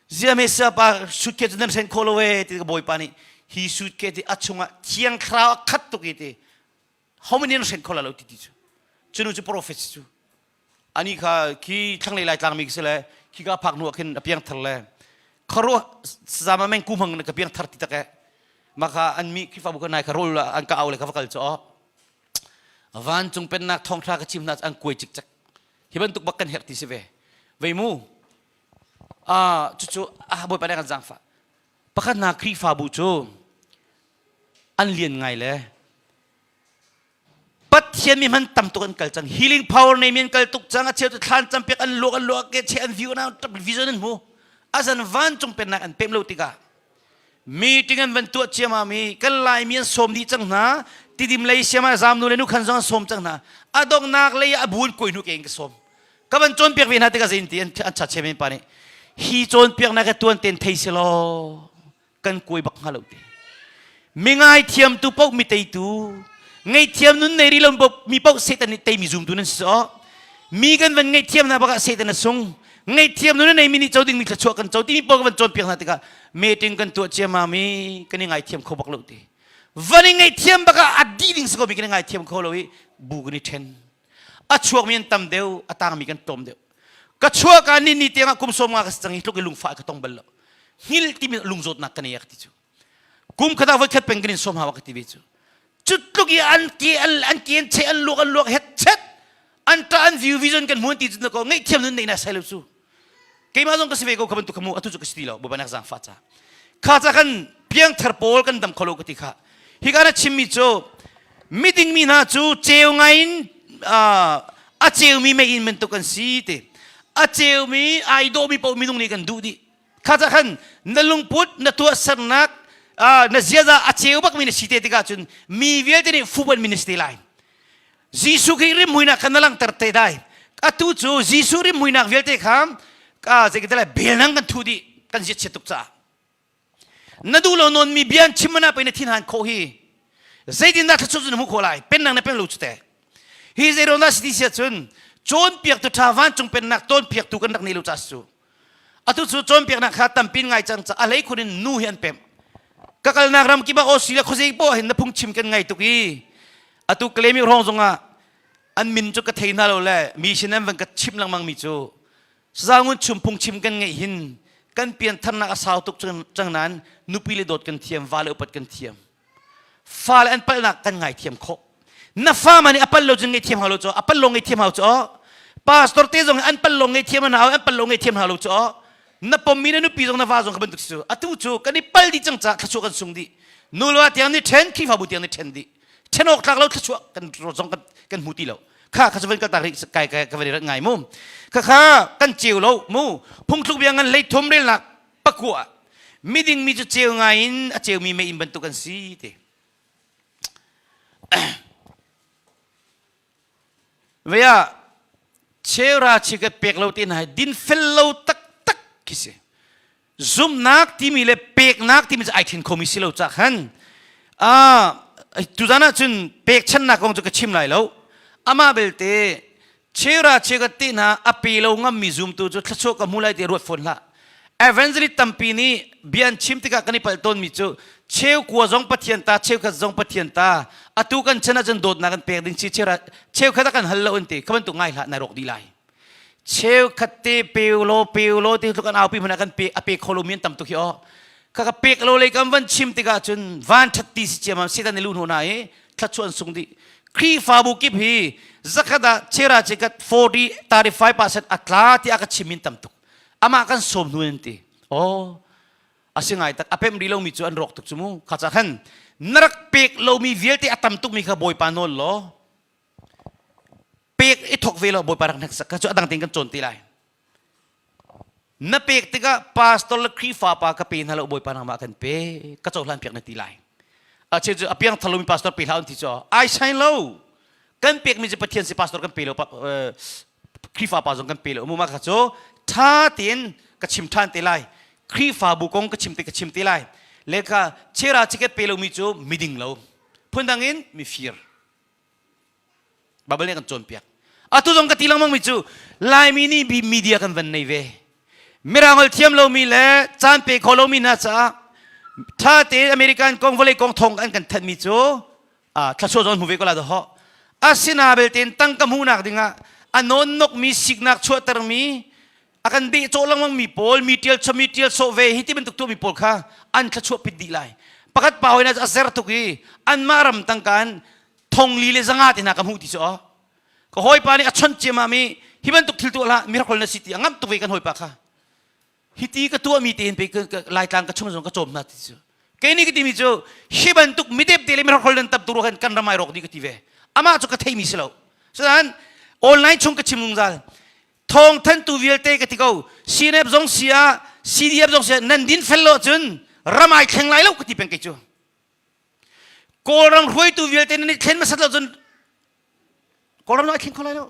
Zia me sapa sut cu nan hren kho lo e ti ka bawipa nih hi sut ti a chungah thiang thlarau a khat tuk i ti. How many nan hren kho la lo ti ti cu. Cunu cu prophet cu. Ani kha khi thlanglei lai tlangmi khi si le khi ka phak hnu ah khin a piangthar le kharuah zama meng ku hmang ka piangthar ti tak e maka an mi Khrihfabu ka nai kha rol an ka au le ka va kal cho vancung pennak thawngtha ka chim hna an kuai cikcek hi bantuk bak kan herh ti si ve vei mu a cucu a bawipa nih kan zaangfah pakhat hna Khrihfabu cu an lian ngai le Pathian mi hman tam tuk an kal cang healing power nei mi an kal tuk cang a cheu cu thlan cam piak an luak an luak ke che an view na vision an hmu azan vancung pennak an pem lo tikah meeting an van tuah ciama mi kan lai mi an sawm dih cang hna tidim lei siama zam nu le nu khan zong an sawm cang hna a donghnak lei a bu in koi hnu ke in ka sawm ka van cawnpiak ve hna tikah zein ti an cha che men pa nih hi cawnpiaknak ka tuan ten thei si law kan kuai bak hnga lo te mi ngaithiamtu paoh mi teitu ngaihthiam nun nei rih lo mi paoh Satan nih teimi zumtu nan si caw mi kan van ngaihthiam hna bakah Satan a sung ngaihthiam nun a neimi nih co dingmi thluachuah kan co timi paoh kan van cawnpiak hna tikah meeting kan tuah ciammam i kan i ngaithiam kho bak lo ti van i ngaihthiam bakah a dih ding si ko mi kan i ngaithiam kho lo i bu kan i ṭhen a chuakmi an tam deuh a tangmi kan tlawm deuh ka chuah ka ni ni tiangah kum sawm nga ka si cang hi tluk i lungfah ka tong bal lo hngil timi lungzawtnak ka nei a ka ti cu kum khat ah voi khat peng kan in sawm hawa ka ti ve cu cu tluk i an ke an an ke an che an luak an luak het chet an ta an view vision kan hmuan ti cu na ko ngaihthiam nun nei na sai lo cu keimah zong ka si ve ko kha bantuk kha mu atu cu ka si ti lo bawipa nak zaangfah ca kha ca kan piangthar pawl kan dam kholo ka ti kha hi ka na chimmi cu miding mi hna cu ceu ngai in a ceumi mei in bantuk an si ti a ceumi ai dawhmi paoh minung nih kan duh dih kha ca khan na lungput na tuahsernak na ziaza a ceu bakmi na si te tikah cun mi vialte nih fup an min si te lai Jesuh Khrih rimhmuinak kha na langhter te dai. Atu cu Jesuh rimhmuinak vialte kha ka zei ka bel nang kan thu dih kan ziat chiat tuk caah. Na duh lo nawn mi bia an chim mana pei na thin han khawh hi. Zeitin dah thluachuah cu na hmuh khawh lai? Pennak na peng lo cu te. Hi zei dah si ti sia cun cawnpiaktu ṭha vancung pennak tawnpiaktu kan rak nei lo ca cu. Atu cu cawnpiaknak kha tampin ngai cang ca a hlei khun in nu hi an pemh. Ka kalnak ram kip ah Australia khuazei poah hin na phungchim kan ngai tuk i atu Kalemi hrawng zongah an min cu ka thei hna lo le mi sin an van ka chim lengmang mi cu Sazangun chum phungchim kan ngeih hin kan piantharnak a sau tuk cang nain nupi le dawt kan thiam va le upat kan thiam fale an palhnak kan ngaithiam khawh na fa ma nih a palh lo cun ngaihthiam hau lo cu a palh lo ngaihthiam hau cu pastor te zong an palh lo ngaihthiam hau an palh lo ngaihthiam hau lo cu na pommi na nupi zong na va zong ka bantuk si cu atu cu kan i pal dih cang ca thluachuah kan sung dih nu le va tiang nih ṭhen Khrihfabu tiang nih ṭhen dih ṭhen awk tlak lo thluachuah kan zong kan kan hmu ti lo kha kha cu van kal tak rih kai ka van i rat ngai mu kha kha kan ceu lo mu phungthluk bia ngan hlei thum relnak pakua miding mi cu ceu ngai in a ceumi mei inn bantuk an si ti vea cheura chi ka pek lo ti na din fel lo taktak khi si zumnak timi le peknak timi cu ai then khomi si lo ca khan a tuzan ah cun pekchannak kong cu ka chim lai lo amah belte Cheura cheukhat te hna a pe lo ngammi zumtu cu thluachuah ka hmu lai ti ruat fawn hlah. Evangelist tampi nih bia an chim tikah kan i palh tawnmi cu cheu kua zong Pathian ta, cheukhat zong Pathian ta. Atu kan chan ahcun dawtnak kan pek ding si cheura cheukhat ah kan hal lo an ti. Kha bantuk ngai hlah nai rawk dih lai. Cheukhat te pe law pe law ti tluk an aupi hmanh ah kan pe a pe kho lomi an tam tuk hi aw. Ka ka pek lo lei kan van chim tikah cun van ṭhat ti si ciammam Satan nih lu hnu hna i thluachuah an sung dih. Khrihfabu kip hi zakhat ah chera chikat 40 35% a tla tiah ka chim in tam tuk. Amah kan sawm hnu in ti. Oh, a si ngai tak a pem rih lomi cu an rawk tuk cu mu. Kha ca khan na rak pek lomi vialte a tam tukmi kha Bawipa nawl law pek i thok ve law Bawipa rak hneksak kha cu a dang tein kan cawn te lai. Na pek tikah pastor le Khrihfa pa ka pe hna lo Bawipa nangmah kan pe ka cohlan piak na ti lai. A cheu cu a piang thar lomi pastor pe hlah an ti cu ai sai lo. Kan pekmi cu Pathian si pastor kan pe lo Khrihfa pa zong kan pe lo mu ma kha cu tha tein ka chim than te lai. Khrihfabu kong ka chim te ka chim te lai. Le kha chera chiket pe lomi cu miding lo. Phundang in mifir. Bible nih a kan cawnpiak. Atu zong ka ti lengmang mi cu Laimi nih bi media kan van nei ve. Mirang holh thiam lomi le caan pe kho lomi hna caah tha tein American kong vawlei kong thong an kan thanhmi cu thluachuah zong hmu ve ko la dah Asina belte in tangka hmuhnak dingah a nawnnokmi siknak chuahtermi a kan deh cawh lengmang mi pawl mi tial mi tial sawh ve hi ti bantuk tuahmi pawl kha an thluachuah pit dih lai. Pakhat pa hoi na a zer tuk i anmah ram tangka in thongli le zanga te hna ka hmuh ti cu ka hawipa nih a chawnh ciammam i hi bantuk thil tuah hlah miracle na si ti a ngamh tuk ve kan hawipa kha hi ti ka tuahmi te hin pe laitlang ka chung zong ka cawm hna ti cu kei nih ka timi cu hi bantuk midep te le miracle nan tam tu kan kan ramai rawk di ka ti ve amah cu ka theimi si lo cutan online chung ka chim zungzal thawng thantu vialte ka ti ko CNF zong si ah CDF zong si ah nan din fel lo cun ramai thleng lai lo ka ti peng kei cu Kawlram hruaitu vialte nan i thlen hmasat lo cun Kawlram ai thleng kho lai lo.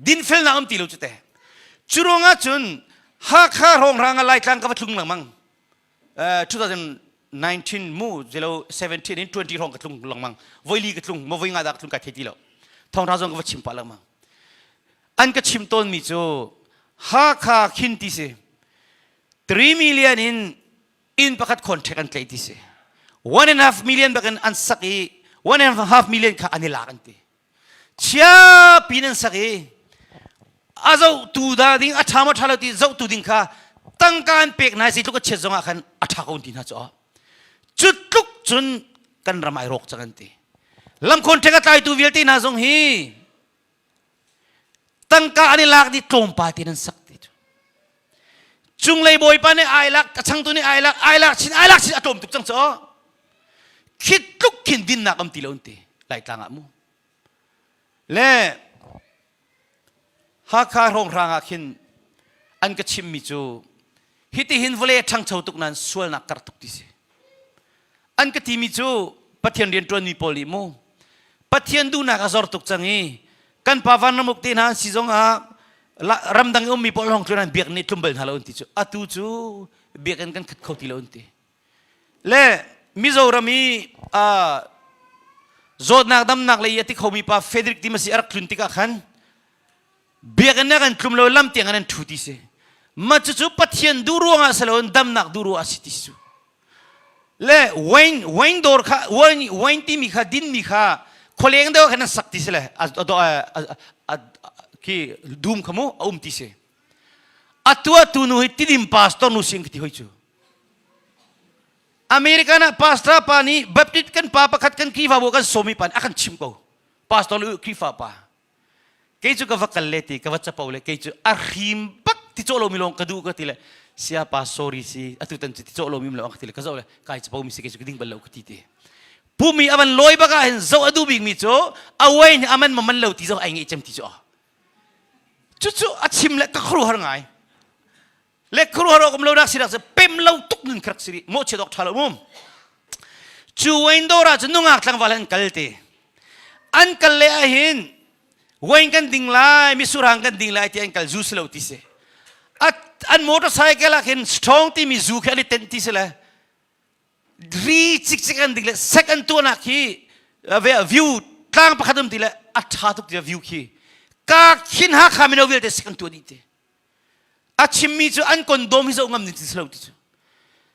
Dinfelnak um ti lo cu te. Cu ruangah cun Hakha hrawnghrang ah Laitlang ka va tlung lengmang. Uh, 2019 mu zelo 17 in 20 hrawng ka tlung lengmang. Voili ka tlung, mo voi nga dah ka tlung kai thei ti lo. Thawngtha zong ka va chim pah lengmang. An ka chim tawn mi cu Hakha khin ti si. 3 million in inn pakhat contract an tlaih ti si 1.5 million bakin an sak i 1.5 million kha an i lak an ti chia pin an sak i a zohtu da ding a ṭha maw ṭha lo ti zohtu ding kha tangka an pek hna si tluk a chiat zongah khan a ṭha ko ti hna cu cu tluk cun kan ram ai rawk cang an ti lam contract a tlaitu vialte hna zong hi Tangka an i lak dih tlawmpal te nan sak ti cu. Cunglei bawipa nih ai lak, a changtu nih ai lak, ai lak chin, ai lak chin a tlawm tuk cang cu. Khi tluk khin dinnak um ti lo an ti. Laitlang ah mu. Le Hakha hrawnghrang ah khin an ka chimmi cu hitihin vawlei a ṭhangcho tuk nain sualnak karh tuk ti si. An ka timi cu Pathian rianṭuanmi pawl nih mu Pathian duhnak a zor tuk cang i kan pa vanramuk te hna an si zongah ramdang i ummi pawl hong tlun an biak nih tlum bal hna lo an ti cu atu cu biakinn kan khat kho ti lo an ti le Mizoram i zawtnak damnak lei i a ti khomi pa Frederick Timasi a rak tlun tikah khan biakinn ah kan tlum lo lam tiang an ṭhu ti si mah cucu Pathian duh ruangah si loin damnak duh ruangah si ti si le wine wine dawr kha wine wine timi kha dinmi kha khualeng deuh khan an sak ti si le khi dum kha mu a um ti si a tuahtu nu hi tidim pastor nu sing ti hoi cu American ah pastor pa nih Baptist kan pa pakhat kan Khrihfabu kan sawmi pa nih a kan chim ko pastor nu Khrihfa pa Kei cu ka va kal le ti ka va capo le kei cu a hrim bak ti cawh lomi lawng ka duh ka ti le siapa sorry si atu tan cu ti cawh lomi lawng ka ti le ka zoh le kai capo mi si kei cu ka ding bal lo ka ti ti pumi a van lawi bak ah hin zoh a duh bik mi cu a wine a man ma man lo ti zoh ai ngeih cem ti cu cucu a chim le ka khuaruahar ngai le khuaruahar awk um lo nak sinak cu pem lo tuk nun kha rak si rih mawhchiat awk ṭha lo mum cu wine dawr ah cun nungak tlangval an kal ti an kal le ahhin wine kan ding lai misurang kan ding lai ti an kal zu si lo ti si an motorcycle ah khin strong timi zu khi an i tenh ti si le ri cikcik an ding le sek an tuahnak khi view tlang pakhat um ti le a ṭha tuk ti view khi ka khin Hakha mino vialte sek an tuah dih ti A chimmi cu an kondom hi zoh ngam ning si lo ti cu.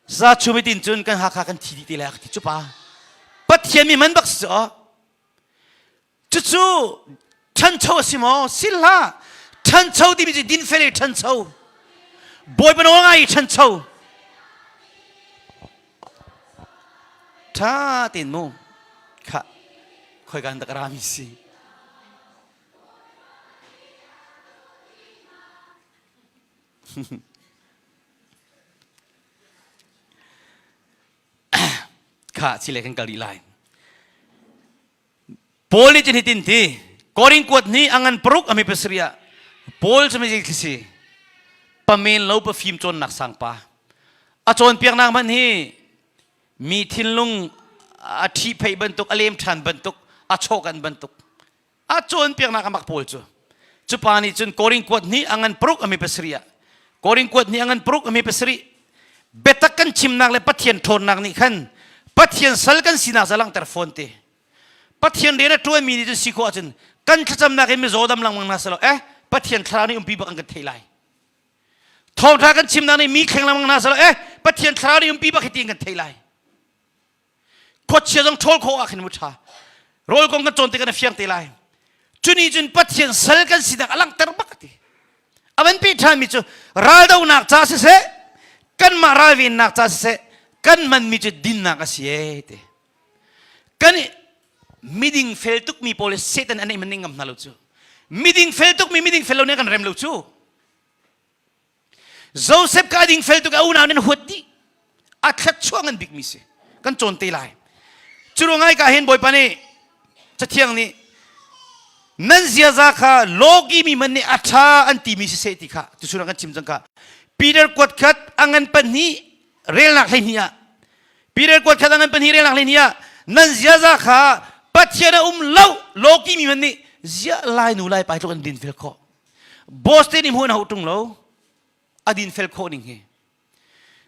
Za chumi tin cun kan Hakha kan thi dih te lai ka ti cu pa. Pathian mi man bak si cu. Cucu ṭhancho a si maw? Si hlah. Ṭhancho timi cu dinfel i ṭhancho. Bawipa nawl ngai i ṭhancho. Ṭha tein mu. Khah, khoikan dak rami si. Khah, chile kan kal rih lai. Paul nih cun hitin ti, Korin kuat ni a ngan paruk a mi pasarih ah Paul cu mei khi si pamen lo pafim cawnnak sangpa a cawnpiaknak hmanh hi mi thinlung a ṭhihpheih bantuk a lem ṭhan bantuk a chawhkan bantuk a cawnpiaknak a mak Paul cu cu pa nih cun Korin kuat ni a ngan paruk a mi pasarih ah Korin kuat ni a ngan paruk a mi pasarih biatak kan chimnak le Pathian ṭhawnnak nih khan Pathian sal kan sinak za langhter fawn te Pathian rian a ṭuanmi nih cun si khawh ahcun kan thlacamnak in mizaw dam lengmang hna selaw eh Pathian thlarau nih umpi bak an kan theih lai. Thawngṭha kan chimnak nih mi thleng lengmang hna selaw eh Pathian thlarau nih umpi bak hi ti an kan theih lai. Khuachia zong ṭhawl khawh ah khin mu ṭha. Rawl kong kan cawn tikah na fiang te lai. Cuni cun Pathian sal kan sinak a langhter bak a ti. A van pe ṭhanmi cu raldonak ca siseh, kanmah ralvennak ca siseh, kan hmanmi cu dinnak a si ee ti. Kan miding fel tukmi pawl le Satan an ei man ning ngam hna lo cu. Miding fel tukmi miding fel lo nih kan rem lo cu. Joseph ka ding fel tuk a unau nan huat dih. A thluachuah ngan bikmi si. Kan cawn te lai. Cu ruang ka hin Bawipa nih Cathiang nih nan ziaza kha logi mi man nih a ṭha an timi siseh ti kha tuchun ah kan chim cang kha Peter kuat khat a ngan pahnih relnak 12 ah Peter kuat khat a ngan pahnih relnak 12 ah nan ziaza kha Pathian a um lo loki mi man nih zia lai nu lai pai tluk an din fel khawh boss te nih hmuh an hauh ṭung lo a din fel khawh ning hi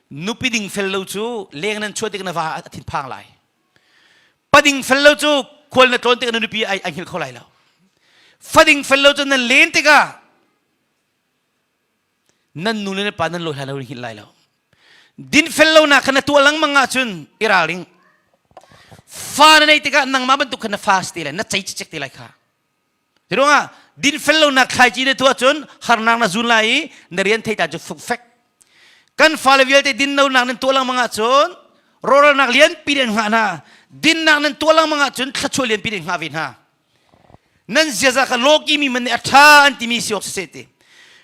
nupi ding fel lo cu leng nan chuah tik na va a thin phang lai pa ding fel lo cu khual na tlawn tik na nupi ai ai hngilh kho lai lo fa ding fel lo cu nan len tikah nan nu le nan pa nan lawi hlan lo in hngilh lai lo din fel lo nak kha na tuah lengmang ahcun i ralring fa na neih tikah nangmah bantuk khan na fa si te lai na cei cicek te lai kha Ruangah dinfel lonak thlaici na tuah cun harnak na zun lai i na rian thei ta cu fukfek. Kan fale vialte dinlonak nan tuah lengmang ahcun rawhralnak lianpi nan hngah hna. Dinnak nan tuah lengmang ahcun thluachuah lianpi nan hngah ve hna. Nan ziaza kha lawki mi man nih a ṭha an timi si awk siseh ti.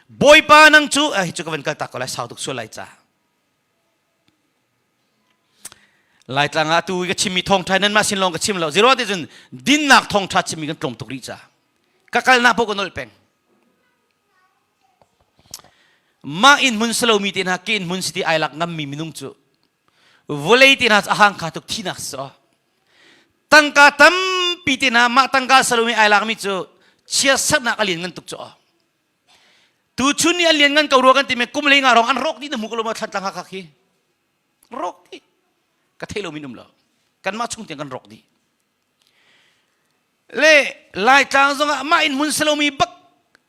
Bawipa nang cu eh, cu ka van kal tak ko lai sau tuk sual lai ca. Laitlang ah atu ka chimmi thawngṭha nanmah sin lawng ka chim lo. Zero te cun dinnak thawngṭha chimmi kan tlawm tuk rih ca. Ka kalnak paoh ka nolh peng. Mah inn hmun salomi te hna ke inn hmun si ti ai lak ngammi minung cu vawlei te hna cu a hangkha tuk thinak si Tangka tampi te hna mah tangka salomi ai lakmi cu chiatsernak a lian ngan tuk cu. Tuchun ni an lian ngan ko rua kan ti me kum lei nga rong an rawk dih na hmu ko lo ma thlan tlang hakha khi rawk dih ka thei lo min um lo kanmah chung tiang kan rawk dih le laitlang zong ah mah in hmun salomi bak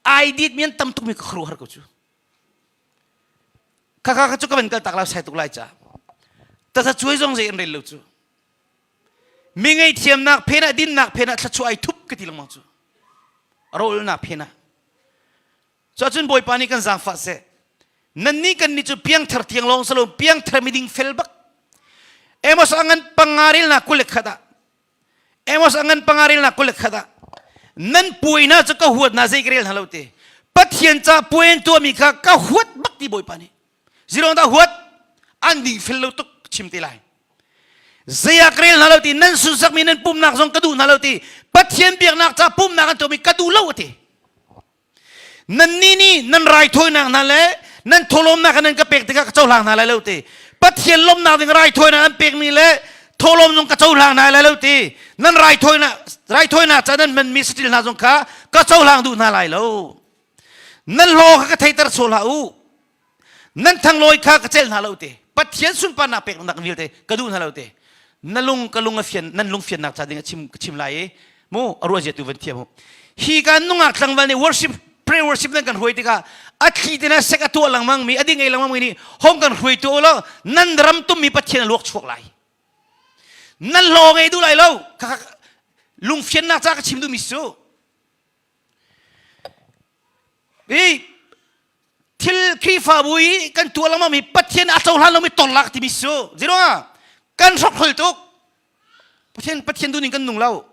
ai dit mi an tam tuk mi ka khru har ko cu khakha kha cu ka van kal tak lai sai tuk lai ca tasa cuai zong zei an rel lo cu Mi ngaihthiamnak phen ah dinnak phen ah thluachuah ai thup ka ti lengmang cu. Rawlnak phen ah. Cuahcun Bawipa nih kan zaangfah seh. Nannih kan nih cu piangthar tiang lawng si lo piangthar miding fel bak. Amos a ngan panga relnak 21 ah Amos a ngan panga relnak 21 ah nan puai hna cu ka huat hna zei ka rel hna lo te. Pathian ca puai an tuahmi kha ka huat bak ti Bawipa nih. Zirong dah huat an ding fel lo tuk chim te lai. Zei ah ka rel hna lo ti nan sunsakmi nan pumnak zong ka duh hna lo ti Pathian biaknak ca pumnak an tuahmi ka duh lo a ti. Nannih nih nan raithawinak hna le nan thawhlawmnak nan ka pek tikah ka cohlang hna lai lo ti. Pathian lawmnak ding raithawinak an pekmi le thawhlawm zong ka cohlang hna lai lo ti. Nan raithawinak raithawinak ca nan hmanmi saṭil hna zong kha ka cohlang duh hna lai lo. Nan hlaw kha ka theiter sawh hlah u. Nan thanglawi kha ka celh hna lo te. Pathian sunparnak peknak vialte ka duh hna lo te. Na lung ka lung a fian nan lung fiannak ca ding a chim ka chim lai i mu a ruah zia tu van thiam u. Hi ka nungak tlangval nih worship prayer worship nan kan hruai tikah a thli te na sek a tuah lengmang mi a ding ei lengmang mi nih hong kan hruai tu law nan ram tummi Pathian a luak chuak lai. Nan hlaw ngei duh lai lo. Lungfiannak ca ka chim duhmi cu Hi thil Khrihfabu i kan tuah lengmang mi Pathian a cohlan lomi torlak timi cu ziruangah kan hrokhrol tuk. Pathian Pathian duhning kan nung lo.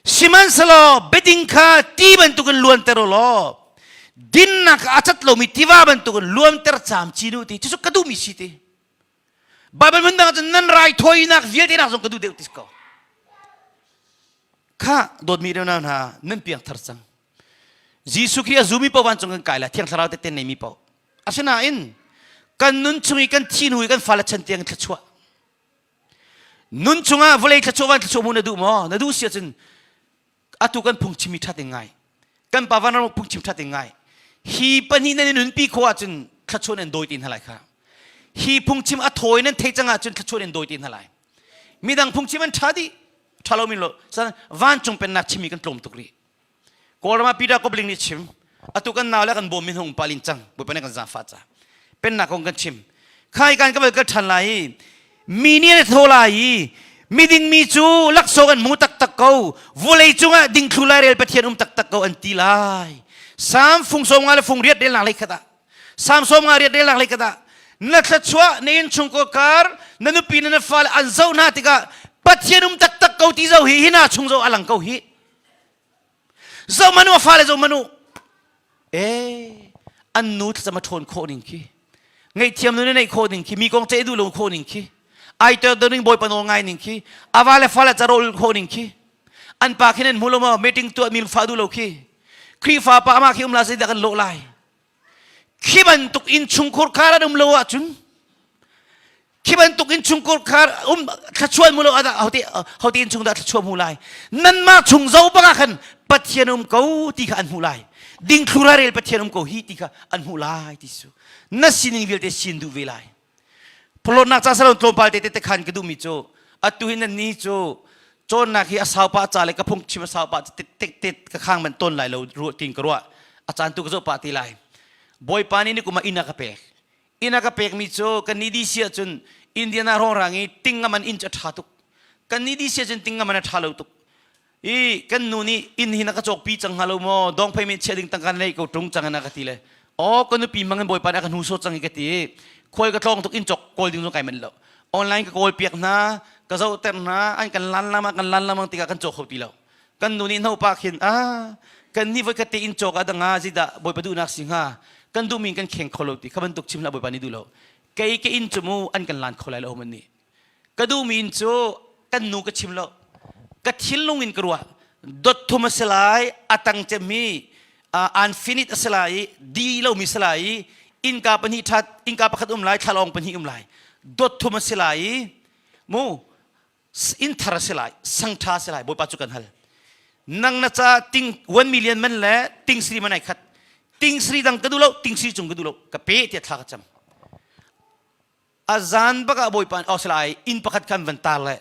Sihmanhsehlaw biading kha ti bantukin luanter u law dinnak a cat lomi tiva bantukin luanter camcin u ti cucu ka duhmi si ti. Bible hmun dang ahcun nan raithawinak vialte nak zong ka duh deuh ti ko. Kha dawtmi reu hna nan piangthar cang. Jesuh Khrih a zumi paoh vancung kan kai lai Thiang Thlarau tehte neimi paoh. Asinain kan nun chung i kan thi hnu i kan fale chan tiang thluachuah Nun chungah vawlei thluachuah van thluachuah hmuh na duh maw? Na duh si ahcun atu kan phungchim i ṭhat in ngai. Kan pa van ram phungchim ṭhat in ngai. Hi pahnih nan i nunpi khawh ahcun thluachuah nan dawi ti hna lai kha. Hi phungchim a thawi nan theih cang ahcun thluachuah nan dawi ti hna lai. Midang phungchim an ṭha dih. Ṭha lo min lo. Vancung pennak chimmi kan tlawm tuk rih. Kawlram ah Peter Kobling nih chim atu kan nau le kan bawm min hung palin cang Bawipa nih kan zaangfah ca pennak kong kan chim khai kan ka bal kal ṭhan lai i mi nih an tho lai i miding mi cu laksawng an hmu taktak ko vulei cungah dingthlu lairel Pathian um taktak ko an ti lai Sam fung sawm nga le fung riat relnak lei khat ah Sam sawm nga riat relnak lei khat ah na thluachuah na innchungkhar kar na nupi na fale an zoh hna tikah Pathian um taktak ko ti zo hi hina chung zo alang ko hi Zohmanh u a fale zohmanh u. Eh, an nu thlacam a ṭhawn khawh ning khi. Ngaihthiam nu nih neih khawh ning khi, mi kong ceih duh lo khawh ning khi. Ai ter ning bawipa nawl ngai ning khi. A va le fale carol khawh ning khi. An pa khi nan hmu lo maw? Meeting tuah mi fa duh lo khi. Khrihfa pa amah khi um la zeidah kan lawh lai? Khi bantuk innchungkhur khar an um lo ahcun khi bantuk innchungkhur khar um thluachuah mu lo ah hote hote innchung dah thluachuah hmu lai nanmah chung zo bang ah khan Pathian um ko ti kha an hmuh lai dingthlu rel Pathian um ko hi ti kha an hmuh lai ti su na sining vialte sin duh ve lai Phulawtnak ca salon tlawmpal te te khan ka duhmi cu atu hi nan ni cu cawnnak hi a sau pah ca le ka phung chim a sau pah te te ka khang man ton lai lo ruah tin ka ruah a caan tu ka zoh pah ti lai Bawipa nih ni kum ah inn a ka pek inn a ka pekmi cu kan ni DC ahcun Indiana rongrang i ting a man inn cu a ṭha tuk kan ni DC ahcun ting a man a ṭha lo tuk i kan nu nih inn hi na ka cawkpi cang hnga lo maw dongphei men chia ding tangka nei ko ṭung cang in a ka ti le aw ka nupi hmang in bawipa nih a ka hnu sawt cang i ka ti khual ka tlawng tuk inn cawk kawl ding zong kai manh lo online ka kawl piak hna ka zohter hna an kan lan lama kan lan lamang tikah kan cawk kho ti lo kan nu nih hno pa khin a kan ni voi khat te inn cawk ah danga zidah bawipa duhnak si hnga kan duhmi kan kheng kho lo ti kha bantuk chim hlah bawipa nih duh lo kei ka inn cu mu an kan lan kho lai lo man nih Ka duhmi in cu kan nu ka chim lo. Ka thinlung in ka ruah. Dot thum a si lai, a tang cemmi uh, unfinite a si lai i, di lomi si lai i, innka pahnih that, innka pakhat um lai, thlalawng pahnih um lai. Dot thum a si lai i, mu, inn thar a si lai, sang ṭha a si lai, Bawipa cu kan hal. Nang na ca ting 1 million man le ting sri man ai khat. Ting sri dang ka duh lo, ting sri cung ka duh lo. Ka pe tiah thla ka cam. A zan bak ah Bawipa nih lai inn pakhat khan van tar le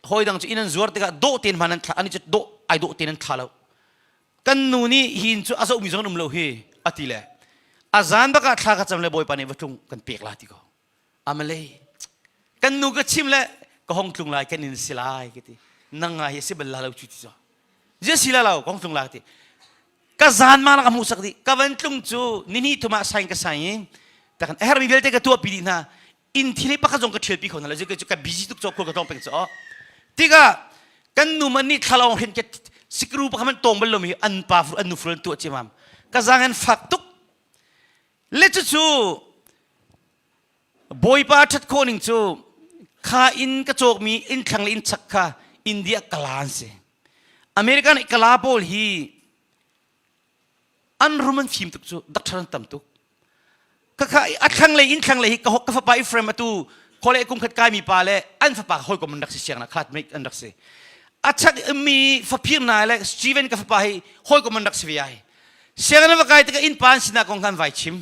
hawi dang cu inn an zuar tikah dawh tein hman an thla ani cu dawh ai dawh tein an thla lo kan nu nih hi inn cu a zohmi zong an um lo hi a ti le a zan bak ah thla ka cam le Bawipa nih va tlung kan pek la ti ko amalei kan nu ka chim le ka hong tlung lai kan in si lai ka ti nang ngai hi si bal la lo cu ti zo zia si la lo ka hong tlung la ka ti Ka zan ma ka hmuhsak dih. Ka van tlung cu nihnih thum ah sain ka sain i takan a herhmi vialte ka tuahpi dih hna. Inn thil hi pakhat zong ka ṭhialpi kho hna lo. Cu ka busy tuk caw khul ka tlawng peng caw. Tikah kan nu man nih thlalawng hin ke sikru pakhat man tawng bal lomi an pa an nu fur an tuah ciamam. Ka zaang an fak tuk. Le cucu Bawipa ṭhat khawh ning cu kha inn ka cawkmi inn thlang le inn chak kha India kala an si. American i kala pawl hi an rum an fim tuk cu doctor an tam tuk. Khakha a thlanglei inn thlanglei hi ka ka fapa Ephraim atu khawle kum khat kaimi pa le an fapa hawikom an rak si siangna classmate an rak si. A chak mi faphir na le Steven ka fapa hi hawikom an rak si ve ai. Sianginn va kai tikah inn pa an sinak kong khan vai chim.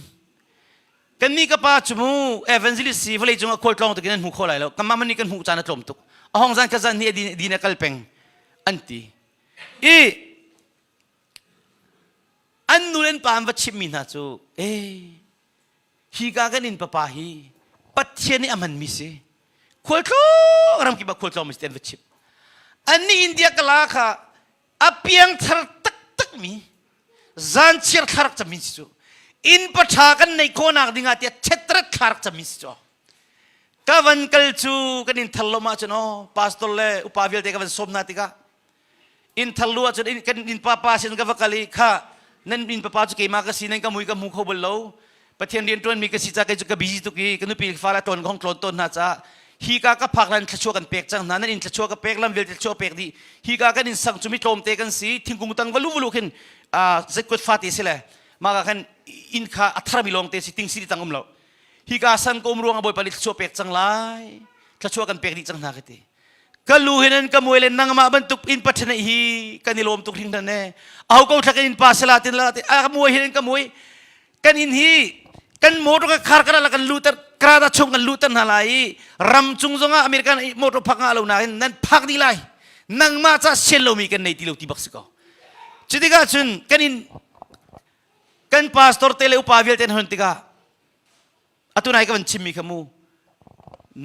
Kannih ka pa cu mu evangelist si vawlei cung ah khualtlawng tuk in an hmu kho lai lo. Kanmah man nih kan hmuh caan a tlawm tuk. A hong zan kha zan hi a din, din a kal peng an ti. I an nu le an pa an va chimhmi hna cu ee hi ka kan inn papa hi Pathian nih a hmanmi si. Khualtlawng ramkip ah khualtlawng mi si ti an va chimh. Annih India kala kha a piangthar taktakmi zanchiar thla rak cami si cu inn paṭha kan neih khawhnak dingah tiah chetret thla rak cami si cu. Ka van kal cu kan in thar lom ahcun aw pastor le upa vialte ka van sawm hna tikah in thar lu ahcun kan inn papa sin ka va kal i kha nan inn papa cu keimah ka si nan ka mui ka hmu kho bal lo Pathian rian ṭuanmi ka si ca kei cu ka busy tuk i ka nupi fale tlawn ka hong tlawn tawn hna caah hi ka ka phak lan thluachuah kan pek cang hna nan inn thluachuah ka pek lam vialte thluachuah pek dih hi ka kan inn sang cu mi tlawmte kan si thingkung tang valu valu khin zetkut fate si le mah ka khan inn kha a tharmi lawngte si ting si tang um lo hi ka san ka um ruang ah Bawipa nih thluachuah pek cang lai thluachuah kan pek dih cang hna ka ti ka lu hin an ka muai le nangmah bantuk in pathan hi kan i lawm tuk hringhran ne aho ko thla kan in pa sala tin la a muai hin ka muai kan in hi kan motor ka khar kara la kan luter krada chung kan luter hna lai i ram chung zongah American motor phak nga lo nain nan phak dih lai nangmah ca sian lomi kan nei ti lo ti bak si ko cutikah cun kan in kan pastor te le upa vialte an hon tikah atu nai ka van chimmi kha mu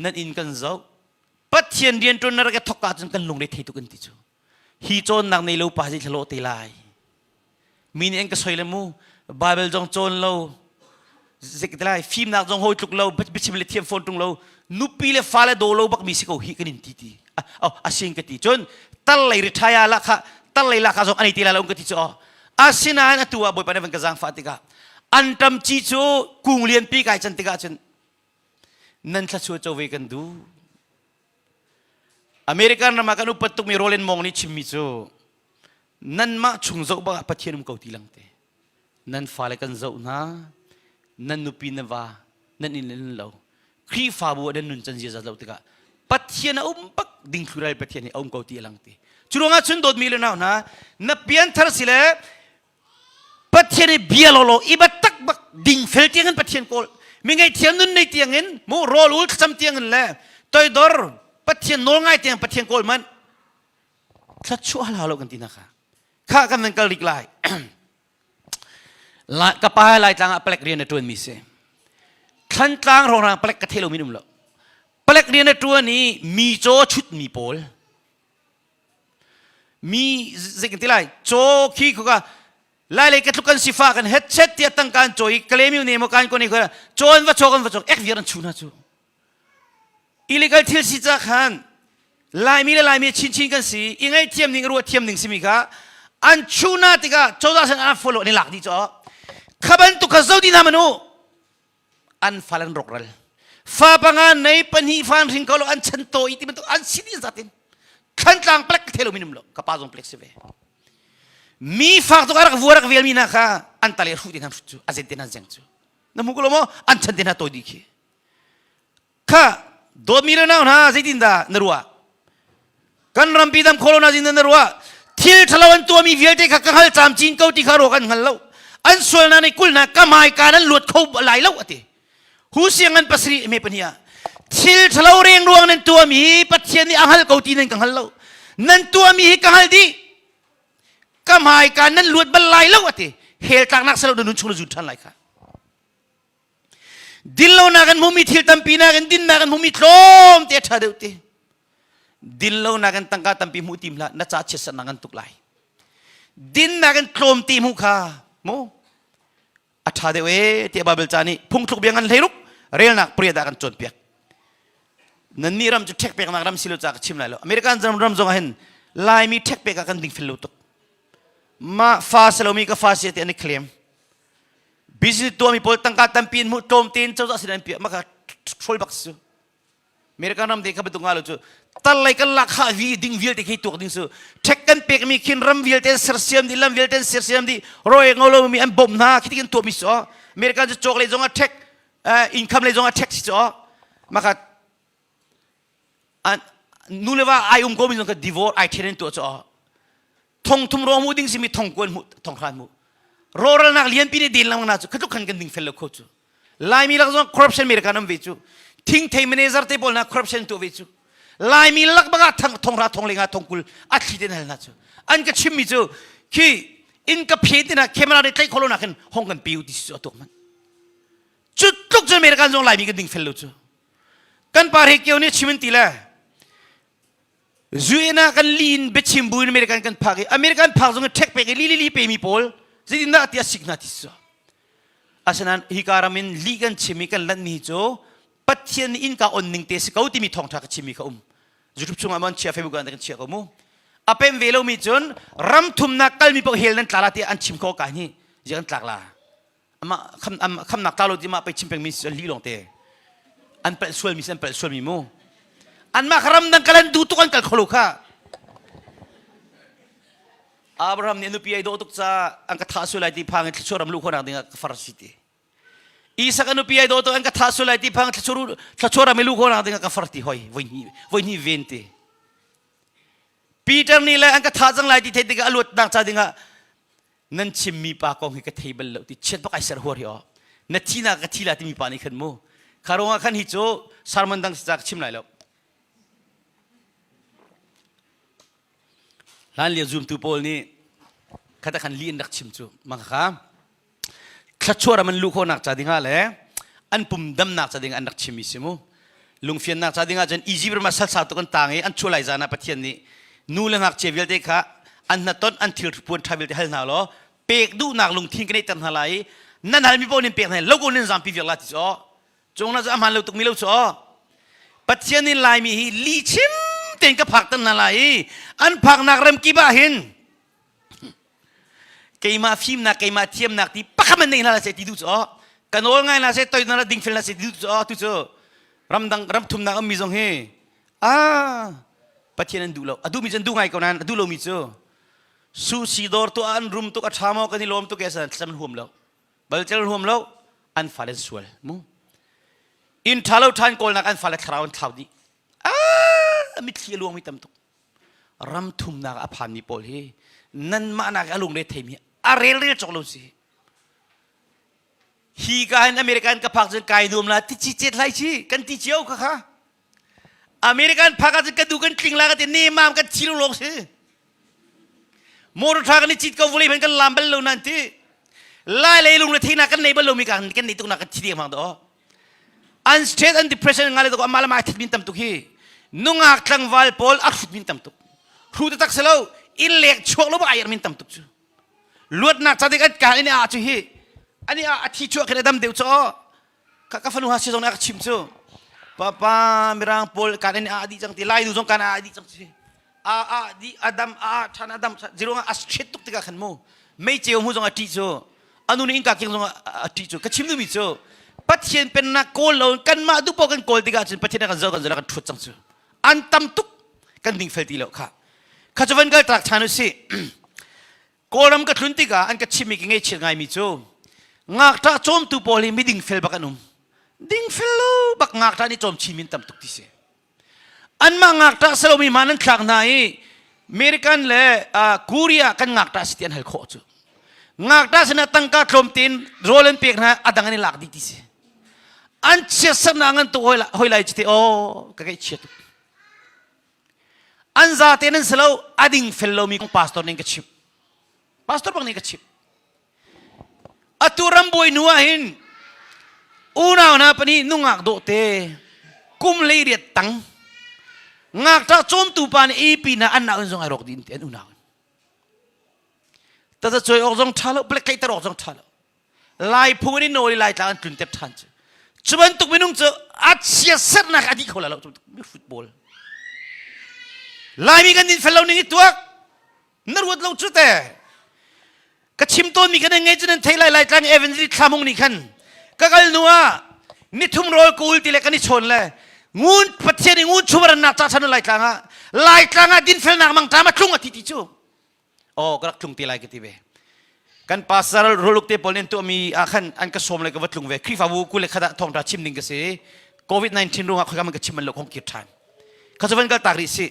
nan inn kan zoh Pathian rian ṭuan na rak i thok ahcun kan lungre thei tuk an ti cu hi cawnnak nei lo pa zei thlalo te lai mi nih an ka soi le mu Bible zong cawn lo zik te lai fimnak zong hawi tluk lo biachim le thiam fawn ṭung lo nupi le fale daw lo bak mi si ko hi kan in ti ti asin ka ti cun tal lei retire la kha tal lei la kha zong ani ti lai lo ka ti cu asinain atu ah Bawipa nih van ka zaangfah tikah anṭam ci cu kung lianpi kai can tikah cun nan thluachuah co ve kan duh. American ram ah kan upat tukmi Roland Mong nih chimmi cu nanmah chung zoh bak ah Pathian um ko ti lang te. Nan fale kan zoh hna, nan nupi na va, nan inn le nan lo. Khrihfabu ah nan nun can ziaza zoh tikah Pathian a um bak ding thlural Pathian hi a um ko ti a lang te. Cu ruangah cun dawtmi le nau hna, na pianthar si le Pathian i bia lawlaw i tak bak dingfel tiangin Pathian kawl mi ngaihthiam nun nei tiangin mu rawl ul thlacam tiangin le toidor Pathian nawl ngai tiang Pathian kawl man thluachuah hal lo kan ti na kha kha kan nan kal rik lai ka pa Laitlang ah palek rian a tuan mi si Thlantlang rongrang palek ka thei lo min um lo palek rian a tuan i mi caw chut mi pawl Mi zei kan ti lai caw khi khuka lai lei ka tluk kan sifa kan headset tiah tangka an cawi kalemiu ne mo kan ko ne kho cawn va chaw kan va chaw ek viar an chu na cu illegal thil si ca khan laimi le laimi chinchin kan si i ngai thiam ning ruah thiam ning simi kha an chu na tikah cozah san an follow an i lak dih caw kha bantuk kha zo di hna manu an fal an rawkral fa panga nei pahnih fan hring ko lo an chan to i ti bantuk an si dih zatin thlantlang plek thelo minum lo ka pa zong plek si ve mi fak tuk arak vua rak vel mi na kha an tale hru te hna cu azen te hna zeng cu na mu ko lo mo an chan te hna toi di khi Kha dawtmi le nau hna zeitindah na ruah? Kan rampi dam khawh lo na zeitindah na ruah? Thil ṭhalo an tuahmi vialte kha ka hngal camcin ko ti kha ruah kan hngal lo. An sualnak nih kulhnak ka hmaika nan luat kho lai lo a ti. Hu siang an pasarih me pahnih ah thil ṭhalo rengruang nan tuahmi hi Pathian nih a hngal ko ti nan ka hngal lo. Nan tuahmi hi ka hngal dih. Ka hmaika nan luat bal lai lo a ti. Hell tlaknak salo na nun chung na zun ṭhan lai kha. Dinlonak in hmumi thil tampi nakin dinnak in hmumi tlawmte a ṭha deuh ti. Dinlonak in tangka tampi hmuh tim hlah, na ca chiatsernak an tuk lai. Dinnak in tlawmte hmuh kha mu a ṭha deuh ee tiah Baibal ca nih phungthluk bia ngan hleiruk relnak pariat ah kan cawnpiak. Nannih ram cu ṭhek peknak ram si lo ca ka chim lai lo. American ram ram zong ah hin Laimi ṭhek pek ah kan dingfel lo tuk. Mah fa si lomi ka fa si ti an i claim. Business tuahmi pawl tangka tampi in hmuh tlawm tein cozah sin an piah maka hrol bak su. American ram te kha bantuk nga lo cu tal lei kan lak kha vi ding vialte khi tuak ding su. Ṭhek kan pekmi khin ram vialte an sersiam dih lam vialte an sersiam dih roi ngolo mi an bawmh hna khi kan tuahmi su. American cu cawk lei zong ah ṭhek income lei zong ah ṭhek si cu maka nu le va ai um ko mi zong kha divorce ai then in tuah cu thong thum ro mu ding simi thong kuan mu thong hran mu rawralnak lianpi nih den lang na cu khatluk khan kan ding fel lo kho cu laimi lak zong corruption American am ve cu thingthei manager te pawl na corruption tuah ve cu laimi lak baka thong ra thong lenga thong kul a thli ten hal na cu an ka chim mi cu khi in ka phe tina camera ne tlai kholo na khin hong kan piu ti su atuk man cu tluk cu American zong laimi kan ding fel lo cu Kan pa Hre Kio nih chim in ti le UN ah kan li in biachim bu in American kan phak i American phak zong in ṭhek pek i li li li pe mi pawl zeitindah ti a sik hna ti su. Asinain hika ram in li kan chim i kan lanh mi cu. Pathian nih innka on ning te si ko timi thawngṭha ka chimmi kha um. YouTube chungah maw an chia Facebook ah kan chia ko mu. A pem ve lomi cun ram thumnak kalmi paoh hell nan tla la tiah an chim ko ka hi ziang an tlak la. Amah kham khamnak tla lo ti mah pei chim pengmi si li lawng te. An palh sualmi si an palh sualmi mu. Anmah kha ramdang kal an duh tuk an kal kho lo kha. Abraham nih a nupi ai dawh tuk ca an ka thah sual lai ti phang in thluachuah ram luh khawhnak dingah ka far si ti. Isak a nupi ai dawh tuk an ka thah sual lai ti phang thluachuah ram i luh khawhnak dingah ka far ti hoi voi hnih voi hnih ven ti. Peter nih le an ka thah cang lai ti theih tikah a luatnak ca dingah nan chimmi pa kong hi ka thei bal lo ti chiat bak ai ser huar hi aw na thi na ka thi la timi pa nih khan mu kha ruangah khan hi cu sermon dang si ca ka chim lai lo Hlan lio zumtu pawl nih khata khan li in rak chim cu mah kha thluachuah ram an luh khawhnak ca dingah le an pum damnak ca dingah an rak chimmi si mu. Lungfiannak ca dingah cun Egypt ram ah salsa tuk an tang i an chuah lai zan ah Pathian nih nu le ngakchia vialte kha an hnaton an thil puan ṭha vialte hal hna law pek duhnak lungthin ka neihter hna lai i nan halmi paoh nin pek hna logo nan zampi viak la ti cu aw Cungna cu a hmaan lo tukmi lo cu aw. Pathian in Laimi hi lihchim tein ka phakter hna lai i an phaknak ram kip ah hin keimah fimnak keimah thiamnak ti pakhat man nei hna seh ti duh cu aw. Ka nawl ngai hna seh toi hna dingfel hna seh ti duh cu aw tu cu ramdang ram thumnak ummi zong hi ah Pathian an duh lo a duhmi cu an duh ngai ko nain a duh lomi cu sushi dawr tuah an rum tuk a ṭha maw kan i lawm tuk e san thlacam huam lo balcel huam lo an fale an sual mu inn ṭha lo ṭhan kawlnak an fale thlarau an thlau dih ah mitthli a luangmi tam tuk ram thumnak a phanmi pawl hi nanmah nak a lungre theimi a rel rel cawk lo si hi ka hin American ka phak cun kai nuam la ti chi chet lai chi kan ti cio kha kha American phak ah cun kan du kan tling la ka ti nemam kan thi lawng si motor tha kan i cit ko vulei hmanh kan lam bal lo nan ti lai lei lung le theina kan nei bal lomi kan kan nei tuk na kan thi ding mang do an stress an depression ngai le to amah lamah thit min tam tuk hi nungak tlangval pawl a hrut min tam tuk hru tak selo in lek chuak lo ba ai min tam tuk chu luatnak ca dik an ka in a chu hi ani a a thi chuak khin adam deuh cho ka ka fanu ha si zong nih a ka chim cu papa mirang pawl kan in a di cang ti lai nu zong kan a di cang si a a di adam a than adam zero a straight tuk tikah khan mu mei ceu mu zong a ṭih cu anu nih innka king zong a ṭih cu ka chim duhmi cu Pathian pennak kawl lo kanmah duh paoh kan kawl tikah cun Pathian kan zoh kan zoh kan ṭhut cang cu an tam tuk kan ding fel ti lo kha kha cu van kal tlak ṭhan u sih Kawlram ka tlun tikah an ka chimmi ka ngaihchiat ngaimi cu ngakṭah cawmtu pawl hi miding fel bak an um. Dingfel lo bak ngakṭah nih cawm chin min tam tuk ti si. Anmah ngakṭah salomi hma nan thlak hna i American le uh, Korea kan ngakṭah si ti an hal khawh cu. Ngakṭah sinah tangka tlawm tein rawl an pek hna a dang an i lak dih ti si. An chiatsernak ngan tuk hoi lai cu te aw ka ngaihchia tuk. An zate nan si lo, a ding fel lomi kong pastor nih ka chimh. Pastor bang nih ka chimh. Atu rambuai nu ah hin unau hna pahnih nungak dawhte kum 18 tang ngakṭah cawmtu pa nih ipi hna an nau in zong ai rawk dih an unau in. Tazacuai awk zong ṭha lo, black tlaihter awk zong ṭha lo. Lai phung in nawl i Laitlang an tlunter ṭhan cu. Cu bantuk minung cu a chiatsernak a dih kho lai lo. Mi football. Laimi kan din fel lo ning i tuak. Na ruat lo cu te. Ka chim tawnmi kan ngei cu nan thei lai Laitlang Evangelist Thlamung nih khan ka kal nu ah nithum rawl ka ul ti le kan i chawn le ngun Pathian i ngun chumarannak ca chan Laitlang ah Laitlang ah dinfelnak mangṭam a tlung a ti ti cu aw ka rak tlung te lai ka ti ve kan pastor roluk te pawl nih an tuahmi ah khan an ka sawm le ka va tlung ve Khrihfabu 21 ah thawngṭha chim ding ka si COVID-19 ruangah khoika man ka chim man lo khong kir ṭhan kha cu van kal tak rih si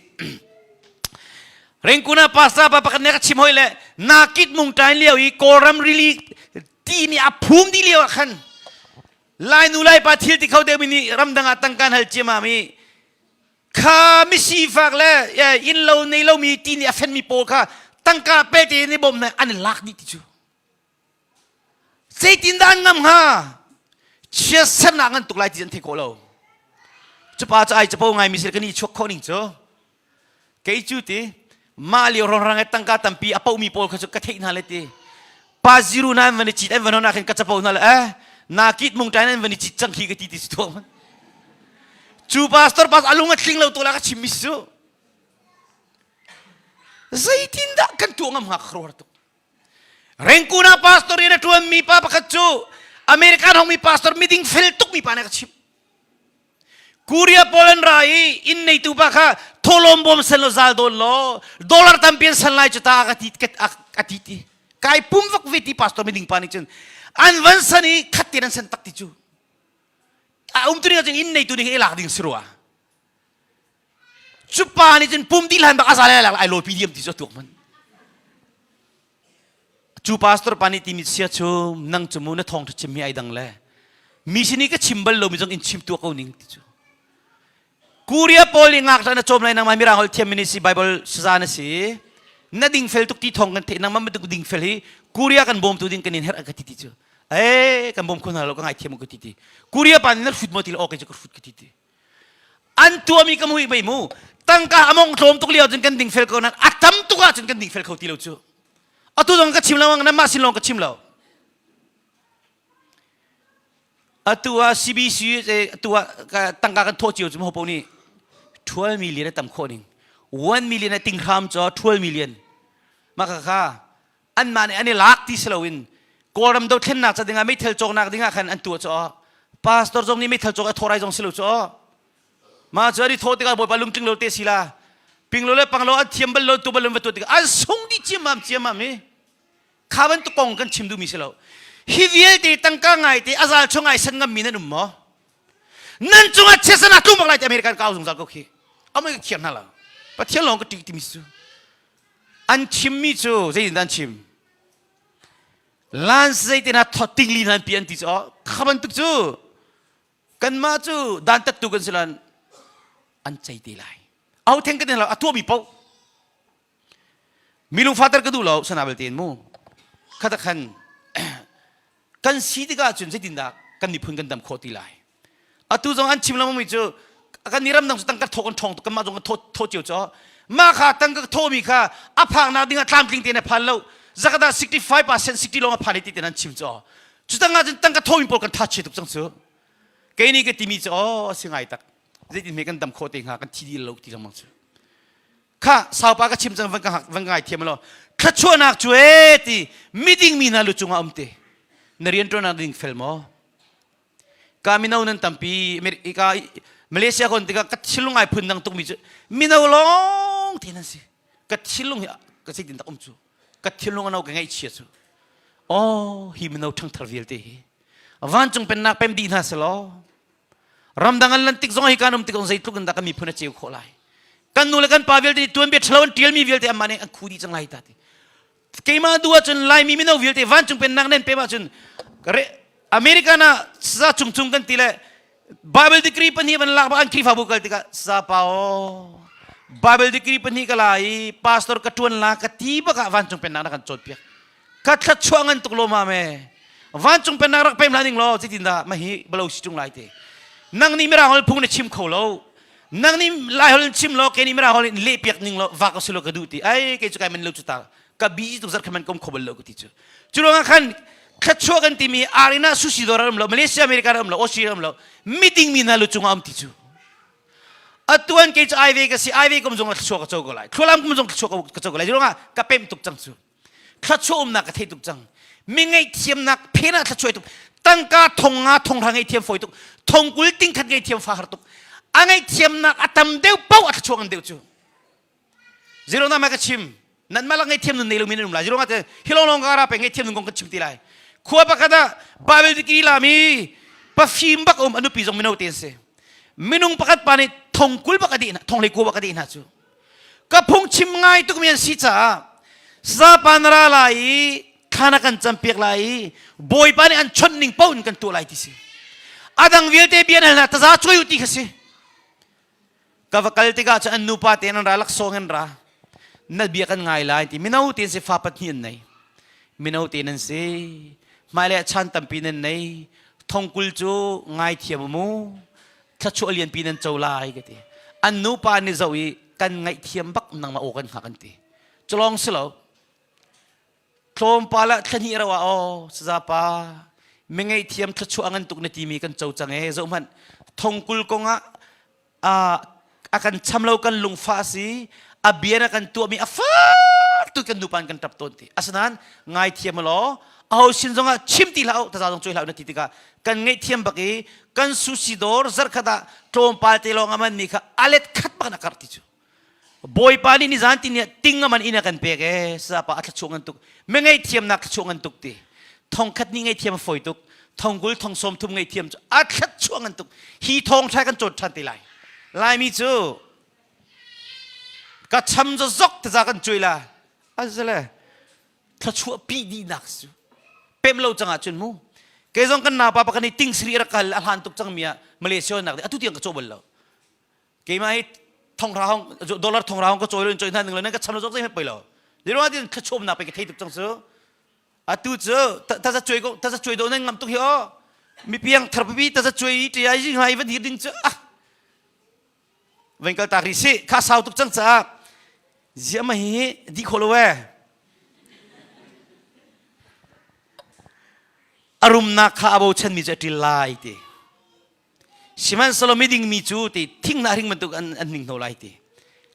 Rengkuna pastor pa pakhat nih ka chim hoi le nakit mung ṭain lio i Kawlram rili ti nih a phum dih lio ah khan Lai nu lai pa thil ti kho deuhmi nih ramdang ah tangka hal ciamam i kha misifak le innlo nei lomi ti nih a fenmi pawl kha tangka pe te in i bawm hna an i lak dih ti cu zeitindah an ngam hnga chiatsernak ngan tuk lai ti an thei khawh lo cupa cu ai capo ngai mi sil kan i chuak khawh ning cu kei cu ti mah lio rongrang e tangka tampi a pomi pawl kha cu ka theih hna le ti pa ziru na an van i cit an van hon ah khin ka capo hna le eh na kit mung ṭai an van i cit cang khi ka ti ti si tuah man. Cu pastor pa a lung a tling lo tu la ka chim mi si cu. Zeitindah kan tuah ngam hnga ka khuaruahhar tuk. Rengkun ah pastor rian a ṭuanmi pa pakhat cu American hongmi pastor miding fel tukmi pa nih a ka chimh. Korea pawl an ra i inn neitu pa kha thawhlawm bawm sen law zal dawn law dollar tampi an san lai cu ta a ti a ti ti. Kai pum vak ve ti pastor miding pa nih cun an van san i khat tein an san tak ti cu. A um tu ning ahcun inn neitu ning i lak ding si rua. Cu pa nih cun pum dih hlan bak a za lai ai lawipi diam ti cu a tuak man. Cu pastor pa nih timi sia cu nang cu mu na thawng ṭha chim hi ai dang le mi sin i ka chim bal lomi zong in chim tuah ko ning ti cu. Korea pawl nih ngakṭah na cawm lai nangmah mirang holh thiam mi si Bible saza na si na dingfel tuk ti thawng kan theih nangmah bantuk dingfel hi Korea kan bawmtu ding kan in herh ka ti ti cu. Eh kan bawm kho hna lo ka ngaithiam ka ti ti. Korea pa nih na hrut maw ti le okay cu ka hrut ka ti ti. An tuahmi ka mui mei mu. Tangka a mong tlawm tuk lio cun kan dingfel ko nan a tam tuk ahcun kan dingfel kho ti lo cu. Atu zong ka chim lo nan mah sin lawng ka chim lo. Atu ah CBC atu ah tangka kan thawh cio cu ho nih 12 million a tam khawh ning 1 million a ting hram cho 12 million mah kha kha anmah nih an i lak ti si loin Kawlram dothlennak ca dingah meithal cawknak dingah khan an tuah caw pastor zong nih meithal cawk a thawrai zong si lo caw mah cu an i thawh tikah bawipa lungtling lo te si la pinglo le panglo an thiam bal lo tu bal lo va tuah tikah an sung dih ciammam ciammam hi kha bantuk kong kan chim duhmi si lo hi vialte tangka ngai te azal chung ai san ngammi nan um maw nan cungah chiatsan a tlung bak lai ti American ka au zungzal ko khi amai ka khiam hna lo pathian lawng ka ṭih timi cu An chimmi cu zeitindah an chim? Lans zeitin ah thot tingli hna an pi an ti cu kha bantuk cu kanmah cu dantattu kan si lan an cei te lai. Au theng kan lo a tuahmi paoh minung fater ka duh lo sana belte in mu khata khan kan si tikah cun zeitindah kan miphun kan dam khawh ti lai Atu zong an chim lengmang mi cu kan nih ramdang cu tangka thawh kan ṭhawng tuk kanmah zong kan thawh cio cu mah kha tangka thawhmi kha a phaknak ding ah tlamtling tein a phan lo zakata 65% 60 lawng a phan ti tein an chim cu cu tang ah cun tangka thawhmi pawl kan tha chia tuk cang cu kei nih ka timi cu aw si ngai tak zeitin hme kan dam khawh te hnga kan thi dih lo ti lengmang cu kha saupa ka chim cang van ka van ngai thiam lo thluachuahnak cu e ti miding mi hna lu cungah um te na rian ṭuannak ding fel maw Ka mino nan tampi ka Malaysia kon tikah ka thinlung ai phun dang tukmi cu mino lawng te nan si. Ka thinlung hi ka zeitin tak um cu. Ka thinlung ano ka ngaihchia cu. Oh hi mino ṭhangthar vialte hi vancung pennak pem dih hna selaw ramdang an lan tik zong hi kan um tik zong zeitluk in dah kan miphun a ceu khawh lai. Kan nu le kan pa vialte nih tuanbia ṭhalo an ṭialmi vialte anmah nih an khu dih cang lai ta ti. Keimah duh ahcun Laimi mino vialte vancung pennak nan pem ahcun American ah sa cungcung kan ti le Bible degree pahnih van lak bak an Khrihfabu kal tikah sa pa aw Bible degree pahnih ka la i pastor ka tuan la ka ti bak ah vancung pennak na kan cawnpiak ka thluachuah ngan tuk lo ma me vancung pennak rak pem hlah ning law zeitin dah mahi balo si tung lai te nang nih mirang hol phung na chim kho lo nang nih lai hol in chim law kei nih mirang hol in leh piak ning law va ka si lo ka duh ti ai kei cu kai man lo cu ta ka bi tuk zat khan man kom kho bal lo ka ti cu cu ruangah khan thluachuah kan timi arina sushi dawr um lo Malaysia America um lo Australia um lo miding mi hna lu cungah um ti cu atuan kei cu ai ve ka si ai ve kum zong thluachuah ka co ko lai thlualam kum zong thluachuah ka co ko lai cu ruangah ka pem tuk cang cu thluachuah umnak ka thei tuk cang mi ngaihthiamnak phen ah thluachuah tuk tangka thong nga thong hra ngaihthiam fawi tuk thong kul ting khat ngaihthiam fa har tuk a ngaihthiamnak a tam deuh paoh a thluachuah ngan deuh cu zero na ma ka chim nan ma la ngaihthiam nun nei lo mi nan um lai zero nga te hilong long ka ra pe ngaihthiam nun kong kan chim ti lai khua pakhat ah bible dikri lami pafim bak um anupi zong mino te an si minung pakhat pa nih thong kul bak a dih thong hlei ku bak a dih hna cu Ka phungchim ngai tukmi an si caah sapa na ra lai i thla na kan campiak lai i Bawipa nih an chawnh ning paoh in kan tuah lai ti si. A dang vialte bia nan hal hna taza cuai u ti kha si. Ka va kal tikah cun an nupa tein an ra laksawng an ra. Na bia kan ngai lai ti mino tein si fa pahnih an nei. Mino tein an si. Hmailei ah chan tampi nan nei. Thongkul cu ngai thiam mu. Thluachuah lianpi nan co lai ka ti. An nupa nih zoh i kan ngaihthiam bak nangmah aw kan hngak an ti. Culawng si lo. Tlawmpal ah thlahnih ro ah aw sazapa mi ngaihthiam thluachuah ngan tuk na timi kan co cang e zoh hmanh thongkul kong ah. A kan cham lo kan lungfah si a bia na kan tuahmi a fak tu kan nupa kan tap tawn ti. Asinain ngaithiam law aho sin zongah chim ti hlah taza zong cuai hlah na ti tikah kan ngaihthiam bak i kan sushi dawr zarkhat ah tlawmpal te lawng a man mi kha alet khat bak na karh ti cu. Bawipa nih nizan ti nih ting aman in a kan pek e sapa a thlachuah ngan tuk mi ngaihthiamnak thlachuah ngan tuk ti thongkhat ni ngaihthiam a fawi tuk thongkul thong sawm thum ngaihthiam cu a thlachuah ngan tuk hi thong thai kan cawn ṭhan te lai Laimi cu ka cham zok taza kan cuai la azale thlachuah pi dihnak cu pem lo cang ahcun mu kei zong kan naupa pakhat nih ting siri rak kal a hlan tuk cang mi ah Malaysia nak atu tiang ka caw bal lo keimah hi thongra hong dollar thongra hong ka cawi lo in cawi hna ning lo nan ka cham lo zok zei poi lo liruang tin thlachawm nak pe ka thei tuk cang cu atu cu taza cuai ko taza cuai do nan ngam tuk hi o mi piang thar pipi taza cuai ti ai jing hai van hir ding cu ah ven kal tak ri si kha sau tuk cang caah zia ma hi di kho lo e arumnak kha abo chan mi cu a ṭil lai ti Sihmanhsehlaw miding mi cu ti thinghnah hring bantuk an an hninghno lai ti.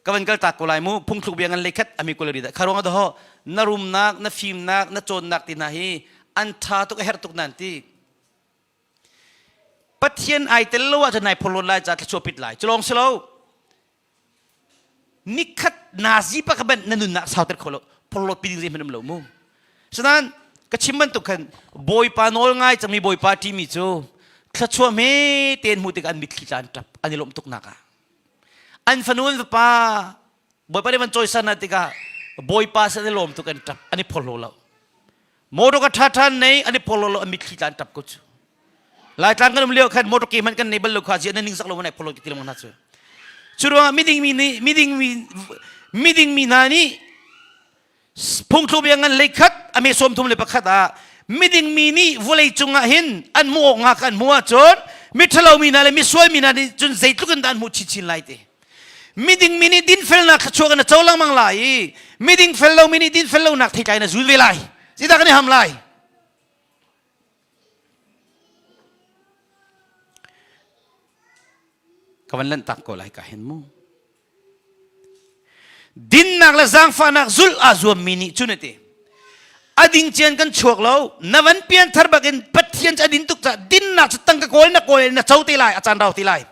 Ka van kal tak ko lai mu phungthluk bia ngan leikhat ami kul ri dah kha ruang ah na rumnak na fimnak na cawnnak ti hna hi an tha tuk a herh tuk nan ti. Pathian ai tel lo ahcun nai phorhlawt lai ca thluachuah pit lai. Cu lawng si lo. Nikhat nazi pa ka banh na nunnak sauter kho lo phorhlawt pi ding zeihmanh um lo mu sinain ka chim bantuk khan bawipa nawl ngai cangmi bawipa ṭimi cu thluachuah hme tein hmuh tikah an mitthli tla an ṭap an i lawmh tuknak ah an fanu an fapa bawipa nih van cawisan hna tikah bawipa sin an i lawm tuk an ṭap an i phorhlaw lo motor ka ṭha ṭhan nei an i phorhlaw lo an mitthli tla an ṭap ko cu Laitlang kan um lio khan motor ke hmanh kan nei bal lo kha ziah nan ning zak lo man ai pholo ti lengmang hna cu. Cu ruangah miding mi nih miding mi miding mi hna nih phungthluk bia ngan leikhat ame 31 ah miding mi nih vawlei cungah hin an hmuh awk nga kan hmuh ahcun miṭhalo mi hna le misual mi hna nih cun zeitluk in dah an hmuh chinchin lai ti. Miding mi nih dinfelnak thluachuah kan co lengmang lai i miding fel lo mi nih dinfel lonak theitlai na zul ve lai. Zeidah kan i ham lai? Ka van lanhtak ko lai ka hin mu. Dinnak le zaangfahnak zulh aa zuammi nih cun a ti. A ding cian kan chuak lo. Na van pian thar bakin Pathian cu a din tuk caah dinnak cu tangka kawl na kawl na co te lai, a caan rau te lai.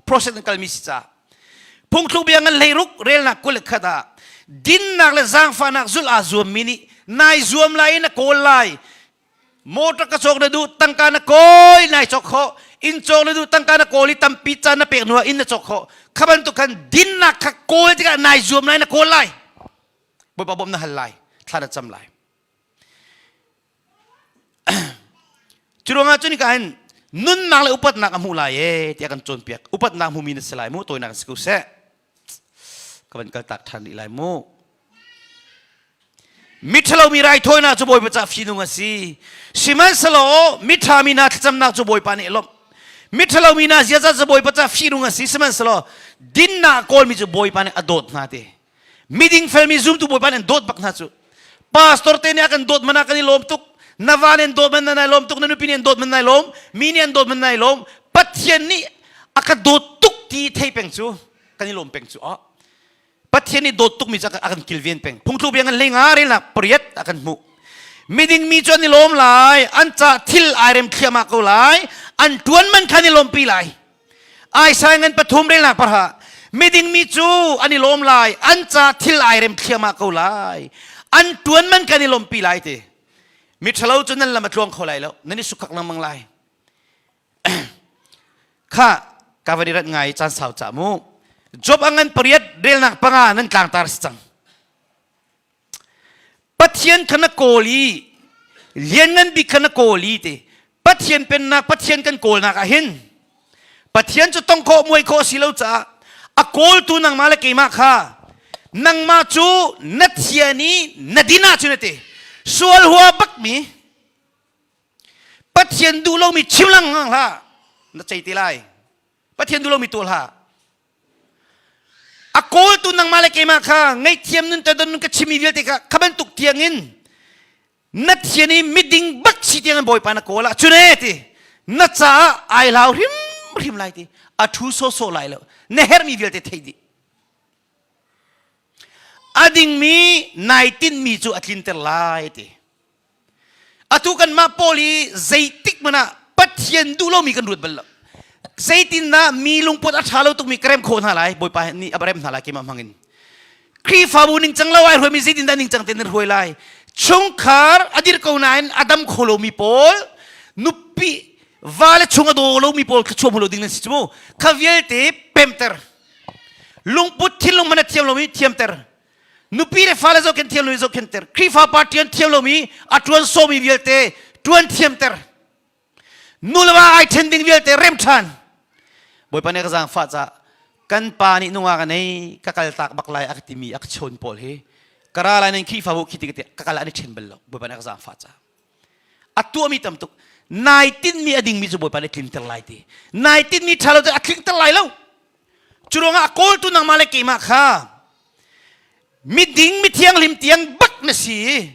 Process in kalmi si caah. Phungthluk bia ngan hleiruk relnak 21 ah dinnak le zaangfahnak zulh aa zuammi nih nai zuam lai i na kawl lai motor ka cawk na duh tangka na kawi nai cawk khawh inn cawk na duh tangka na kawl i tampi caan na pek hnuah inn na cawk khawh kha bantuk khan dinnak kha kawl tikah nai zuam lai na kawl lai Bawipa bawmh na hal lai thla na cam lai Cu ruangah cun hika hin nunnak le upatnak a hmuh lai e tiah kan cawnpiak. Upatnak hmumi na si lai mu, tawinak si ko seh. Ka van kaltak ṭhan rih lai mu. Miṭhalo mi raithawinak cu Bawipa ca fihnung a si. Sihmanhsehlaw miṭha mi hna thlacamnak cu Bawipa nih a lawmh. Miṭhalo mi hna ziaza cu Bawipa ca fihnung a si. Sihmanhsehlaw dinnak kawlmi cu Bawipa nih a dawt hna ti. Miding felmi zumtu Bawipa nih an dawt bak hna cu. Pastor te nih a kan dawt man ah kan i lawm tuk. Na va nih an dawt man nai lawm tuk, na nupi nih an dawt man nai lawm, mi nih an dawt man nai lawm. Pathian nih a ka dawt tuk ti thei peng cu kan i lawm peng cu. Oh. Pathian nih dawt tukmi cu a kan kilven peng. Phungthluk bia ngan hlei nga relnak pariat a kan hmuh. Miding mi cu an i lawm lai, an ca thil ai rem thliahmah ko lai, an ṭuan man kha an i lawmpi lai. Isaiah ngan pathum relnak parha miding mi cu an i lawm lai an ca thil ai rem thliahmah ko lai an tuan man kan i lawmpi lai ti mi ṭhalo cu nan lam a tluang kho lai lo nan i sukhak lengmang lai kha ka van i rat ngai caan sau ca mu Job a ngan pariat relnak panga nan tlangtar si cang Pathian kha na kawl i lianngan bik kha na kawl i ti Pathian pennak Pathian kan kawlnak ah hin Pathian cu tong khawh muai khawh si lo caah a kawltu nangmah le keimah kha nangmah cu na thian i na din ahcun a ti sual hua bakmi Pathian duh lomi chim lengmang hlah na cei te lai Pathian duh lomi tuah hlah A kawltu nangmah le keimah kha ngaihthiam nun te don ka chimmi vialte kha kha bantuk tiangin na thian i miding bak si tiangin Bawipa na kawl ah cune ti na caah ai hlau hrimhrim. hrimhrim lai ti. A ṭhu sawhsawh lai lo. Na herhmi vialte theih dih. A dingmi nai tinhmi cu a tlinter lai ti. Atu kanmah pawl hi zeitik hmanh ah Pathian duh lomi kan ruat bal lo. Zeitindah mi lungput a ṭha lo tukmi ka rem khawh hna lai, Bawipa nih a rem hna lai keimah hmang in. Khrihfabu ningcang lo ai hruaimi zeitindah ningcang tein nan hruai lai. Chungkhar a dir ko nain a dam kho lomi pawl, nupi va le chung a daw lomi pawl thluachuah hmu lo ding nan si cu mu. Kha vialte pemter. Lungput thinlung hmanh a thiam lomi thiamter. Nupi le fale zohkhenh thiam lomi zohkhenhter. Khrihfa party an thiam lomi a ṭuan sawmi vialte ṭuan thiamter. Nu le va ai ṭhen ding vialte rem ṭhan. Bawipa nih ka zaangfah caah kan pa nih nungak a nei ka kal tak bak lai a ka timi a ka chawn pawl hi ka ra lai nan Khrihfabu khi ti ka kal an i ṭhen bal lo. Bawipa nih ka zaangfah caah. A tuahmi tam tuk. Nai tinhmi a dingmi cu Bawipa nih tlinter lai ti. Nai tinhmi ṭha lo cu a tlingter lai lo. Cu ruangah a kawltu nangmah le keimah kha miding mithianghlim tiang bak na si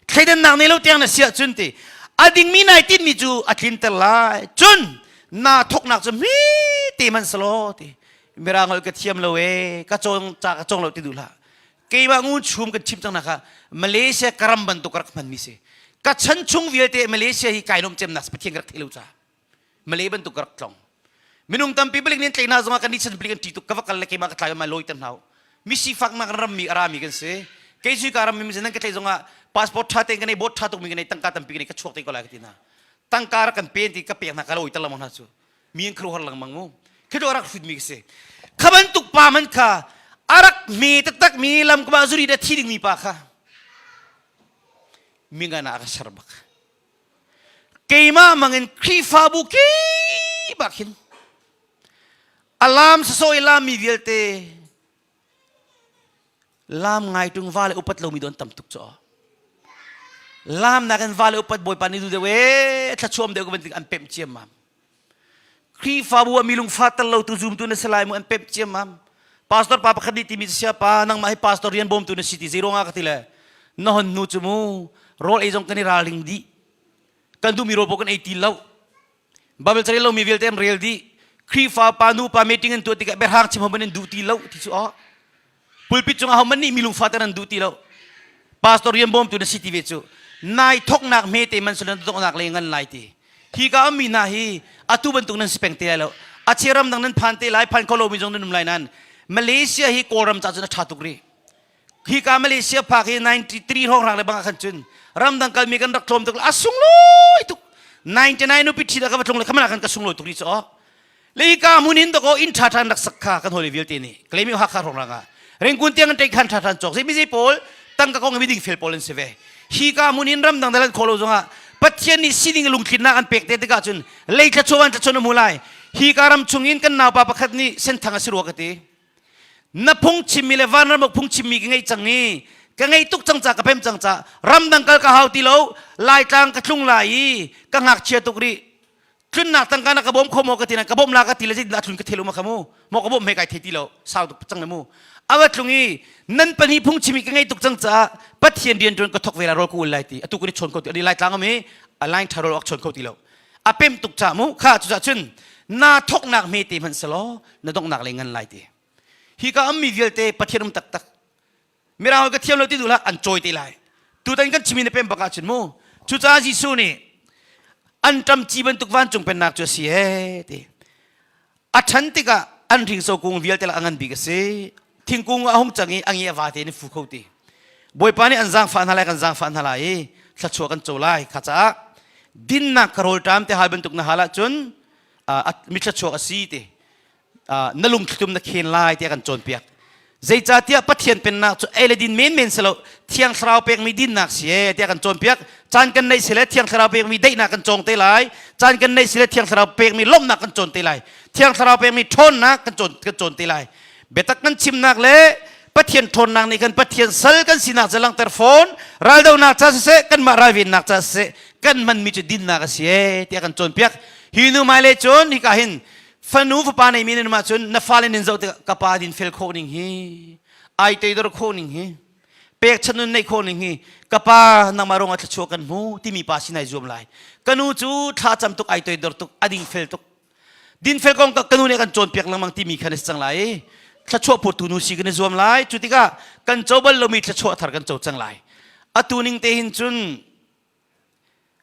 thleidannak nei lo tiang na si ahcun ti a dingmi nai tinmi cu a tlinter lai cun naa thoknak cu mi te man selaw ti mirang holh ka thiam lo e ka cawng ca ka cawng lo ti duh hlah keimah ngun chum kan chim cang na kha Malaysia ka ram bantuk rak hman mi si ka chan chung vialte Malaysia hi kai lawm cemnak Pathian ka rak thei lo ca Malay bantuk ka rak tlong. Minung tampi palik nih an tlaih hna zongah kan nih chan palik an ṭih tuk ka va kal le keimah ka tlai mai lawi ter hna mi sifak nak rammi a rami kan si kei cu ka rammi nan ka tlaih zongah passport ṭha tein ka nei boat ṭha tukmi ka nei tangka tampi ka nei ka chuak te ko lai ka ti hna tangka rak kan pen ti ka pek hna ka lawi ter lengmang hna cu mi an khuaruahhar lengmang mu khi tu rak hrutmi ka si kha bantuk pa man kha a rak hme taktak mi lam ka zuri da thi dingmi pa kha mingan ah ka ser bak Keimah mangin Khrihfabu kip ah khin alam sasaw i lammi vialte lam ngai tung va le upat lomi don tam tuk cu lam nakin va le upat bawipa nih du deuh e thlachuam deuh ka van an pemh ciammam Khrihfabu ah mi lungfa tel lo tu zumtu na si lai mu an pemh ciammam. Pastor pa pakhat nih timi sia pa nangmah hi pastor rian bawmtu na si ti zei ruangah ka ti le na hon hnu cu mu rawl ei zong kan i ralring dih kan duhmi rawl paoh kan ei ti lo Bible carel lomi vialte an rel dih Khrihfa pa nu pa meeting an tuah tikah biahrang chim ho an duh ti lo ti cu oh Pulpit cungah hohmanh nih mi lungfa ter an duh ti lo. Pastor rian bawmtu na si ti ve cu. Nai thoknak hmete man sulan donghnak le ngan lai ti. Hi ka ammi hna hi atu bantuk nan si peng te lai lo. A che ram dang nan phan te lai, phan kho lomi zong nan um lai nan. Malaysia hi Kawlram ca cun a ṭha tuk rih. Hi ka Malaysia phak hi 93 hrawng rang le bang ah khan cun ramdang kalmi kan rak tlawm tuk a sunglawi tuk. 99 nupi ṭhi dah ka va tlung le khamana khan ka sunglawi tuk rih cu aw. Leika hmun in dakaw inn ṭha ṭha rak sak kha kan hawi vialte nih Kalaymyo Hakha hrawng ah Rengkun tiang an ṭei khan ṭha ṭha cawk zei pawl tangka kong miding fel pawl an si ve hi ka hmun in ramdang dalan kho lo zongah Pathian nih sining lungtlinnak an pek te tikah cun lei thlachuah an thlachuan a hmu lai hi ka ram chung in kan naupa pakhat nih senthang a si rua ka ti na phung chimmi le vanram phung chimmi ka ngei cang i ka ngei tuk cang ca ka pem cang ca ramdang kal ka hau ti lo laitlang ka tlung lai i ka ngakchia tuk rih tlunnak tangka na ka bawm kho maw ka ti na ka bawm la ka ti le zeitin tlun ka thel uma kha mu maw ka bawm he kai thei ti lo sau tuk cang le mu awa tlung i nan pahnih phung chimi ka ngei tuk cang caah pathian rian tuan ka thok ve la rol ku ul lai ti atu ku ni chon ko ti ani lai tlang ami a line tha rol ak chon kho ti lo a pem tuk cha mu kha chu cha chun na thoknak me te hman selo na dongnak le ngan lai ti hi ka ammi vialte pathian um taktak Mirang ka thiam lo ti duh hlah an cawi te lai. Tutan kan chimi na pem bak ahcun mu. Cucaah Jesuh nih an ṭam ci bantuk vancung pennak cu a si ee ti. A ṭhan tikah an hringso kung vialte lak a ngan bik a si. Thingkung a hung cang i a nge a vate in fu kho ti. Bawipa nih an zaangfah hna lai kan zaangfah hna lai i thluachuah kan co lai. Kha caah dinnak ka rawlṭam te hal bantuk na hal ahcun mi thluachuak a si ti. na lungthlitum na khen lai tiah kan cawnpiak. Zeicahtiah Pathian pennak cu ei le din menmen si lo Thiang Thlarau pekmi dinnak si e tiah kan cawnpiak. Caan kan neih si le Thiang Thlarau pekmi daihnak kan cawng te lai. Caan kan neih si le Thiang Thlarau pekmi lawmhnak kan cawn te lai. Thiang Thlarau pekmi ṭhawnnak kan cawn kan cawn te lai. Biatak kan chimnak le Pathian ṭhawnnak nih kan Pathian sal kan sinak cu langhter fawn. Raldohnak ca siseh, kanmah ralvennak ca siseh, kan hmanmi cu dinnak a si e tiah kan cawnpiak. Hi nu hmailei cun hika hin Fanu fapa neimi nan um ahcun na fale nin zoh tikah ka pa din fel khawh ning hi ai teidor khawh ning hi pekchanh nun neih khawh ning hi ka pa nangmah ruangah thluachuah kan hmu timi pa sin ai zuam lai. Ka nu cu thla cam tuk ai toidor tuk a ding fel tuk. Dinfel kong ka nu nih kan cawnpiak lengmang timi khan a si cang lai i thluachuah phurtu nu si kan i zuam lai. Cu tikah kan co bal lomi thluachuah thar kan co cang lai. Atu ning te hin cun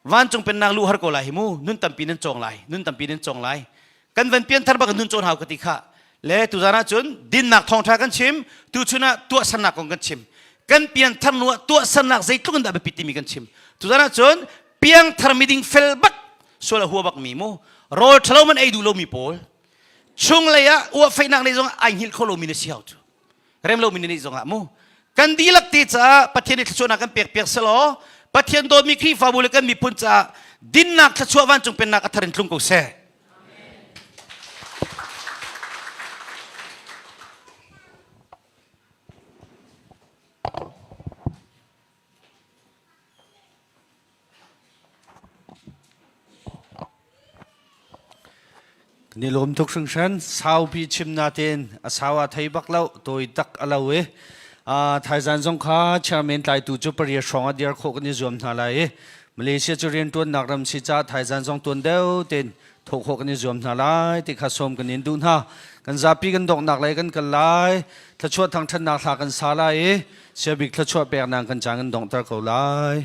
vancung pennak luh har ko lai hi mu. Nun tampi nan cawng lai. Nun tampi nan cawng lai. Kan van pianthar bak nun cawn hau ka ti kha. Le tuzan ah cun dinnak thawngṭha kan chim, tuchun ah tuahsernak kong kan chim. Kan pianthar hnu ah tuahsernak zeitluk in dah biapit timi kan chim. Tuzan ah cun piangthar miding fel bak sual a hua bak mi mu rawl ṭhalo man ei duh lomi pawl chunglei ah uahfeihnak nei zong ai hngilh kho lomi na si hau cu rem lomi na nih zongah mu kan dihlak te caah Pathian nih thluachuahnak kan pek piak selaw Pathian dawtmi Khrihfabu le kan miphun caah dinnak thluachuah vancung pennak a thar in tlung ko seh. Kan i lawm tuk hringhran. Saupi chim natein a sau a thei bak lo, tawi tak a lo i thaizan zong kha chairman tlaitu cu pariat hrawng a dir khawh kan i zuam hna lai i Malaysia cu rianṭuannak ram si caah thaizan zong tuan deuh tein thawh khawh kan i zuam hna lai ti kha sawm kan in duh hna. Kan zapi kan donghnak lei kan kal lai. Thluachuah thangṭhatnak hla kan sa lai i Siabik thluachuah peknak kan caan kan donghter ko lai.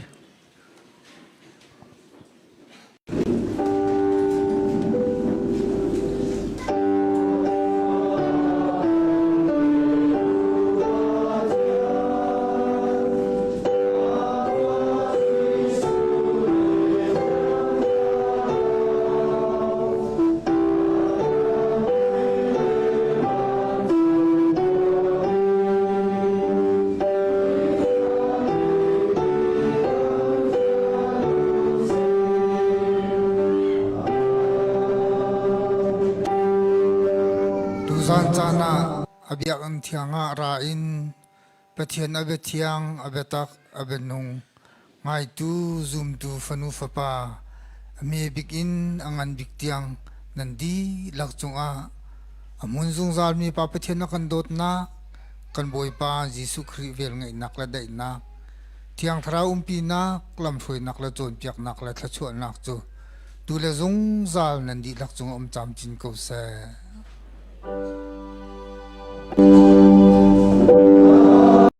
Tuzan caan ah a biakinn thiang ah ra in Pathian a biathiang, a biatak, a bianung, ngaitu, zumtu fanu fapa, a hme bik in a ngan bik tiang nan dihlak cungah a hmun zungzalmi Pa Pathian a kan dawtnak, kan Bawipa Jesuh Khrih velngeihnak le daihnak, Thiang Thlarau umpinak, lamhruainak le cawnpiaknak le thluachuahnak cu tu le zungzal nan dihlak cungah um camcin ko seh.